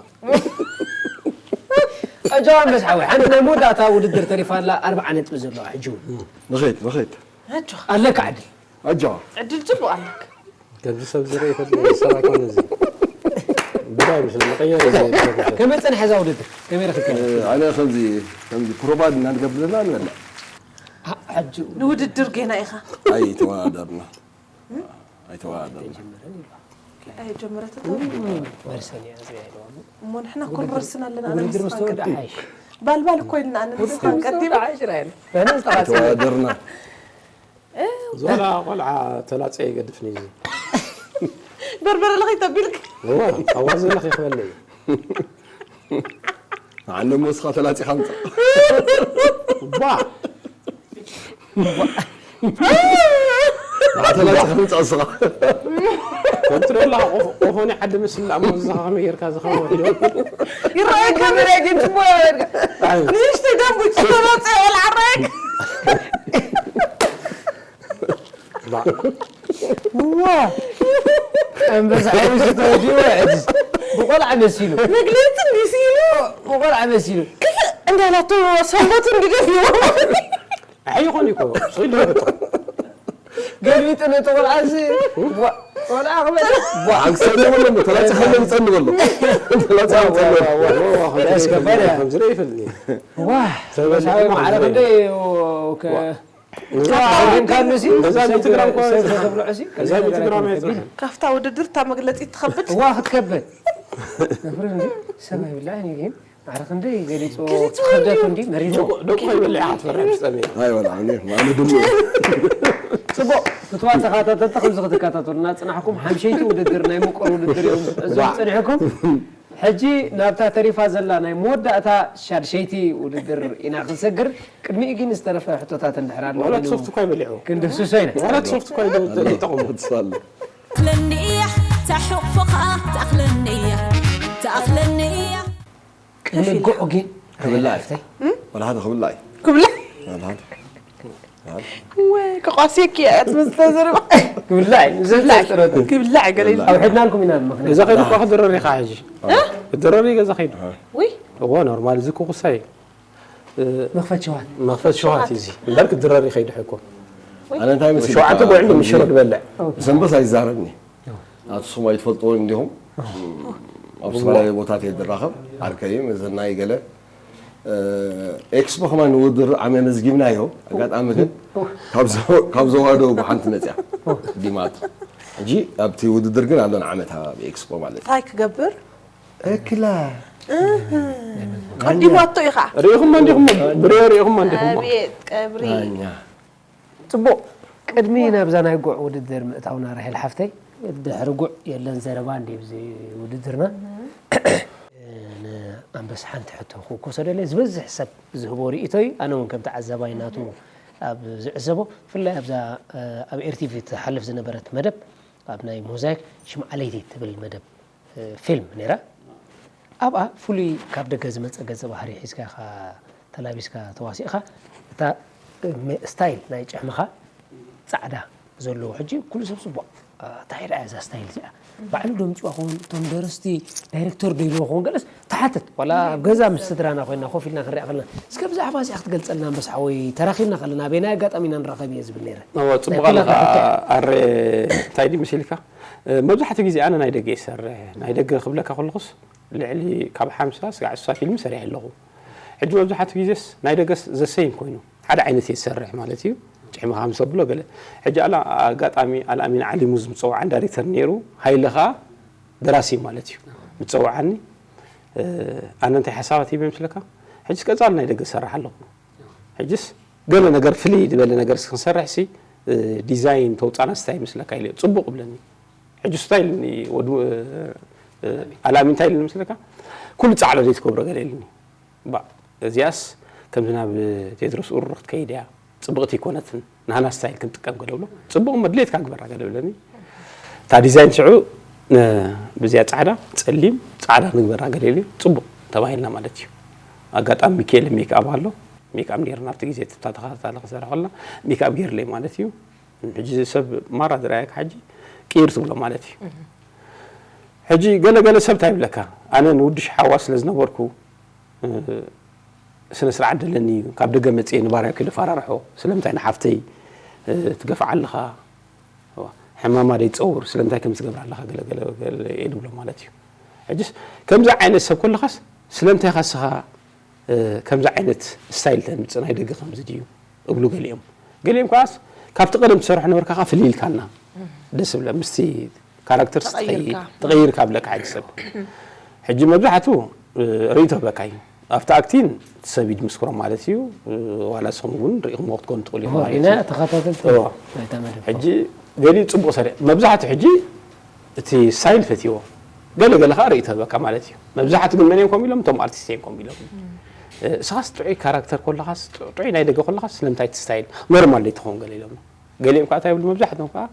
ኣጆ ኣንበስ ሓወይ ሓንቲ ናይ መወዳእታ ውድድር ተሪፋ ኣላ ኣርባዓ ነጥቢ ዘለዋ ሕጂ እውን ንኸይድ ንኸይድ ኣጆኻ ኣለካ ዕድል ኣጆ ዕድል ፅቡቅ ኣለካ ከምዚ ሰብ ዝርኢ ይፈልጥ ሰብ ኣይኮነ እዚ ብላይ ምስ መቀየር እዩ ዝፈልጥ። ከመይ ፀንሐ እዛ ውድድር ከመይ ረኽብካ ኣነ ከምዚ ከምዚ ፕሮቫይድ እናንገብር ዘለና ንበልዕ ሕጂ ንውድድር ጌና ኢኻ ኣይተወዳደርና ኣይተወዳደርና ኣይጀመረትቶ መርሰን እያ እዚኣ ኢልዋ እሞ ንሕና ኮንቨርስን ኣለና ኣነ ውድድር ምስኻ ምስ ተወድኣ ቀዲም ሓይሽ ባልባል እኮ ኢልና ኣነ ምስኻ ቀዲም ሓይሽ ራይል ኣነ ዝተቓጸ ኣይተወዳደርና ዝኾነ ቆልዓ ተላፀ ይገድፍኒ እዚ በርበረ ለኸይ ተቢልክ እዋ ኣዋዘ ለኺ ክበለ እዩ ኣነ ሞስኻ ተላፂኻ ምፃ ባ ተላፂኻ ምፃ እስኻ ኮንትሮላ ቆፎኒ ዓዲ ምስላ እሞ ዝኻ ከመይ ጌርካ ዝኸ ወዲዮ ይረኣየካ መዳይ ግን ትሞ ንእሽተይ ደንቡ ተላፀ ወላ ዓረግ ዋ ኣንበሳ ሓዊሱ ተወዲኡ ሕጅስ ብቆልዓ መሲሉ መግለፂ እንዲሲ ኢሉ ብቆልዓ መሲሉ እንዳላቶ ሰንበት እንግደፍ ይዋ ኣይኾን ይኮ ስኢሉ ይበጥቕ ገልቢጡ ነቲ ቆልዓሲ ቆልዓ ክበል ዓግሰ ንበሎ ተላፂኻ ምፀኒ በሎ ተላፂኻ ምፀኒ በሎ ኣስከባሪ እያ። ከምዚ ደ ይፈልኒ ዋ ኣንበሳ ሓዊ ማዕረ ክንደይ ከ- እዛ ጌም ካሉሲ እዛ ቢትግራም እኮ ሰብ ተብሎ ዕሲ እዛ ቢትግራም እየ ዝብሃል። ካብታ ውድድር እታ መግለፂ ትኸብድ። እዋ ክትከብድ ነፍሪ እንጂ ሰብ ኣይብላዕን እዩ ግን ኣረ ክንደይ ገሊፅዎ እቲ ክብደቱ እንዲ መሪርዎ ደቁ ከይበልዕ ኢኻ ትፈርሕ ምስ ጠምየ። ኣይበላ እኔ ማለት ድሙ ፅቡቅ ፍትዋ ተኸታተልቲ ከምዚ ክትከታተሉና ፅናሕኩም ሓምሸይቲ ውድድር ናይ ምቁር ውድድር እዮም ክትዕዘቡ ፅኒሕኩም ሕጂ ናብታ ተሪፋ ዘላ ናይ መወዳእታ ሻድሸይቲ ውድድር ኢና ክንሰግር ቅድሚኡ ግን ዝተረፈ ሕቶታት እንድሕር ኣሎ ዋላ ሶፍት እኳ ይበልዑ ክንድህስሶ ኢና ዋላ ሶፍት እኳ ይጠቐሙ ትሳለ تأخلني يا تحققها تأخلني يا تأخلني يا ቅድሚ ጎዕ ግን ክብላዕ ወላ ሓደ ክብላዕ ክብላ ወላ ሓደ ወይ ከቋስየኪ እያ ትመስል ተዘርባ ክብላዕ እዩ ዝብል ጥረት ክብላዕ ገለ ኣብ ሕድናልኩም ኢና ምኽንያት ገዛ ከይዱ እኳ ክድረር ኢኻ ሕጂ እ? ክድረር እዩ ገዛ ከይዱ ወይ እዎ ኖርማል እዚ ክኩሳ እዩ መኽፈት ሸዋት መኽፈት ሸውሃት እዩ እዚ እምበር ክድረር ይኸይዱ ሕኮ ኣነ እንታይ መሲሉ ሸውዓተ ጎዕ እንዲ ምሽሮ ዝበልዕ ብሰንበስ ኣይዛረብኒ ኣቲ ስሙ ኣይትፈልጥዎ እንዲኹም ኣብ ዝተፈላለዩ ቦታት እየ ዝራኸብ ዓርከይ መዘናይ ገለ ኤክስፖ ከማን ንውድድር ዓመ መዝጊብናዮ ኣጋጣሚ ግን ካብ ዘዋደው ብሓንቲ መፅያ ዲማት ሕጂ ኣብቲ ውድድር ግን ኣሎን ዓመት ኣብ ኤክስፖ ማለት እዩ እንታይ ክገብር እክላ ቀዲማቶ ኢኻ ርኢኹም እንዲኹም ብሬ ርኢኹም እንዲኹም ኣቤት ቀብሪ ዳኛ ፅቡቕ ቅድሚ ናብዛ ናይ ጉዕ ውድድር ምእታውና ራሄል ሓፍተይ ድሕሪ ጉዕ የለን ዘረባ እንዲ ብዚ ውድድርና ንኣንበስ ሓንቲ ሕቶ ክውከሶ ደለ ዝበዝሕ ሰብ ዝህቦ ርእቶ እዩ ኣነ እውን ከም ተዓዛባይ ናቱ ኣብ ዝዕዘቦ ብፍላይ ኣብዛ ኣብ ኤርቲቪ ትሓልፍ ዝነበረት መደብ ኣብ ናይ ሞዛይክ ሽምዓ ለይቲ ትብል መደብ ፊልም ነይራ ኣብኣ ፍሉይ ካብ ደገ ዝመፀ ገፀ ባህሪ ሒዝካ ኢኻ ተላቢስካ ተዋሲእኻ እታ ስታይል ናይ ጭሕምኻ ፃዕዳ ዘለዎ ሕጂ ኩሉ ሰብ ፅቡቕ እንታይ ደኣ እዛ ስታይል እዚኣ ባዕሉ ዶ ምፅዋ ኸውን እቶም ደረስቲ ዳይሬክተር ዶ ኢልዎ ኸውን ገለስ ትሓትት ዋላ ኣብ ገዛ ምስ ስድራና ኮይና ኮፍ ኢልና ክንሪኣ ከለና እስከ ብዛዕባ እዚኣ ክትገልፀልና ኣንበስ ሓወይ ተራኺብና ከለና ኣበየናይ ኣጋጣሚ ኢና ንራኸብ እየ ዝብል ነይረ እወ ፅቡቅ ኣለካ ኣረ እንታይ ድዩ መሲልካ መብዛሕትኡ ግዜ ኣነ ናይ ደገ ይሰርሕ ናይ ደገ ክብለካ ከለኹስ ልዕሊ ካብ ሓምሳ ስጋዕ ስሳ ፊልም ሰሪሐ ኣለኹ ሕጂ መብዛሕትኡ ግዜስ ናይ ደገስ ዘሰይም ኮይኑ ሓደ ዓይነት እየ ዝሰርሕ ማለት እዩ ጭሕምኻ ምስ ኣብሎ ገለ ሕጂ ኣላ ኣጋጣሚ ኣልኣሚን ዓሊሙ ምስ ዝፀውዓኒ ዳይሬክተር ነይሩ ሃይለ ከዓ ደራሲ ማለት እዩ ምስ ዝፀውዓኒ ኣነ እንታይ ሓሳባት ሂበ ይመስለካ ሕጂ ቀፃሊ ናይ ደገ ዝሰርሕ ኣለኹ ሕጂስ ገለ ነገር ፍልይ ዝበለ ነገር ክንሰርሕ ሲ ዲዛይን ተውፃና ስታይ ይመስለካ ኢለ ፅቡቅ ብለኒ ሕጂ ስታይ ኢልኒ ወዱ ኣልኣሚን እንታይ ኢልኒ መስለካ ኩሉ ፃዕዳ ዘይትገብሮ ገለ ኢልኒ እዚኣስ ከምዚ ናብ ቴድሮስ ኡሩር ክትከይድ እያ ፅብቕቲ ኣይኮነትን ናህና ስታይል ክንጥቀም ገለ ብሎ ፅቡቕ መድሌትካ ግበራ ገለ ብለኒ እታ ዲዛይን ሽዑ ብዚኣ ፃዕዳ ፀሊም ፃዕዳ ንግበራ ገለ ኢሉ ፅቡቕ ተባሂልና ማለት እዩ ኣጋጣሚ ሚካኤል ሜክኣብ ኣሎ ሜክኣብ ኔርና ኣብቲ ግዜ ትታ ተኸታታሊ ክሰርሕ ከልና ሜክኣብ ገይርለይ ማለት እዩ ሕጂ ሰብ ማራ ዝረኣየካ ሕጂ ቅይር ትብሎ ማለት እዩ ሕጂ ገለ ገለ ሰብ እንታይ ይብለካ ኣነ ንውድሽ ሓዋ ስለ ዝነበርኩ ስነ ስርዓት ደለኒ እዩ ካብ ደገ መፅየ ንባርያ ከይደ ፋራርሖ ስለምንታይ ንሓፍተይ ትገፍዓ ኣለኻ ሕማማ ደይ ትፀውር ስለምንታይ ከም ትገብር ኣለኻ ገለገለ እየ ድብሎ ማለት እዩ ሕጅስ ከምዚ ዓይነት ሰብ ከለኻስ ስለምንታይ ኻስኻ ከምዚ ዓይነት ስታይል ተምፅእ ናይ ደገ ከምዚ ድዩ እብሉ ገሊኦም ገሊኦም ከዓስ ካብቲ ቀደም ትሰርሖ ነበርካ ካ ፍልይ ኢልካና ደስ ብለ ምስቲ ካራክተር ተቐይርካ ብለካ ሓደ ሰብ ሕጂ መብዛሕቱ ርእይቶ ህበካ እዩ ኣብቲ ኣክቲን እቲ ሰብ ይድምስክሮ ማለት እዩ ዋላ ስኹም እውን ርኢኹምዎ ክትኮኑ ትኽእሉ ኢኹም ማለት ኢና እዩ ተኸታተልቲ እዋ። ናይታ መደብ ሕጂ ገሊኡ ፅቡቅ ሰሪዕ መብዛሕቱ ሕጂ እቲ ስታይል ፈትዎ ገለ ገለ ከዓ ርእይቶ ህበካ ማለት እዩ መብዛሕቱ ግን መን እዮም ከምኡ ኢሎም እቶም ኣርቲስት እዮም ከምኡ ኢሎም እስኻስ ጥዑይ ካራክተር ኮለኻስ ጥዑይ ናይ ደገ ኮለኻስ ስለምንታይ እቲ ስታይል ኖርማል ደይ ትኸውን ገለ ኢሎም ገሊኦም ከዓ እንታይ ይብሉ መብዛሕትኦም ከዓ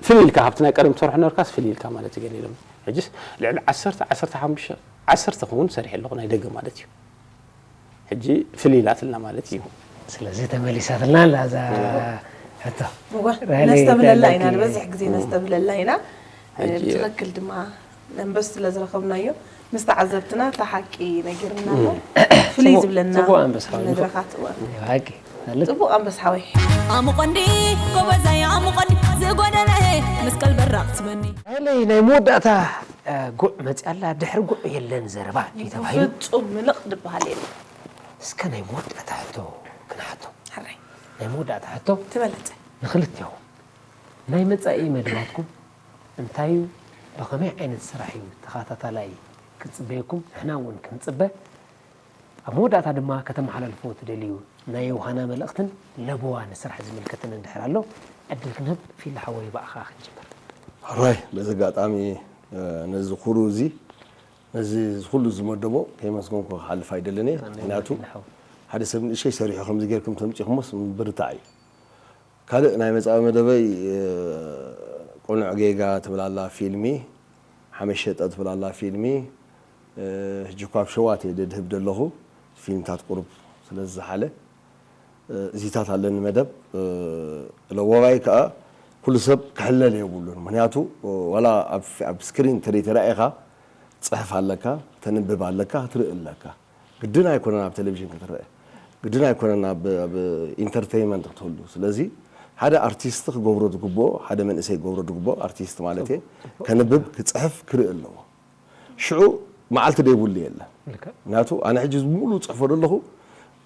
ፍልይ ኢልካ ካብቲ ናይ ቀደም ትሰርሖ ነበርካስ ፍልይ ኢልካ ማለት እዩ ገለ ኢሎም ሕጅስ ልዕሊ ዓሰርተ ዓሰርተ ሓሙሽተ ዓሰርተ ክውን ሰሪሐ ኣለኹ ናይ ደገ ማለት እዩ ሕጂ ፍልይ ኢላትልና ማለት እዩ ስለዚ ተመሊሳትልና ኣላ እዛ ሕቶ እዋ ራይለይ ነስተብለላ እንታይ ኢና ኢልኪ? ንበዝሕ ግዜ ነስተብለላ ኢና ሕጂ- ብትኽክል ድማ መንበስ ስለ ዝረኸብናዮ ምስ ተዓዘብትና እታ ሓቂ ነጊርና ኣሎ ፍልይ ዝብለና ጽቡቕ ኣንበሳ። መድረኻት እዋ ሓቂ ማለት ፅቡቕ ኣንበስ ሓወይ ኣሙቐንዲ ጎበዛይ ኣሙቐንዲ ዝጎደለ ምስ ቀልበራቕ ትመኒ ራይለይ ናይ መወዳእታ እ፣ ጉዕ መፅያ ኣላ ድሕሪ ጉዕ የለን ዘረባ እዩ ተባሂሉ ፍፁም ምልቕ ዝበሃል የለ እስከ ናይ መወዳእታ ሕቶ ክንሓቶ ሕራይ ናይ መወዳእታ ሕቶ ትበለጸ ንክልቲኹም፣ ናይ መጻኢ መደባትኩም እንታይ እዩ? ብኸመይ ዓይነት ስራሕ እዩ ተኸታታላይ ክጽበየኩም? ንሕና እውን ክንጽበ። ኣብ መወዳእታ ድማ ከተመሓላልፎ ትደልዩ ናይ ዮሃና መልእኽትን ለበዋ ንስራሕ ዝምልከትን እንድሕር ኣሎ ዕድል ክንህብ፣ ፊል ሓወይ ብኣኻ ክንጅምር። ሕራይ፣ በዚ ኣጋጣሚ ነዚ ኩሩ እዚ ነዚ ኩሉ ዝመደቦ ከየመስገንኩ ክሓልፍ ኣይደልን እየ። ምክንያቱ ሓደ ሰብ ንእሸይ ሰሪሑ ከምዚ ጌርኩም ተምፂኹሞስ ምብርታዕ እዩ። ካልእ ናይ መፃኢ መደበይ ቅኑዕ ጌጋ ትብል ኣላ ፊልሚ፣ ሓመሸጠ ትብል ኣላ ፊልሚ፣ ሕጂ እኳ ኣብ ሸዋት እየ ደድህብ ደለኹ ፊልምታት ቁሩብ ስለ ዝሓለ እዚታት ኣለኒ መደብ ለወባይ ከዓ ኩሉ ሰብ ክሕለል የብሉን። ምክንያቱ ዋላ ኣብ ስክሪን ተደይተራኢኻ ትፅሕፍ ኣለካ፣ ተንብብ ኣለካ፣ ክትርኢ ኣለካ። ግድን ኣይኮነን ኣብ ቴሌቪዥን ክትረአ፣ ግድን ኣይኮነን ኣብ ኢንተርቴይንመንት ክትህሉ። ስለዚ ሓደ ኣርቲስት ክገብሮ ዝግብኦ፣ ሓደ መንእሰይ ክገብሮ ዝግብኦ፣ ኣርቲስት ማለት እየ፣ ከንብብ፣ ክፅሕፍ፣ ክርኢ ኣለዎ። ሽዑ መዓልቲ ደይብሉ የለን። ምክንያቱ ኣነ ሕጂ ሙሉ ዝፅሕፎ ዘለኹ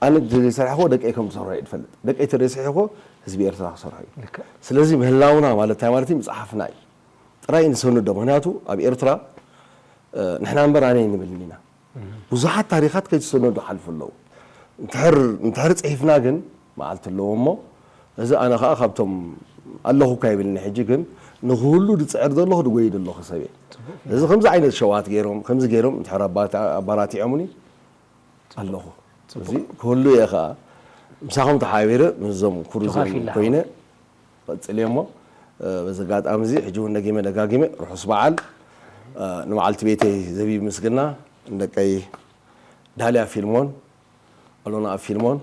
ኣነ ዘይሰርሕዎ ደቀይ ከም ዝሰርሖ እየ ዝፈልጥ። ደቀይ ተዘይሰርሕዎ ህዝቢ ኤርትራ ክሰርሖ እዩ። ስለዚ ምህላውና ማለት እንታይ ማለት እዩ? ምፅሓፍና እዩ። ጥራይ ንሰንዶ። ምክንያቱ ኣብ ኤርትራ ንሕና እምበር ኣነ ንብል ኢና። ብዙሓት ታሪኻት ከይተሰነዱ ሓልፉ ኣለዉ። እንድሕር ፅሒፍና ግን መዓልቲ ኣለዎ እሞ እዚ ኣነ ከዓ ካብቶም ኣለኹ እኳ ይብልኒ ሕጂ ግን ንኩሉ ዝፅዕር ዘለኹ ዝጎይ ዘለኹ ሰብ እየ። እዚ ከምዚ ዓይነት ሸዋት ገይሮም ከምዚ ገይሮም እንድሕር ኣባራቲዖምኒ ኣለኹ። እዚ ክህሉ እየ ከዓ ምሳኹም ተሓቢረ ምስዞም ኩሩ ኮይነ ቀፅል እየ እሞ በዚ ኣጋጣሚ እዚ ሕጂ እውን ደጊመ ደጋጊመ ርሑስ በዓል ንበዓልቲ ቤተይ ዘቢብ ምስግና፣ ንደቀይ ዳልያ ፊልሞን፣ ኣሎና ኣብ ፊልሞን፣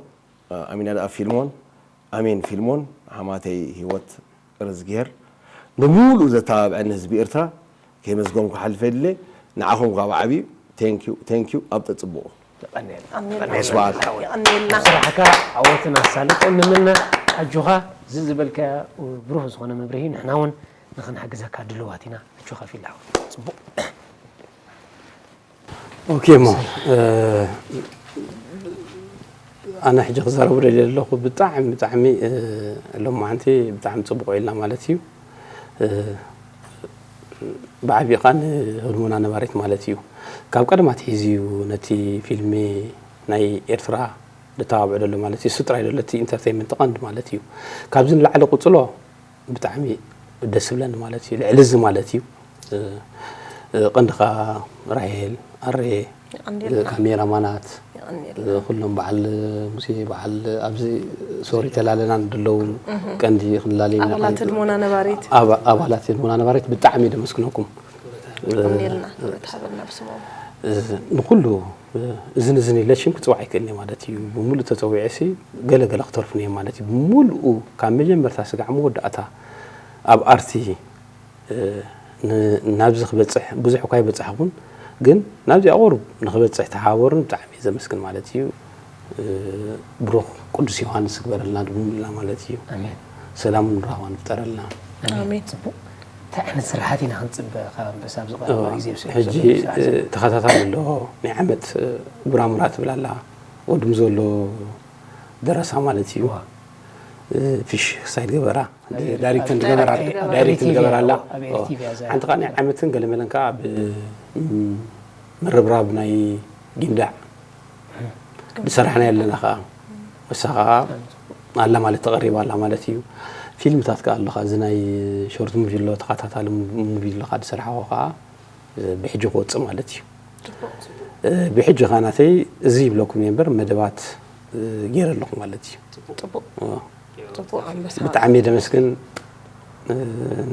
ኣሚናድ ኣብ ፊልሞን፣ ኣሜን ፊልሞን፣ ሓማተይ ህይወት ቅርዝግሄር፣ ንሙሉእ ዘተባብዐኒ ህዝቢ ኤርትራ ከየመስገንኩ ክሓልፍ የድለ። ንዓኹም ካብ ዓብዩ ቴንኪዩ ቴንኪዩ ኣብ ተፅብቑ። ስራሕካ ዓወትን ኣሳልጦን ንምነ። ኣጆኻ፣ እዚ ዝበልካዮ ብሩህ ዝኾነ መብርሂ ንሕና እውን ንኽንሕግዘካ ድልዋት ኢና። ኣጆኻ ፊላ ሓወይ። ፅቡቕ። ኦኬ እሞ ኣነ ሕጂ ክዛረቡ ደልየ ዘለኹ ብጣዕሚ ብጣዕሚ ሎማዓንቲ ብጣዕሚ ፅቡቕ ውዒልና ማለት እዩ። ብዓቢኻ ንህድሞና ነባሪት ማለት እዩ። ካብ ቀደም ኣትሒዙ እዩ ነቲ ፊልሚ ናይ ኤርትራ ዘተባብዕ ዘሎ ማለት እዩ። እሱ ጥራይ ዘሎ እቲ ኢንተርቴይንመንት ቀንዲ ማለት እዩ። ካብዚ ንላዕሊ ቁጽሎ ብጣዕሚ ደስ ዝብለኒ ማለት እዩ። ልዕሊ እዚ ማለት እዩ። ቀንዲ ከኣ ራሄል፣ ኣሬ፣ ካሜራማናት፣ ኩሎም በዓል ሙሴ፣ በዓል ኣብዚ ሶሪ ተላለና ዘለዉ ቀንዲ ክንላለየና ኣባላት ህድሞና ነባሪት ኣባላት ህድሞና ነባሪት ብጣዕሚ ደመስግነኩም። የቐንየልና ክብረት ሃበልና ብስሞም። ንኩሉ እዝን እዝን ኢለ ሽም ክፅዋዕ ኣይክእልን ማለት እዩ። ብምሉእ ተፀዊዐ ሲ ገለ ገለ ክተርፉኒ እዮም ማለት እዩ። ብምሉኡ ካብ መጀመርታ ስጋዕ መወዳእታ ኣብ ኣርቲ ናብዚ ክበፅሕ ብዙሕ እኳ ይበፃሕኹን ግን ናብዚኣ ቁሩብ ንክበፅሕ ተሓባበሩን ብጣዕሚ እየ ዘመስግን ማለት እዩ። ብሩኽ ቅዱስ ዮሃንስ ይግበረልና ድሙምልና ማለት እዩ። ኣሜን። ሰላምን ራህዋን ይፍጠረልና። ኣሜን። ፅቡቕ። እንታይ ዓይነት ስራሓት ኢና ክንፅበ ካብ ኣንበሳ ኣብዚ ቀረባ ግዜ ኣብ ስራሕ ሕጂ ተኸታታሊ ኣለዎ ናይ ዓመት ጉራሙራ ትብል ኣላ ወዲ ምዘሎ ደረሳ ማለት እዩ። ፊሽ ሳይድ ገበራ ዳይሬክት ገበራ ዳይሬክት ገበራ ኣላ ሓንቲ ከዓ ናይ ዓመትን ገለመለን ከዓ ኣብ ምርብራብ ናይ ጊንዳዕ ዝሰራሕና ኣለና ከዓ እሳ ከዓ ኣላ ማለት ተቐሪባ ኣላ ማለት እዩ። ፊልምታት ከዓ ኣለካ እዚ ናይ ሾርት ሙቪ ኣሎ ተኸታታሊ ሙቪ ኣለካ ዝሰራሕዎ ከዓ ብሕጂ ክወፅእ ማለት እዩ። ብሕጂ ከዓ ናተይ እዚ ይብለኩም እየ እምበር መደባት ገይረ ኣለኹ ማለት እዩ። ብጣዕሚ ደመስግን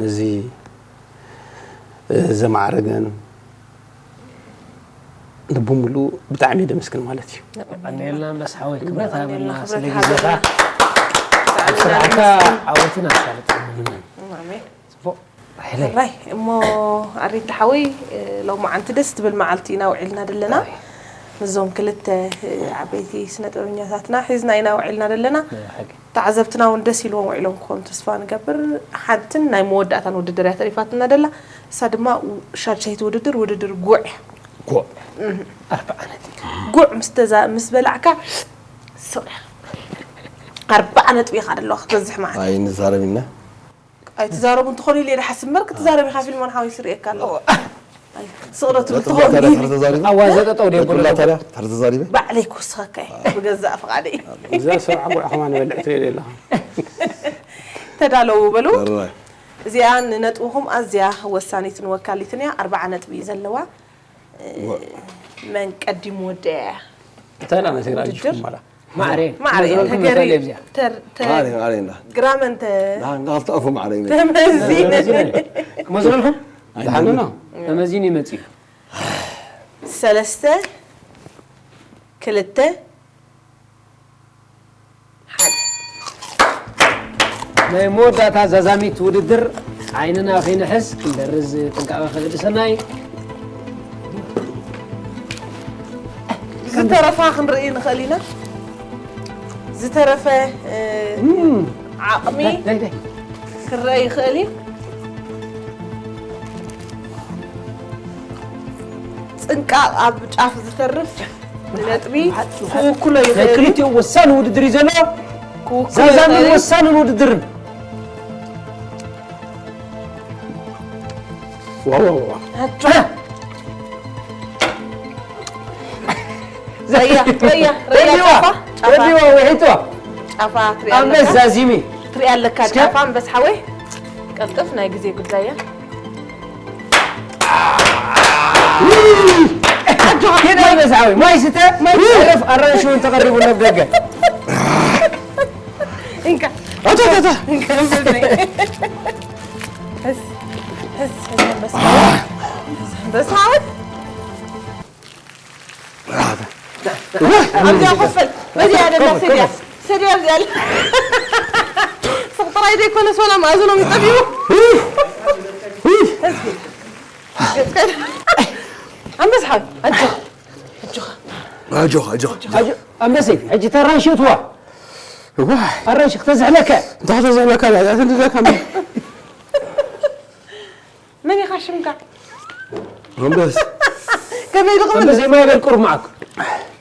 ነዚ ዘማዕረገን ንብምሉኡ ብጣዕሚ ደመስግን ማለት እዩ። ቀኒልና መስ ሓወይ ክብረት ሃበልና ስለ ግዜኻ። ኣብ ስራሕካ ዓወትን ኣሳልጦን ንምነ። ሕራይ እሞ ኣሬት ሓወይ ሎማዓንቲ ደስ ትብል መዓልቲ ኢና ውዒልና ዘለና ምስዞም ክልተ ዓበይቲ ስነ ጥበበኛታትና ሒዝና ኢና ውዒልና ዘለና። ተዓዘብትና እውን ደስ ኢልዎም ውዒሎም ክኾኑ ተስፋ ንገብር። ሓንትን ናይ መወዳእታን ውድድር እያ ተሪፋትና ደላ። እሳ ድማ ሻድሻይቲ ውድድር ውድድር ጉዕ እያ። ጉዕ ኣርባዓ ነጥቢ ጉዕ ምስ ተዛ ምስ በላዕካ ስቕ ኢኻ። ኣርባዓ ነጥቢ ኢኻ ደለዋ ክትበዝሕ ማለት። ኣይንዛረብ ኢና። ኣይትዛረቡ እንተኾኑ ኢለ ድሓስብ እምበር ክትዛረብ ኢኻ ፊልሞን ሓወይ ስርእየካ ኣለኹ። ኣይ፣ ስቕ ዶ ትብል ነጥቢ ትኾን? ተረፍ ተዛሪቡ። ኣዋዘ ጠጠው ደይ ነጥቢ ብሎ። ተረፍ ተዛሪቡ። ባዕለይ ክውስኸካ እየ ብገዛእ ፍቓደይ። እዛ ሰብ ዓጉዕ ከማን በልዕ ትሪኦ ኣለኻ። ተዳለዉ በሉ። እዋይ። እዚኣ ንነጥብኹም ኣዝያ ወሳኒትን ወካሊትን እያ። ኣርባዓ ነጥቢ እዩ ዘለዋ። እ፣ ወ- መን ቀዲሙ ወደያ እያ? እንታይ ኢላ ነሲራ ውድድር? ኣጅኩም ማላ? ማዕረ። ማዕረ፣ መዝረኩም ተገሪ-፣ መሳሌ ኣብዚኣ። ተር-፣ ተ-፣ ማዕረ፣ ማዕረ እንዳ። ግራመን ተ-፣ ዳን ጋር ተኣፉ ማዕረ ይመ። ተመዚነ። ተመዚነ። ክመዝረልኩም? ኣይደለም። ደሓን ነው። ተመዚኑ ይመጽእ እዩ። ሰለስተ፣ ክልተ፣ ሓደ። ናይ መወዳእታ ዛዛሚት ውድድር ዓይንና ከይንሕዝ ክንደርዝ ጥንቃቐ ከገድሰና እዩ። ዝተረፋ ክንርኢ ንኽእል ኢና። ዝተረፈ፣ እ፣ እም። ዓቕሚ ዳይ፣ ዳይ፣ ዳይ። ክረአ ይኽእል እዩ። ጽንቃቕ ኣብ ጫፍ ዝተርፍ ነጥቢ ክውክሎ ናይ ይኽእል እዩ። ክልቲኡ ወሳኒ ውድድር እዩ ዘሎ። ክውክሎ ዛዛምን ይኽእል እዩ። ወሳንን ውድድርን። ዋው፣ ዋው፣ ዋው። ኣጆ። ረያ፣ ረያ፣ ረያ፣ ረዲዋ፣ ጫፋ፣ ጫፋ። ረዲዋ፣ ውሒጥዋ። ጫፋ ትሪኣ ኣለካ። ኣንበሳ ዚሚ። ትሪኣ ኣለካ እስከ። ጫፋ፣ ኣንበስ ሓወይ። ቀልጥፍ፣ ናይ ግዜ ጉዳይ እያ። ኪድ ኣንበሳ ሓወይ፣ ማይ ስተ፣ ማይ ስተ። ዕረፍ፣ ኣራንሺ እውን ተቐሪቡ ኣሎ ኣብ ደገ። እንካ። ኣታ፣ ኣታ፣ ኣታ። እንካ፣ ኣንበሳ። ሕዝ፣ ሕዝ፣ ሕዝ፣ ኣንበሳ ሓወይ። ኣንበሳ ሓወይ። ኣብዚኣ ኮፍ በል። በዚኣ ደላ ኮፍ፣ ሰድያ። ኮፍ። ሰድያ ኣብዚኣ ኣላ። ሱቕ ጥራይ ዘይኮነስ ዋላ ማእዝኖም ይጠፍኡ። ኣንበስ ሓወይ፣ ኣጆኻ፣ ኣጆኻ። ኣጆኻ፣ ኣጆኻ። ኣጆ-፣ ኣንበሰይ፣ ሕጂ ተራንሽትዋ። እዋይ። ኣራንሽ ክተዝሕለካ። እንታይ ክተዝሕለካ? እዛ ትንድደካ ምን? መን ኢኻ ሽምካ? ኣንበስ። ከመይ ኢሉ ክብል? ኣንበሰይ፣ ማይ በል ቁሩብ መዓኮ።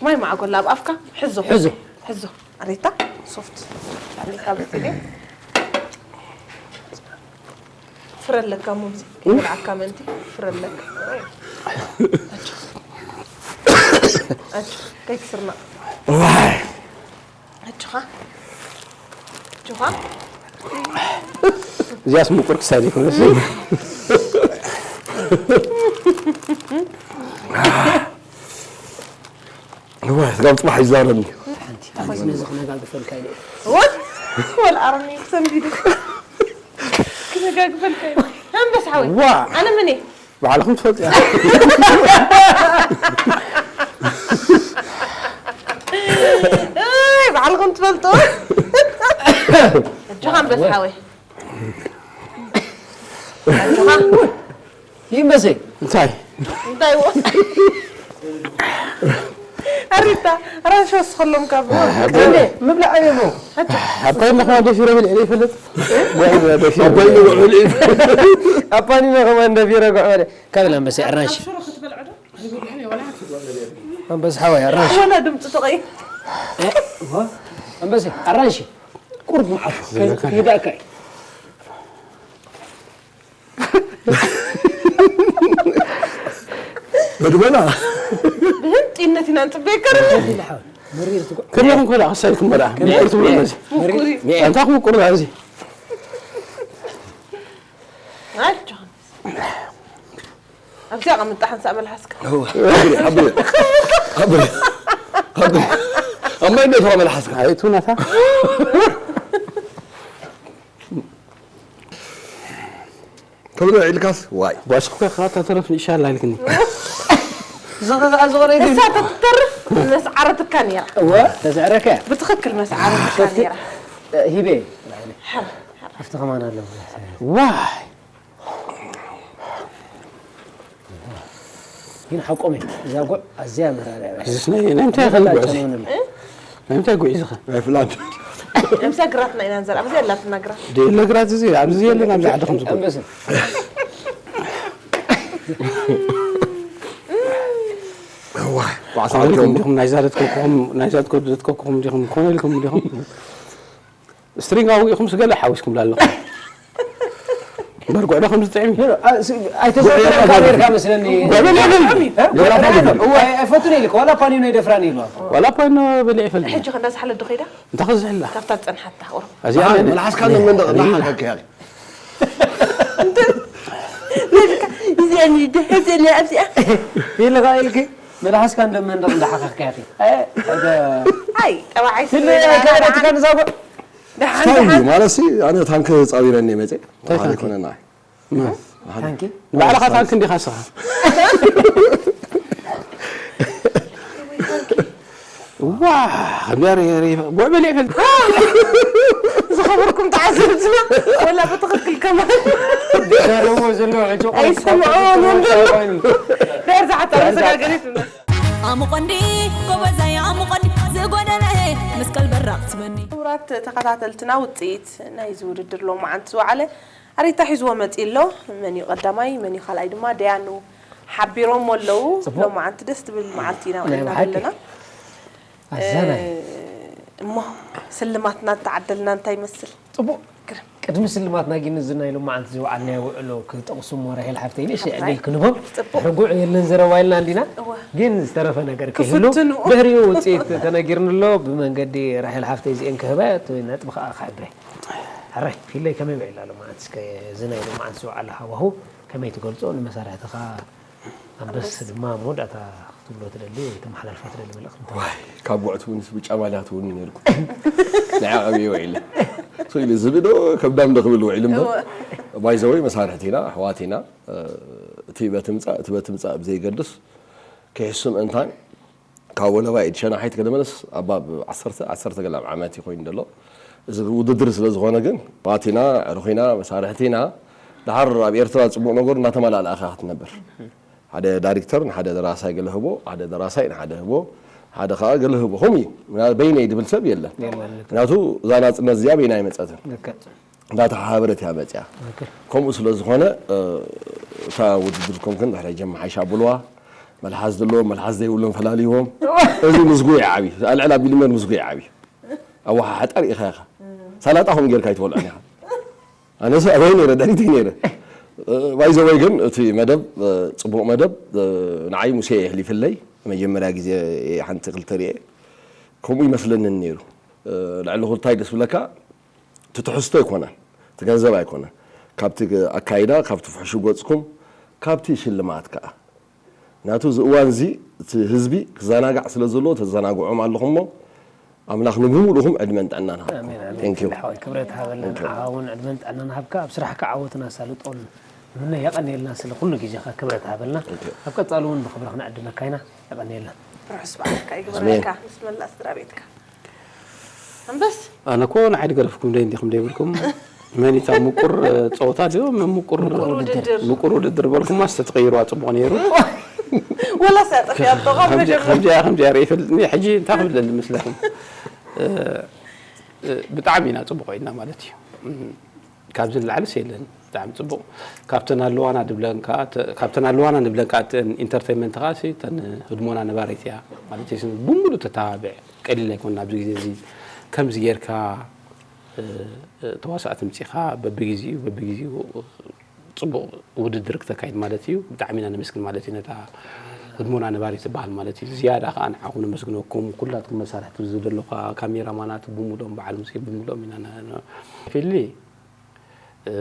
ማይ መዓኮ ኣላ ኣብ ኣፍካ። ሕዞ። ሕዞ። ሕዞ። ኣሬታ ሶፍት። ኣሜሪካ ብትሪ። ፍረ ኣለካ እሞ፣ እዚ ከይበልዓካ ምእንቲ ፍረ ኣለካ። ኣጆኻ። ኣጆኻ፣ ከይትስርናቕ። ዋይ። ኣጆኻ። ኣጆኻ። እዚኣስ ምቁር ክሳድ ይኮነስ። እዋ፣ ስጋብ ጽባሕ ይዛረብኒ። ሓንቲ፣ ሓንቲ ነዚ ክነጋግፈልካ ኢለ። ወ-፣ ወልዓርኒ ሰንቢዱ። ክነጋግፈልካ ኢለ። ኣንበስ ሓወይ። ዋ። ኣነ ምን እየ? ባዕልኹም ትፈልጡ እያ። እይ፣ ባዕልኹም ትፈልጡ። ኣጆኻ ኣንበስ ሓወይ። ኣጆኻ። ይመሰይ። እንታይ? እንታይ ወ-፣ ኣሪታ፣ ራሽ ወስኸሎም ካብ ኣቦይ፣ ምብላዕ ኣየሞ። ኣቦይ፣ ንኸማ ደፊረ ብልዕ ይፈልጥ? ኣቦይ፣ ንኸማ ደፊረ ብልዕ ይፈልጥ? ኣባኒ ንኸማ ደፊረ ጉዕ በለ። ካብ ላምበሰ ኣራንሺ። ኣንበስ ሓወይ ኣራንሺ። ወላ ድምፁ ተቐይሩ። ኣንበሰ ኣራንሺ። ቁርብ መዓት ከይዳካ እዩ። መድበና። ብህንጢነት ኢና ንፅበየካ ዘለና። መሪር ትጉዕ። ከመይ ኢኹም ከ ደኣ ክሳይኩም በላ? ምቁር ትብሉ ነዚ። ምቁር እዩ። ኣንታ ምቁር ኣብዚ። ኣጆኻ። ኣብዚኣ ቐምጣ ሓንሳእ መልሓስካ። እወ፣ ሓብሬ፣ ሓብሬ፣ ሓብሬ፣ ሓብሬ። ኣብ ማይ እንዴት ዋ መልሓስካ? ኣይቱ ናታ። ከምዚ ኢልካስ፣ ዋይ። ጓስኩ ከ ኻታ ተረፍ ንሻላ ኢልክኒ። ዝኸ-፣ ዝኸረ ግን እሳ ተትተርፍ መስዓረትካ ነይራ። እወ፣ ተስዕረካ። ብትኽክል መስዓረትካ ሶፍቲ፣ ነይራ። እ፣ ሂቤ። ሓር፣ ሓር። ኣብቲ ከማን ኣለዎ። ዋይ። ግን ሓቆም እዩ። እዛ ጉዕ ኣዝያ መራርያ እያ። እዚስ ናይ፣ ናይ እንታይ ይኸውን ጉዕ እዚ? ጨነውንላ። ናይ እንታይ ጉዕ እዩ ዝኸ? ናይ ፍላንድ። እምሳ ግራትና ኢና ንዘርኣ። ኣብዚ ኣላትና ግራት። ደየለ ግራት እዚ፣ ኣብዚ የለን፣ ኣብዚ ዓዲ ከም ዝጉዕ። ኣንበሳ። እዋ፣ ባዕሳ ዓውድኩም ኣለኩም። ዲኹም፣ ናይዛ ዘትከኩኹም፣ ናይዛ ዘትከ-፣ ዘትከኩኹም ዲኹም፣ ኮነ ኢልኩም ዲኹም? ስትሪንግ ኣውጊእኹምስ ገለ ሓዊስኩምላ ኣለኹም። በርጉዕ ዶ ከም ዝጥዕም እዩ? ኣይተዘርካ ኔርካ መስለኒ። በበል የለን። ኣይፈቱን ኢልክ ዋላ ፓኒኖ ይደፍራን ኢሉ። ዋላ እኳ ኖ በሊዐ ይፈልጥ። ሕጂ ከንዳ ዝሓለ ዶ ኸይዳ? እንታይ ከዝሕላ? ካብታ ዝጸንሓታ ቁሩብ። እዚኣ ናይ- መልሓስካ ንመንደቕ እናሓንካክያ እዚኣ ንድሕር ዘላ ኣብዚኣ ኢልካ ኢልክ መልሓስካ እንደ መንደቕ እንዳሓካክያ ኢኺ። ኣይ ጠባዓይ ከበረትካ ንዛጎ ደሓን እንታይ እዩ ደሓን ማለት ኣነ ታንክ ፃዊረኒ መፀ ኣይኮነና ታንኪ ባዕልኻ ታንክ እንዲኻ ስኻ። ዋ ከምዚኣ ሬ- ሬ- ጉዕ በሊዕ ፈልጥ። ዝኸበርኩም ተዓዘብትና ወላ ብትኽክል ከማን ዛረብዎ ዘለዉ ሕጂ ኣይሰምዕዎን እዮም ዘለዉ። ድሕር ዝሓታ መሰጋገሪት ኣሙቐኒ ጎበዛይ ኣሙቐኒ ዝጎደለ መስቀል በራቕ ትበኒ ክቡራት ተኸታተልትና ውፅኢት ናይዚ ውድድር ሎማዓንቲ ዝወዓለ ኣሬታ ሒዝዎ መፂ ኣሎ። መን እዩ ቀዳማይ መን እዩ ካልኣይ ድማ ደያኑ ሓቢሮም ኣለዉ። ሎማዓንቲ ደስ ትብል መዓልቲ ኢና ቆና ዘለና። ኣዛናይ እሞ ስልማትና ተዓደልና እንታይ ይመስል? ፅቡቅ ቅድሚ ስልማትና ግን እዚ ናይ ሎማዓንቲ ዝወዓልናዮ ውዕሎ ክጠቕሱ እሞ ራሄል ሓፍተይ ንእሽተይ ዕድል ክንቦም ፅቡቅ ርጉዕ የለን ዘረባ ኢልና እንዲና እወ ግን ዝተረፈ ነገር ክህሉ ክፍትኑ። ድሕሪኡ ውፅኢት ተነጊርኒ ኣሎ ብመንገዲ ራሄል ሓፍተይ እዚአን ክህበ እቲ ነጥቢ ከዓ ክሕብረ ሕራይ ፊለይ ከመይ ውዒላ ሎማዓንቲ እስከ እዚ ናይ ሎማዓንቲ ዝወዓለ ሃዋሁ ከመይ ትገልፆ ንመሳርሕትኻ ኣንበስ ድማ መወዳእታ ክትብሎ ትደሊ ወይ ተመሓላልፎ ትደሊ መልእኽቲ እንተ ካብ ጉዕቲ እውን ብጫ ማልያት እውን ነርኩ ንዓ ቀቢኡ ውዒለ ኢሉ ዝብዶ ከብዳም ዶ ክብል ውዒል እምበር ባይዘወይ መሳርሕቲ ኢና ኣሕዋት ኢና እቲ በትምፃእ እቲ በትምፃእ ብዘይገድስ ክሕስም እንታን ካብ ወለባ ኢድ ሸናሓይት ገለመለስ ኣባብ ዓሰርተ ዓሰርተ ገለ ኣብ ዓመት ኮይኑ ዘሎ እዚ ውድድር ስለ ዝኾነ ግን ኣሕዋት ኢና ኣዕሩኽ ኢና መሳርሕቲ ኢና ድሓር ኣብ ኤርትራ ፅቡቕ ነገሩ እናተመላለእኻ ክትነብር ሓደ ዳይሬክተር ንሓደ ደራሳይ ገለ ህቦ ሓደ ደራሳይ ንሓደ ህቦ ሓደ ከዓ ገለ ህቦ ከምኡ እዩ ምና- በይነይ ድብል ሰብ የለን ምክንያቱ እዛ ናፅነት እዚኣ በይና ኣይመፀትን እንዳተሓባበረት እያ መፅያ ከምኡ ስለ ዝኾነ እታ ውድድር ኮምክን ድሕሪ ጀመሓይሽ ኣብልዋ መልሓስ ዘለዎም መልሓስ ዘይብሎም ፈላልይዎም እዚ ምስጉ ይዓብዩ ኣልዕል ኣቢሉ እምበር ምስጉ ይዓብዩ ኣወሓሓጣ ርኢኻ ኢኻ ሳላጣ ከም ጌርካ ኣይትበልዖን ኢኻ ኣነስ ኣበይ ነይረ ደሪተይ ነይረ ባይዘወይ ግን እቲ መደብ ፅቡቕ መደብ ንዓይ ሙሴ የሕሊፍለይ መጀመርያ ግዜ ሓንቲ ክልተ ርኤ ከምኡ ይመስለንን ነይሩ ልዕሊ ኩልታይ ደስ ብለካ እቲ ትሕዝቶ ኣይኮነን እቲ ገንዘብ ኣይኮነን ካብቲ ኣካይዳ ካብቲ ፍሕሹ ገፅኩም ካብቲ ሽልማት ከዓ ናቱ እዚ እዋን እዚ እቲ ህዝቢ ክዘናጋዕ ስለ ዘለዎ ተዘናግዖም ኣለኹም እሞ ኣምላኽ ንብምሉእኹም ዕድመን ጥዕናን ሃብኩም Thank you ሓወይ ክብረት ሃበልና ንዓኻ እውን ዕድመን ጥዕናን ሃብካ ኣብ ስራሕካ ዓወትን ኣሳልጦን ንምነ የቐንየልና ስለ ኩሉ ግዜኻ ክብረት ሃበልና ኣብ ቀጻሊ እውን ብኽብሪ ክንዕድመካ ኢና የቐንየልና ርሑስ በዓልካ ይግበረልካ ምስ መላእ ስድራ ቤትካ ኣንበስ ኣነ እኮ ንዓይ ድገረፍኩም ደይ እንዲኹም ደይብልኩም መን እታ ምቁር ፀወታ ድዮ ምቁር ውድድር ምቁር ውድድር በልኩማ ስተትቀይሩ ኣፅቡቕ ነይሩ ወላ ሳጠፍ ያብጦ ካብ መጀመር ከምዚኣ ከምዚኣ ርኢ ይፈልጥኒ ሕጂ እንታይ ክብለኒ ምስለኹም ብጣዕሚ ኢና ፅቡቕ ኮይና ማለት እዩ ካብዚ ንላዕልስ የለን ብጣዕሚ ፅቡቕ ካብተን ኣለዋና ድብለን ከዓ ተ- ካብተን ኣለዋና ንብለን ከዓ እተን ኢንተርቴንመንት ከዓ ሲ ተን ህድሞና ነባሪት እያ ማለት እዩ ብሙሉእ ተተባብዕ ቀሊል ኣይኮን ኣብዚ ግዜ እዚ ከምዚ ጌርካ እ፣ እ፣ ተዋሳእቲ ምፂኻ በብግዜኡ በብግዜኡ ፅቡቕ ውድድር ክተካይድ ማለት እዩ ብጣዕሚ ኢና ነመስግን ማለት እዩ ነታ ህድሞና ነባሪት ትበሃል ማለት እዩ ዝያዳ ከዓ ንዓኹም ነመስግነኩም ኩላትኩም መሳርሕቲ ዝደለኹ ከዓ ካሜራማናት ብሙሉኦም በዓል ሙሴ ብሙሉኦም ኢና ነ- ነ- ፊሊ እ፣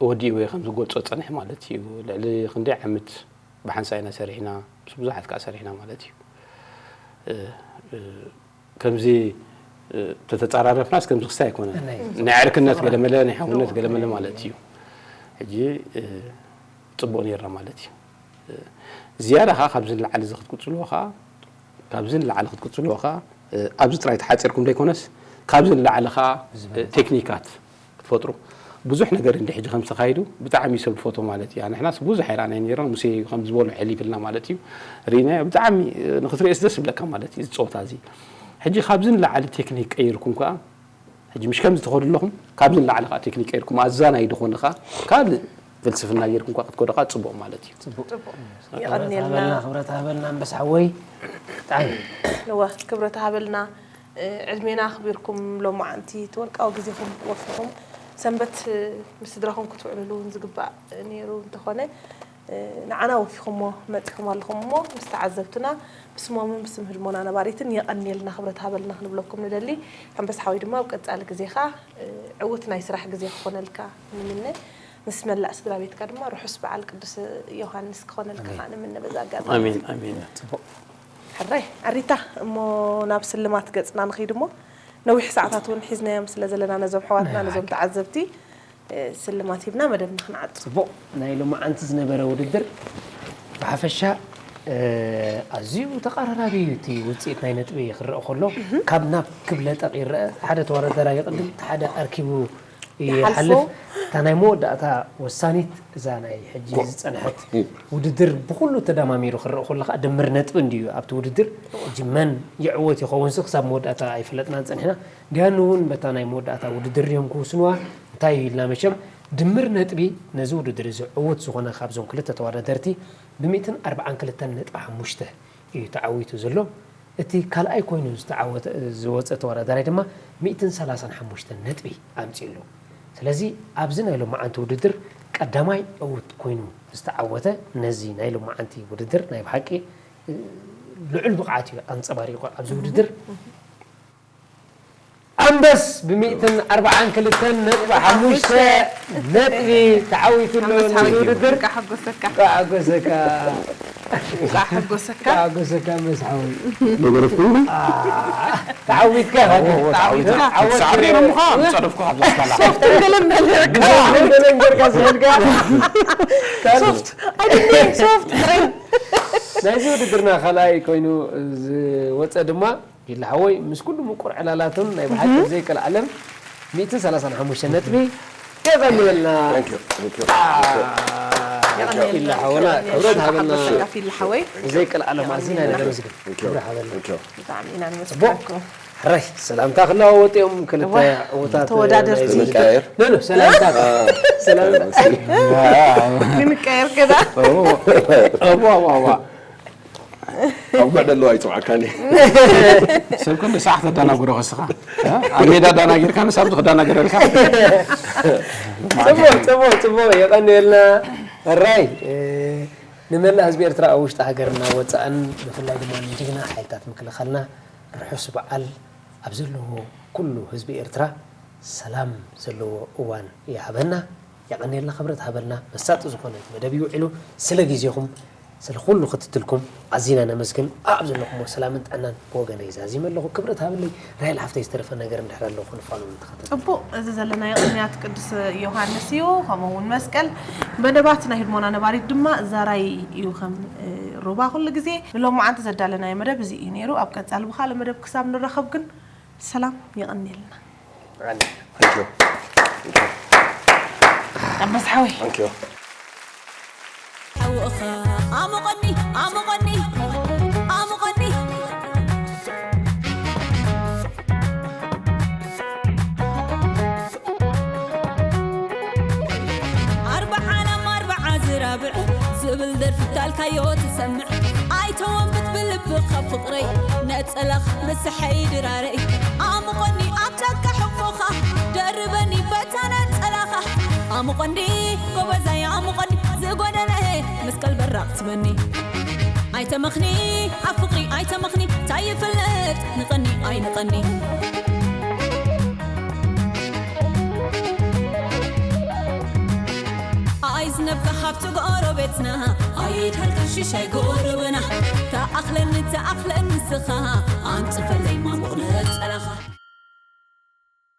ወዲእወ ከም ዝገልፆ ፀንሕ ማለት እዩ ልዕሊ ክንደይ ዓመት ብሓንሳእ ኢና ሰሪሕና ምስ ብዙሓት ከዓ ሰሪሕና ማለት እዩ እ፣ እ፣ ከምዚ እ፣ ተተፃራረፍናስ ከምዚ ክስታይ ኣይኮነን ናይ ዕርክነት ገለመለ ናይ ሓውነት ገለመለ ማለት እዩ ሕጂ እ፣ ፅቡቕ ነይርና ማለት እዩ እ፣ ዝያዳ ከዓ ካብዚ ንላዕሊ እዚ ክትቅፅልዎ ከዓ ካብዚ ንላዕሊ ክትቅፅልዎ ከዓ እ፣ ኣብዚ ጥራይ ተሓፂርኩም ዘይኮነስ ካብዚ ንላዕሊ ከዓ እ፣ ቴክኒካት ክትፈጥሩ ብዙሕ ነገር እንዲ ሕጂ ከም ዝተኻይዱ ብጣዕሚ ሰብ ዝፈትዎ ማለት እዩ ንሕናስ ብዙሕ ኣይረኣናይ ነርና ሙሴ ከም ዝበሎ ሕሊፍልና ማለት እዩ ርኢናዮ ብጣዕሚ ንክትርእየስ ደስ ይብለካ ማለት እዩ ዝፀወታ እዚ ሕጂ ካብዚ ንላዕሊ ቴክኒክ ቀይርኩም ከዓ ሕጂ ምሽ ከምዚ ትኸዱ ኣለኹም ካብዚ ንላዕሊ ከዓ ቴክኒክ ቀይርኩም ኣዛናይ ድኾነ ከዓ ካልእ ፍልስፍና ጌርኩም ከዓ ክትከዱ ከዓ ፅቡቕ ማለት እዩ የቐንየልና ክብረት ሃበልና ኣንበስ ሓወይ ብጣዕሚ እወ ክብረት ሃበልና ዕድሜና ኣኽቢርኩም ሎማዓንቲ እቲ ወርቃዊ ግዜኹም ወፊኹም ሰንበት ምስ ስድራኹም ክትውዕልሉ እውን ዝግባእ ነይሩ እንተኾነ፣ ንዓና ወፊኹሞ መጺኹም ኣለኹም እሞ፣ ምስ ተዓዘብትና ብስሞምን ብስም ህድሞና ነባሪትን የቐንየልና፣ ክብረት ሃበልና ክንብለኩም ንደሊ። ኣንበሳ ሓወይ ድማ ኣብ ቀጻሊ ግዜኻ ዕዉት ናይ ስራሕ ግዜ ክኾነልካ ንምነ። ምስ መላእ ስድራ ቤትካ ድማ ርሑስ በዓል ቅዱስ ዮሃንስ ክኾነልካ ኣሜን። ከዓ ንምነ በዛ ኣጋጣሚ። ኣሜን፣ ኣሜን። ጽቡቕ። ሕራይ፣ ኣሪታ፣ እሞ ናብ ስልማት ገጽና ንኸይድ እሞ፣ ነዊሕ ሰዓታት እውን ሒዝናዮም ስለ ዘለና ነዞም ኣሕዋትና፣ ናይ ነዞም ሓቂ። ተዓዘብቲ፣ እ፣ ስልማት ሂብና መደብና ክንዓጽ። ጽቡቕ። ናይ ሎማዓንቲ ዝነበረ ውድድር ብሓፈሻ፣ እ፣ ኣዝዩ ተቐራራቢ እዩ እቲ ውጽኢት ናይ ነጥቢ ክረአ ከሎ። ካብ ናብ ክብ ለጠቕ ይረአ። ሓደ ተወዳዳራይ ይቕድም፣ እቲ ሓደ ኣርኪቡ ይሓልፎ። ይሓልፍ። እታ ናይ መወዳእታ ወሳኒት እዛ ናይ ሕጂ ጎ-፣ ዝጸንሐት ጎ-፣ ውድድር ብኹሉ ተደማሚሩ ክረአ ከሎ ከኣ ድምር ነጥቢ እንድዩ ኣብቲ ውድድር። ሕጂ መን ይዕወት ይኸውንሲ ክሳብ መወዳእታ ኣይፈለጥናን ጸኒሕና። ዲያኑ እውን በታ ናይ መወዳእታ ውድድር እዮም ክውስንዋ። እንታይ እዩ ኢልና መቸም ድምር ነጥቢ ነዚ ውድድር እዚ ዕዉት ዝኾነ ካብዞም ክልተ ተወዳደርቲ ብሚእትን ኣርብዓን ክልተን ነጥቢ ሓሙሽተ እዩ ተዓዊቱ ዘሎ። እቲ ካልኣይ ኮይኑ ዝተዓወተ፣ ዝወጸ ተወዳዳራይ ድማ ሚእትን ሰላሳን ሓሙሽተን ነጥቢ ኣምጺኡ ኣሎ። ስለዚ ኣብዚ ናይ ሎማዓንቲ ውድድር ቀዳማይ ዕዉት ኮይኑ ዝተዓወተ ነዚ ናይ ሎማዓንቲ ውድድር ናይ ብሓቂ ልዑል ብቕዓት እዩ ኣንጸባሪቑ ኣብዚ ውድድር። ኣንበስ ብሚእትን ኣርብዓን ክልተን ነጥቢ ሓሙሽተ ነጥቢ ተዓዊቱ ኣሎ ኣንበስ ነዚ ሓወይ፣ ውድድር። እንቃዕ ሓጎሰካ። እንቃዕ ሓጎሰካ። እንቃዕ ሓጎሰካ። እንቃዕ ሓጎሰካ ኣንበስ ሓወይ። ተገረፍኩ እንዴ? አ፣ ተዓዊትካ፣ ኦ፣ ኦ፣ ተዓዊትካ። ተዓዊትካ። ዓወት ሰዓት ገይሮም እኳ ጸደፍኩ ኣብ ላስካላ። ሶፍት ገለ መለካ። ሶፍት ገለ ገርካ ዝብልካ። ካልእ። ሶፍት፣ I didn't mean ሶፍት። ናይዚ ውድድርና ካልኣይ ኮይኑ ዝወጸ ድማ ይላ ሓወይ ምስ ኩሉ ምቁር ዕላላቱን ናይ ብሓቂ እህ። ዘይቀልዓለም ሚእትን ሰላሳን ሓሙሽተ ነጥቢ የቐንየልና። Thank you, thank you. አ፣ የቐንየልና። ይላ ሓወና፣ ክብረት ሃበና። ይላ ሓወይ። ዘይቀልዓለም ኣዚና ኢና ነመስግን። Thank you, ክብረት ሃበና። Thank you. ብጣዕሚ ኢና ጽቡቕ። ነመስግነኩም። ሕራይ፣ ሰላምታ ክለዋወጡ እዮም ክልተ እዋ፣ ዕዉታት ተወዳደርቲ። ናይ ውድድር። ክንቀያየር? ኖ፣ ኖ፣ ሰላምታ። አ፣ ሰላምታ። ክንቀየር ገና። ኦ፣ ኦ፣ ኦ፣ ኦ። ኣብ ጉዕ ደለዋ ይጽውዓካኒ። ሰብ ክንዲ ሰዓት ተዳናግሮ ከስኻ። እ? ኣብ ሜዳ ኣዳናጊርካ ንሳብ ዝኽዳናግረልካ። ጽቡቕ፣ ጽቡቕ፣ ጽቡቕ። የቐንየልና። ሕራይ፣ እ፣ ንመላእ ህዝቢ ኤርትራ ኣብ ውሽጢ ሃገርና ወጻእን ብፍላይ ድማ ንጅግና ሓይልታት ምክልኻልና ርሑስ በዓል ኣብ ዘለዎ ኩሉ ህዝቢ ኤርትራ ሰላም ዘለዎ እዋን ይሃበና። የቐንየልና፣ ክብረት ሃበልና። መሳጢ ዝኾነ መደብ እዩ ውዒሉ። ስለ ግዜኹም፣ ስለ ኩሉ ክትትልኩም ኣዚና ነመስግን። ኣብ ዘለኹሞ ሰላምን ጥዕናን ብወገነይ ዛዚመ ኣለኹ። ክብረት ሃበለይ። ራሄል ሓፍተይ፣ ዝተረፈ ነገር እንድሕር ኣለዎ ክንፋኖ ንተኸታተል። ጽቡቕ፣ እዚ ዘለናዮ ቅንያት ቅዱስ ዮሃንስ እዩ፣ ከምኡ እውን መስቀል። መደባት ናይ ህድሞና ነባሪት ድማ ዛራይ እዩ ከም፣ እ፣ ሩባ ኩሉ ግዜ። ንሎማዓንቲ ዘዳለናዮ መደብ እዚ እዩ ነይሩ። ኣብ ቀጻሊ ብኻልእ መደብ ክሳብ ንራኸብ ግን ሰላም፣ የቐንየልና። Thank you. Thank you. ኣንበሳ ሓወይ። Thank you. ሓውኻ ኣሙቐኒ፣ ኣሙቐኒ፣ ኣሙቐኒ። ኣርብዓ ላም ኣርብዓ ዝራብዕ ዝብል ደርፊ ታልካዮ ትሰምዕ። ኣይተወንብት ብልብኻ ፍቕረይ፣ ነጸላኻ ምሳሐይ ድራረይ። ኣሙቐኒ ኣብ ጫካ ሕቕፎኻ፣ ደርበኒ በታ ነጸላኻ። ኣሙቐኒ ጎበዛይ ኣሙቐኒ፣ ዝጎደለ መስቀል በራቕ ትበኒ። ኣይተመኽኒ ኣብ ፍቕሪ ኣይተመኽኒ፣ ታይ ይፍለጥ ንቐኒ ኣይንቐኒ። ኣይዝነብካ ሃብቲ ጎረቤትና፣ ኣይድሃልካ ሽሻይ ጎረበና። ተኣኽለኒ ተኣኽለኒ ንስኻ፣ ኣንጽፈለይ ማሙቕ ነጸላኻ።